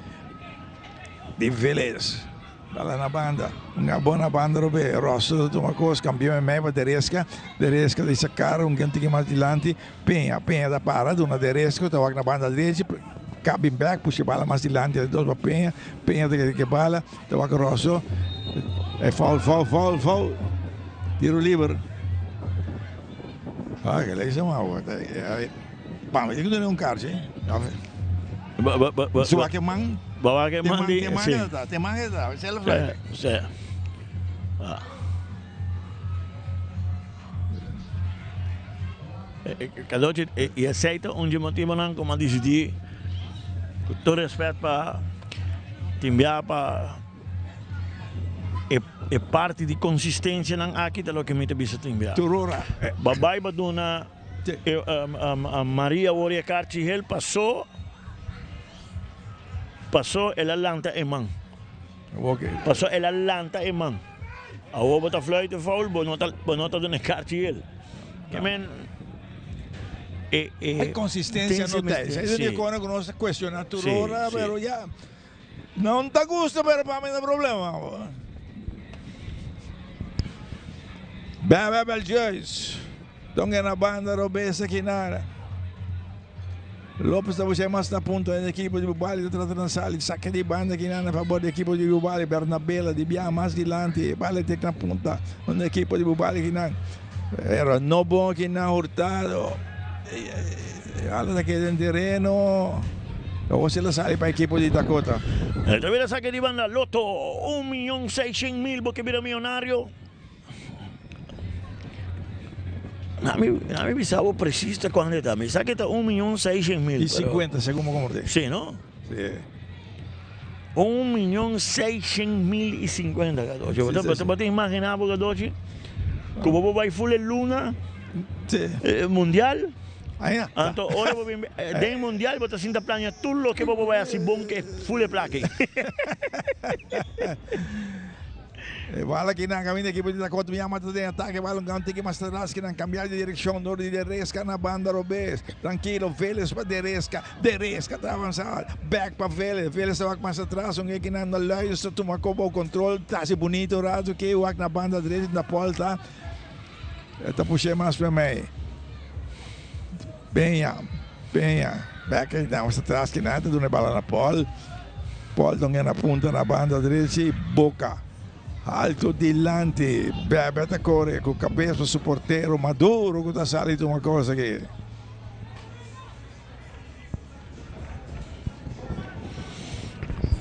di Velez. Bala na banda. Un gabon na banda robe. Rosso ta tuma kos. Kambio meimei pa Deresca. Deresca ta isa kara un tiki mas dilanti. Peña. Peña ta para. Duna Deresca. Ta wak na banda drechi. Kabin bek. Pusha bala mas dilanti. Dos pa Peña. Peña ta kere ke bala. Ta wak Rosso. E foul, foul, foul, foul. Tiro liber. Ah, ke lei sama. Pam, e duna un karchi. Su wak e man. Ba wak e man di. Te man e ta, te man e ta. Zelf rijden. Sí. Ah. Cadochi, y esey ta un dje motibonan cu mi a dicidi cu tur respet pa timbia pa e parti di consistencianan aki ta loke mi ta bisa timbia. Tur ora. Babay ba duna Maria wor e karchi hel paso paso el a lanta e man. Paso el a lanta e man. Awor bo ta fluit e foul bo no ta bo no ta duna e karchi hel. Ke men e e E consistencia no ta. Esei ta di kona ku nos ta cuestiona tur ora pero ya no ta gusta pero pa mi no problema. Bebe Beljuis. Donge na banda robes aki na Lopez ta busca mas na punto en equipo di Bubali ta trata na sali saque di banda aki na favor di equipo di Bubali Bernabela di bia mas dilanti bale tek na punta un equipo di Bubali aki nan pero no bon aki na Hurtado ala ta keda en tereno awor si la sali pa equipo di Dakota. Ta bira saque di banda Lotto 1.600.000 bo ke bira miyonario. Na mi bisa bo precies ta cuanto e ta. Mi sa ke ta un miyon seishent mil. Y 50, segun bo como te. Si, no? Si. Un miyon seishent mil y 50, Cadochi. Bo ta, bo ta imagina bo, Cadochi, cu bo por bay full e luna mundial. Anto ora bo bin den mundial bo ta sinta plania tur loke bo por bay haci bon ke full e placa ey. E bala ki nan kaminda ekipo di Dakota Miami ta den atake bala un gran tiki mas atras ki nan kambia di direkshon dor di Deresca na banda robes trankilo Veles pa Deresca Deresca ta avansa bek pa Veles Veles ta wak mas atras un ki nan na Luijers ta tuma kobo kontrol ta hasi bunito rato ke wak na banda drechi na Paul ta ta pushe mas pa mei Peña Peña bek mas atras ki nan ta duna e bala na Paul. Paul Dongen a punta na banda drechi, Boca alto dilanti, Bebe ta kore ku kabes pa su portero Maduro ku ta sali tuma kos aki.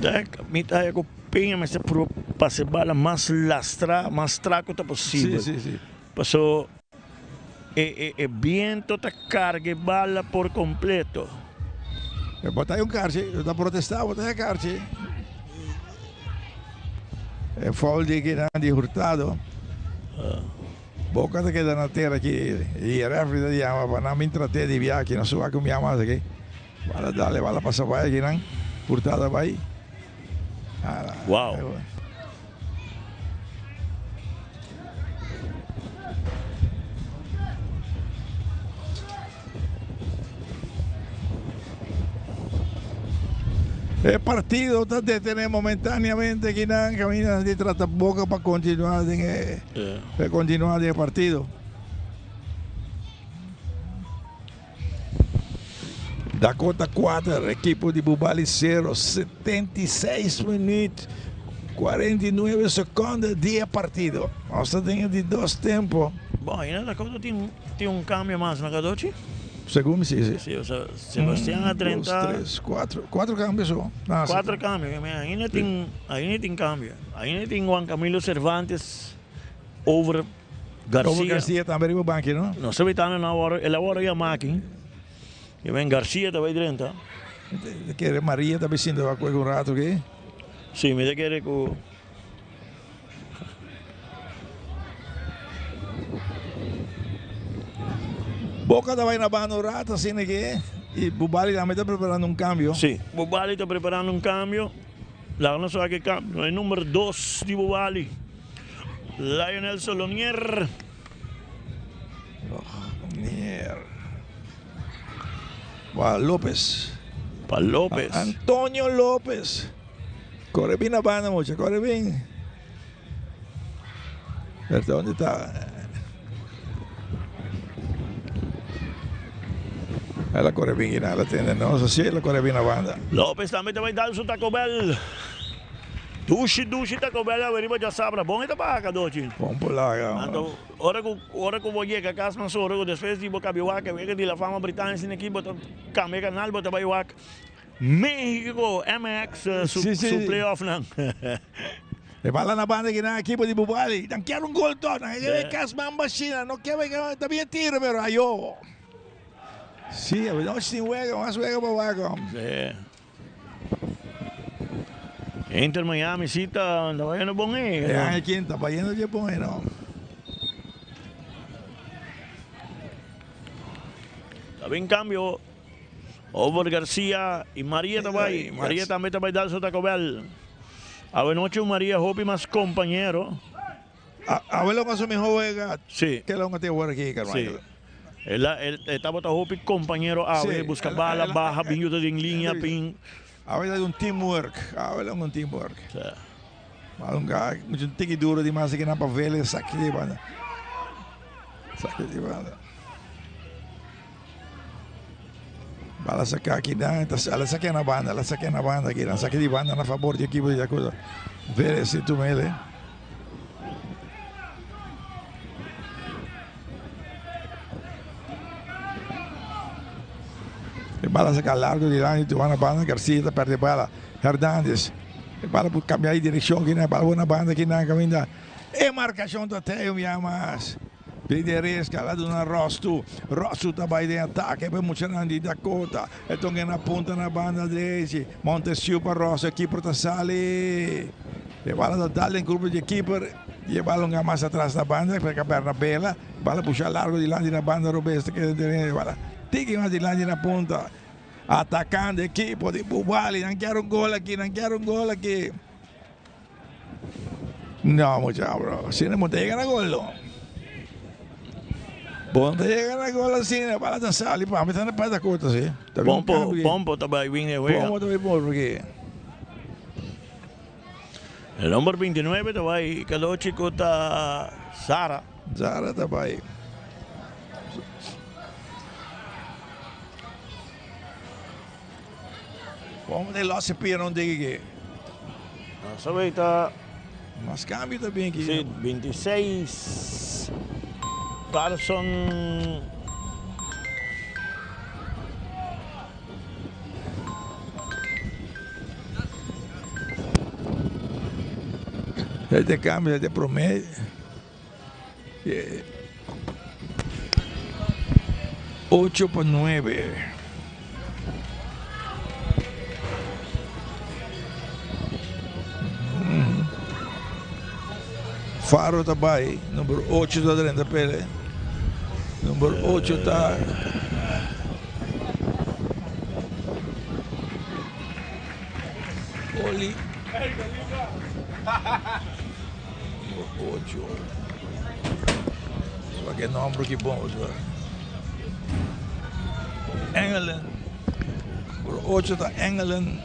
Dek mi ta haya ku Peña mester prueba pasa e bala mas lastra, mas tra ku ta posibel. Si, si, si. Paso e biento ta carga e bala por completo. E bota un karchi, e ta protesta, bota e karchi. E foul di kinan di Hurtado. Boca ta keda na tera aki y e referee ta yama pa nan bin trate di bia aki, no su wak un bia mas aki. Bala dale, bala pasa bai aki nan, Hurtado bai. Wow. E partido ta detene momentáneamente aki nan caminda di trata boca pa continua den e pa continua den e partido. Dakota 4, ekipo di Bubali 0, 76 minuut, 49 seconde di e partido. Nos ta den e di dos tempo. Bon, ainda Dakota tin tin un cambio mas na Cadochi? Segun mi si, si. Si, osea Sebastian a drenta. Un, dos, tres, cuatro. Cuatro cambio so. Cuatro cambio, ainda tin ainda tin cambio. Ainda tin Juan Camilo Cervantes over. Garcia. Over Garcia tambe riba banki no? No sabi tanda na awor, el awor yama aki. Y ben Garcia ta bay drenta. Ta kere Maria ta bay sinta wak un rato aki. Si, mi ta kere ku. Boca ta bay na banda un rato asina aki y Bubali tambe ta preparando un cambio. Si, Bubali ta preparando un cambio. Laga nos wak e cambio. E number dos di Bubali. Lionel Solonier. Solonier. Pa Lopez. Pa Lopez. Antonio Lopez. Kore bin na banda mucha, kore bin. Berta, unda ta? El a kore bin kina, el a tende nos así, el a kore bin na banda. Lopez tambe ta bai dal su Taco Bell. Dushi dushi Taco Bell awe riba djasabra. Bon e ta paga Dochi. Bon por laga. Anto ora ku ora ku bo yega kas mas ora ku despues di bo kabia wak e wega di la fama Britania asina aki bo ta kambia kanal bo ta bai wak Mexico MX su su playoff nan. E bala na banda ki nan ekipo di Bubali. Nan kier un gol toch. Nan kier e kas man bashí. Nan no kier wega. Ta bien tiro pero ayo. Si, no sin wega. Mas wega pa wak. Si. Inter Miami si ta bayendo bon e. E aña aki ta bayendo dje bon e no. Ta bin cambio. Over Garcia y Maria ta bay. Maria tambe ta bay dal su Taco Bell. Awe nochi un Maria hopi mas compañero. Awe lo su miho wega. Si. Ke lo tin awor aki, Carmichael. Si. El a, e tabata hopi compañero awe. Busca bala, baha, bin yuda den liña, pin. Awe ta un teamwork. Awe lo un teamwork. Si. Mas un ga, mucho un tiki duro di mas aki nan pa Vélez, saki di banda. Saki di banda. Bala saca aki nan, ta ala saca na banda, ala saca na banda aki nan, saca di banda na favor di equipo di Dakota. Vélez si tuma ele. E bala saca largo dilanti tuma na banda, Garcia ta perde bala. Hernandez, e bala por cambia di direccion aki nan, bala por na banda aki nan caminda. E marcacion ta teo un bia mas. Lideresca la duna Rostu. Rostu ta bai den atake pa e muchanan di Dakota. E tonga na punta na banda drechi. Montesiu pa Rostu. E keeper ta sali. E bala ta dal den kurpa di e keeper. I e bala hunga mas atras na banda pa Bernabela. Bala pusha largo dilanti na banda robes ta keda den e bala tiki mas dilanti na punta. Atakando ekipo di Bubali. Nan kier un gol aki. Nan kier un gol aki. No mucha bro, asina bo ta yega na gol no. Bo no ta yega na gol asina, bala ta sali pa mi ta na pata kota si. Pompo, Pompo ta bai win e wega. Pompo ta bai por aki. E number 29 ta bai Kalochi ku ta Sara. Sara ta bai. Como de los pia non digi ki. Nos a bay ta. Mas cambio ta bin aki. Si, 26. Carlson. Este cambio este prome. Ocho pa nuebe. Faro ta bai, number ocho ta drenta pele. Number ocho ta. Oli. Number ocho. Swa ke nomber ki bon swa. Engelen. Number ocho ta Engelen.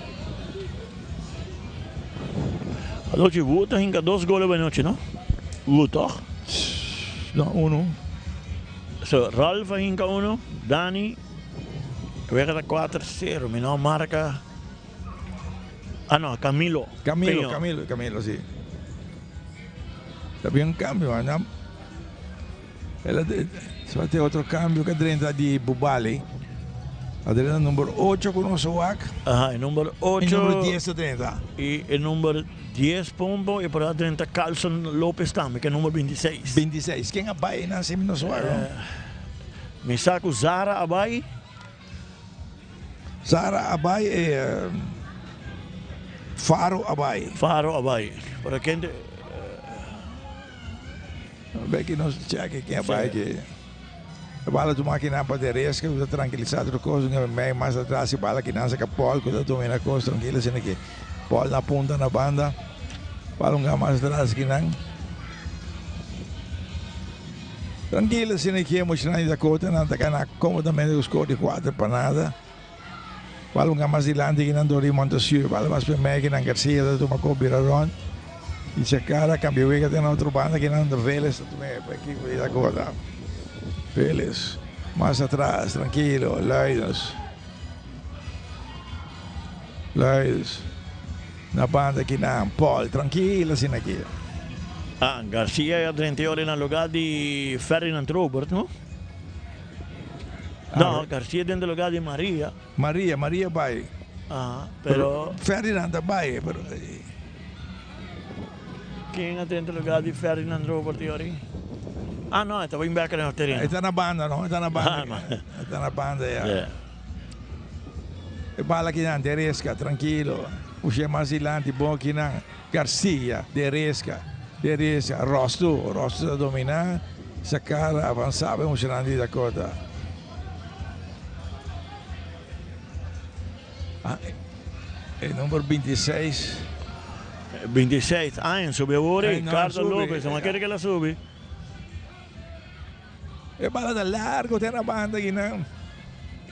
Anochi Wood a hinka dos gol awe anochi no? Wood toch? No, uno. So Ralph a hinka uno, Dani wega ta kuater sero, mi no a marka. Ah no, Camilo. Camilo, Peño. Camilo, Camilo, sí. Había un cambio, ¿no? Se va a otro cambio que drenta di Bubali. Adrena number 8 con Osowak. Ajá, el number 8. El número 10 drenta. Y el número 10 Pombo y por ahí drenta Carlson López también, que es el número 26. 26. Ken a bay na si Osowak? Eh, mi saco Zara a bay. Sara a bai e Faro a bai. Faro a bai. Pero kende. Beki nos check ken a bai aki. E bala tuma kinan pa Tereska ku ta tranquilisa tur kos un mei mas atras e bala kinan saka Paul ku ta domina kos trankilo asina ki Paul na punta na banda bala un mas atras kinan. Trankil asina aki e muchanan di Dakota nan ta gana komodamente ku skor di kuater pa nada. Bal un mas dilanti ki nan dor di Montesiur, bal mas primé ki nan Garcia ta tuma kop bira rond i Chacara kambia wega te na otro banda ki nan Veles ta tuma e ekipo di Dakota. Veles mas atras trankilo Luidens Luidens na banda ki nan Paul trankilo asina aki. Ah, Garcia ya drenta e ora na lugar di Ferdinand Robert, no? No, Garcia den lugar di Maria. Maria, Maria bai. Ah, pero. Ferdinand a bai, pero. Ken a drenta lugar di Ferdinand Robert e ora? Ah, no, e ta bin bek na tereno. E ta na banda, no? E ta na banda. E ta na banda, ya. Yeah. E bala kinan, Deresca, trankilo. Pushe mas dilanti, bon kinan. Garcia, Deresca, Deresca, Rostu, Rostu ta domina, Sacara avansa pa e muchanan di Dakota. Ah, e number 26. 26, ah, en subi awor, Ay, no, Carlos subi. Lopez, no kere que la subi. E bala ta largo te na banda akinan.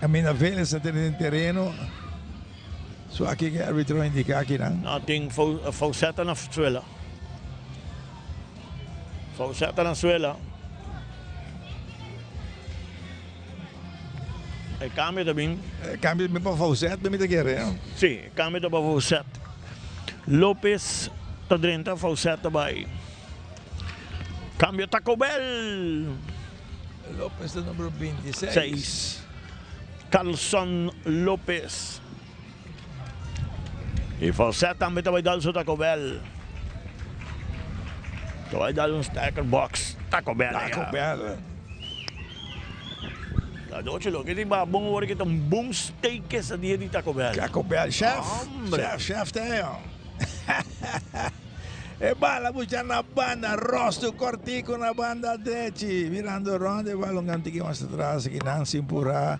Caminda Vélez ta tene den tereno. So aki ke arbitro a indica akinan. No, tin Fauceta na suela. Fauceta na suela. E cambio ta bin. E cambio ta bin pa Faucet, mi ta kere. Si, e cambio ta pa Faucet. Lopez ta drenta, Faucet ta bai. Cambio Taco Bell. Lopez ta numero 26. Seis. Carlson Lopez. Y Faucet tambe ta bay dal su Taco Bell. Ta bay dal un stacker box Taco Bell. Taco Bell. Ta doce loke di ba bon ora ki ta un bon steak esa dia di Taco Bell. Taco Bell chef. Hombre. Chef, chef ta yo. E bala bucha na banda rostu kortiku na banda drechi mirando rond e bala un tiki mas atras kinan sin pura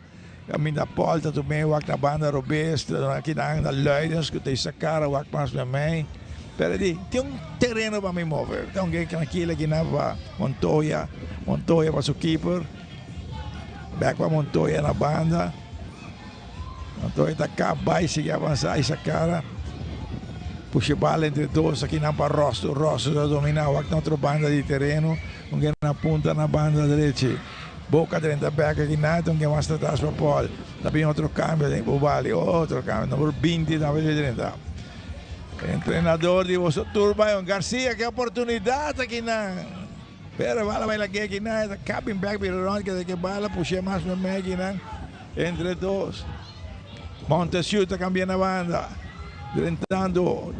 kaminda Paul ta tum'é wak na banda robes kinan na Luidens ku ta isa kara wak mas memey pero di tin un tereno pa mi move ta un trankilo kinan pa Montoya Montoya pa su keeper bek pa Montoya na banda. Anto e ta kap bai sigui avansa isa kara pusha e bala entre dos akinan pa Rosto. Rosto ta domina wak na otro banda di tereno. Un ke na punta na banda drechi. Boca drenta bek akinan un ke mas atras pa Paul. Ta bin otro cambio den Bubali. Otro cambio number 20 tambe ta drenta. Entrenador di boso tur bai Garcia ke oportunidad akinan. Pero e bala bai lag'é akinan e ta kap bin bek bira rond keda ke bala pusha mas meme akinan. Entre dos, Montesiu ta cambia na banda, drentando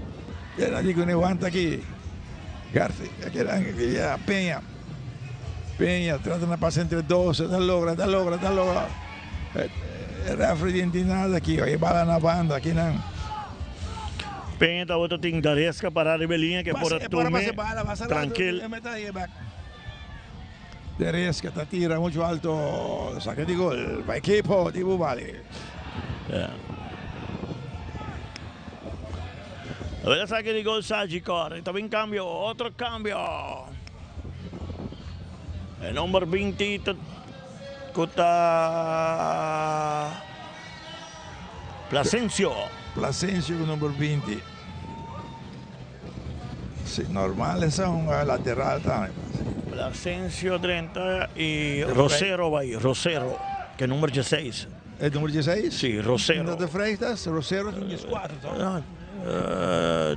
e di cu ne wanta aki. Garcia, ya Peña, Peña trata na pasa entre dos, ta logra, ta logra, ta logra. E referee di nada aki, e bala na banda aki nan. Peña tabata tin Garesca para riba e liña ke por a tuma trankil. Teresca ta tira mucho alto, saca di gol pa ekipo di Bubali. Awel a saca di gol Sagicor, ta bin cambio, otro cambio. E number 20 ta cu ta Plasencio. Plasencio cu number 20. Si normal esa un lateral tambe. Plasencio drenta y Rosero bay, Rosero, ke number dieseis. E number dieseis? Si, Rosero. No de Freitas? Rosero es un dieskuater toch? No,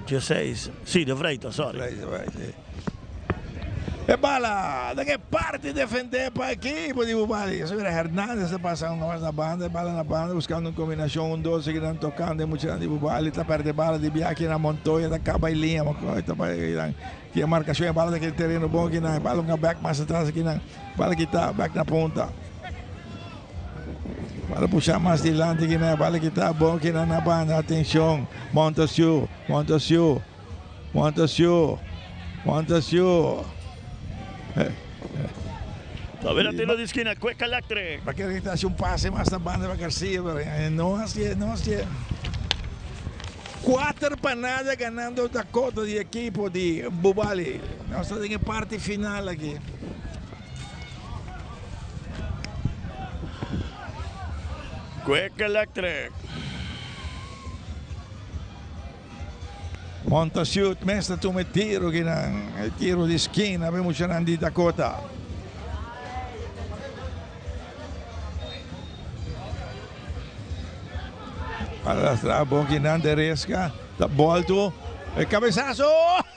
dieseis, si de Freitas, sorry. De Freitas, si. E bala den e parti defende pa ekipo di Bubali. Eso mira Hernandez ta pasa un mas na banda, e bala na banda buscando un combinacion, un dos kinan tocando e muchanan di Bubali ta perde bala di bia kinan Montoya ta caba e liña ta bay kinan tin e marcacion e bala ta keda tereno bon kinan e bala un bek mas atras kinan bala kita bek na punta bala pusha mas dilanti kinan bala kita bon kinan na banda atencion Montasiu Montasiu Montasiu Montasiu. Todavía tiro de esquina, Cueca Electric. Va querer que hace un pase más na banda para García, pero no así, no así. Cuatro pa nada ganando Dakota di equipo di Bubali. Nos ta den e parte final aki. Quick Electric. Montasiut mes ta tuma e tiro kinan, e tiro di skina pa e muchanan di Dakota. Alastra bon kinan de Resca ta bolto e cabezazo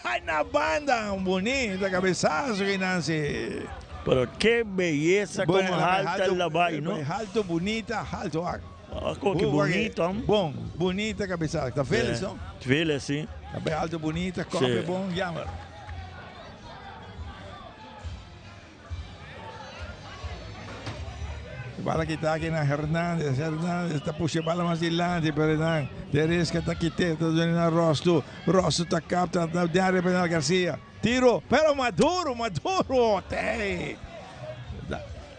ay na banda un bonita cabezazo kinan si. Pero ke beyesa como halta el a bay no. Halto bunita halto ak. Ako ke bonito. Bon bunita cabezazo ta Veles no. Veles si. Ta bay halto bunita kope bon jammer. Bala kita aki na Hernandez. Hernandez ta pusha bala mas dilanti, pero nan Teresca ta kite, ta duna na Rostu. Rostu ta kapta na den área penal Garcia. Tiro, pero Maduro, Maduro, tey.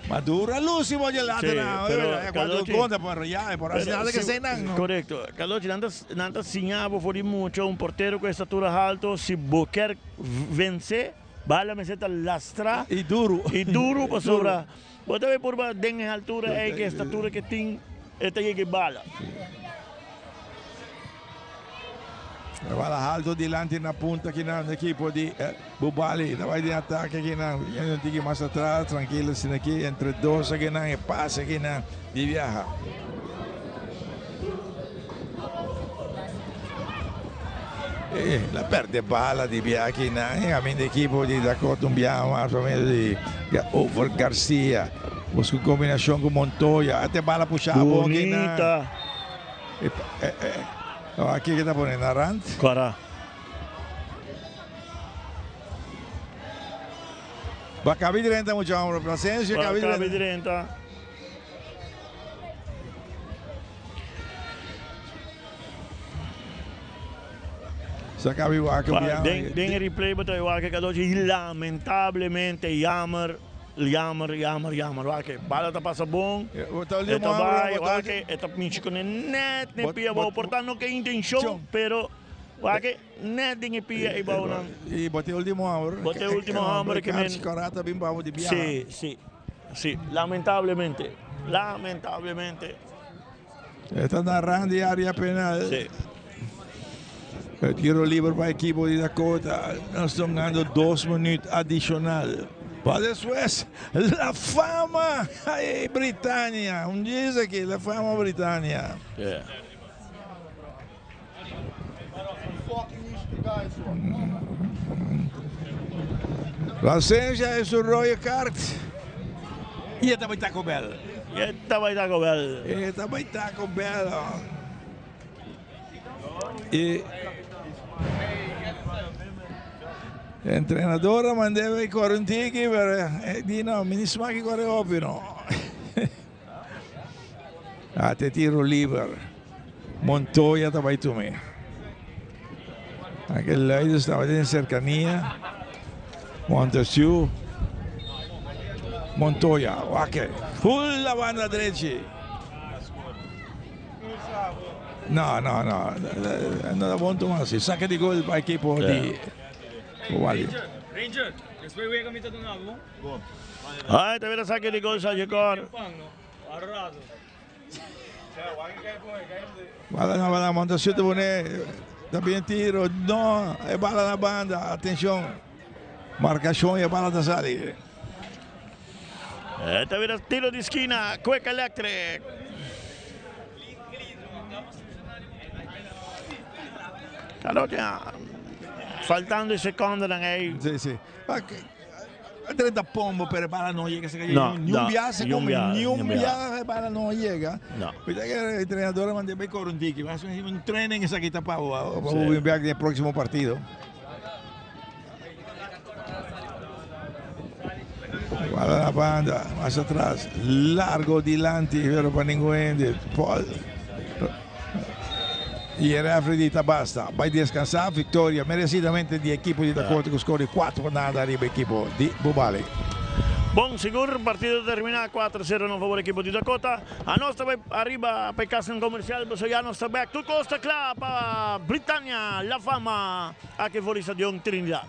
Maduro a luci bo dilanti na. Sí, pero Cuando contra por ya, por así nada que se nan. Correcto. Carlochi, nan ta nan ta siña bo for di mucha un portero cu estatura alto, si bo kier vence Bala mester ta lastra i duru i duru pasobra bo ta bay purba den e haltura ey ke estatura ke tin e ta yega e bala. E bala halto dilanti na punta kinan ekipo di Bubali ta bay den atake kinan yendo un tiki mas atras trankilo asina aki entre dos akinan e pase akinan di biaha. La perde bala di bia aki na e caminda equipo di Dakota un biaha mas pa medio di Over Garcia. Busca un combinacion cu Montoya. Ate bala pusha bon aki na. Bonita. Aki ke ta pone na rand. Cora. Ba cabi drenta mucha hombre. Plasencia cabi drenta. Ba cabi drenta. Sa cabi wak Ba, biaha. den, den e replay bo ta wak e cadochi y lamentablemente jammer, jammer, jammer, jammer. Wak e bala ta pasa bon, Bo ta e ultimo ta hombre, bay, bo ta wak e ta michi con e net ne pia bou. Por ta no ke intencion, pero wak e net den e pia y bou nan. Y bo ta e ultimo hombre. Bo ta e ultimo hombre ke men. Carchi Corata bin bou di biaha. Si, si. Si, lamentablemente, lamentablemente. E ta na rand di area penal. Si. E tiro liber pa ekipo di Dakota. Nos ta hungando dos minuut adicional. Pa despues La Fama ay Britania. Un dies aki La Fama Britania. Yeah. Plasencia es un rode kaart. Y e ta bay Taco Bell. Y e ta bay Taco Bell. E ta bay Taco Bell. Y entrenador a mand'é bay corre un tiki, pero e di no, mi ni smak corre hopi no. Ate tiro liber. Montoya ta bai tuma. Aquel Leiders estaba den cercanía. Montesiu. Montoya. Wake. Full la banda derecha. No, no, no. No da bon tuma así. Saque di gol pa equipo di Wally. Ranger, despues wega mi ta duna bo. Ay, ta bira saque di gol sa Jecor. Bala na banda, Montesiu ta pone ta bien tiro. No, e bala na banda. Atencion. Marcacion y e bala ta sali. Ta bira tiro di skina, Quick Electric. Calote, faltando e secondenan ey. Sí, sí. 30 pombo, pero bala no llega. No, ni un no, viaje, ni un viaje, ni un ni un viaje. viaje, bala no llega. No. Ahorita que el entrenador mandé a correr un tiki, va a hacer un training esa quita para Sí. un viaje en el próximo partido. Bala la banda, más atrás, largo dilanti, pero para ningún ende. Paul. Y el referee basta. Va a descansar, victoria merecidamente di equipo di Dakota con score 4-0 arriba equipo di Bubali. Bon, sigur, partido termina 4-0 na favor equipo di Dakota. Anos ta bay ariba pa e casnan comercial, paso ya nos ta back. Tur cos ta cla pa Britania, La Fama, aki for di Stadion Trinidad.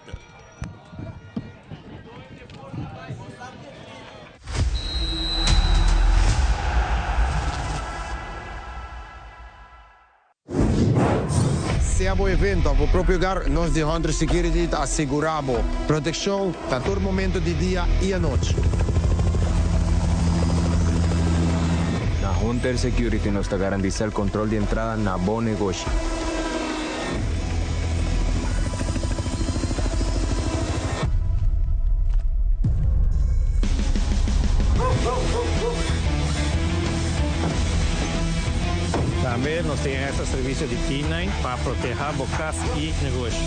Sea bo evento òf bo propio hogar, nos di Hunter Security ta asegurá bo protekshon na tur momento di dia i anochi. Na Hunter Security nos ta garantisa el control di entrada na bo negoshi. Tambe nos tin extra servicio di K-9 pa proteha bo cas y negoshi.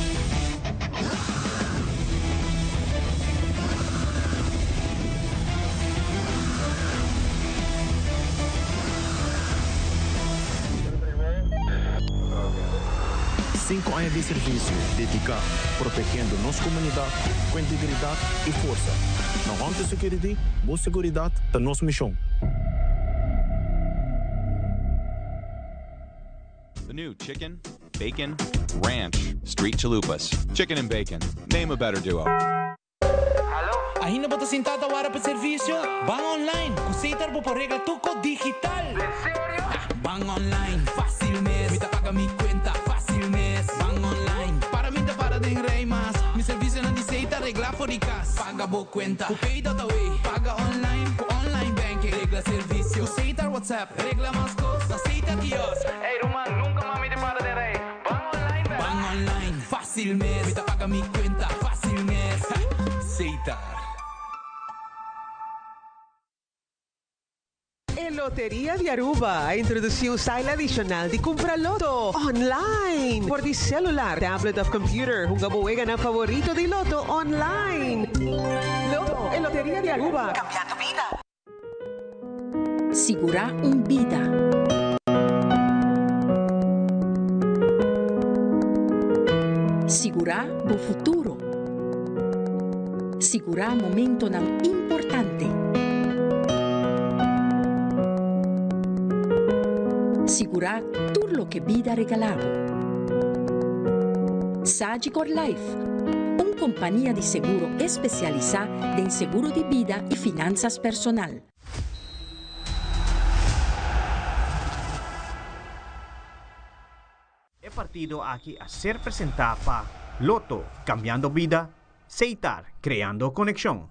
Cinco aña di servicio dedica protegiendo nos comunidad cu integridad y forsa. Na Hunter Security, bo seguridad ta nos mision. The new chicken, bacon, ranch, street chalupas. Chicken and bacon. Name a better duo. Ainda bo ta sinta ta wara pa servicio? Ban online! Cu Setar bo por regla tuco digital! Ban online, facil mes! Mi ta paga mi cuenta, facil mes! Ban online, para mi ta para den rij mas! Mi servicionan di Setar regla for di cas! Paga bo cuenta cu Pay.awe! Paga online cu online banking! Regla servicio cu Setar WhatsApp! Regla mas cos na Setar kiosk! Ey ruman, nunca mas mi ta para den rij! Ban online bel! Ban online, facil mes! Mi ta paga mi cuenta, facil mes! Setar. E Loteria di Aruba a introduci un style adicional di cumpra loto online for di celular, tablet of computer. Hunga bo weganan favorito di loto online. Loto, e Loteria di Aruba, cambiando bida. Sigurá un bida. Sigurá bo futuro. Sigurá momentonan importante. Sigurá tur loke bida regalá bo. Sagicor Life, un kompania di seguro espesialisá den seguro di bida i finansas personal. E partido aki a ser presentá pa Lotto, Cambiando Bida, Seitar, Creando Conexion.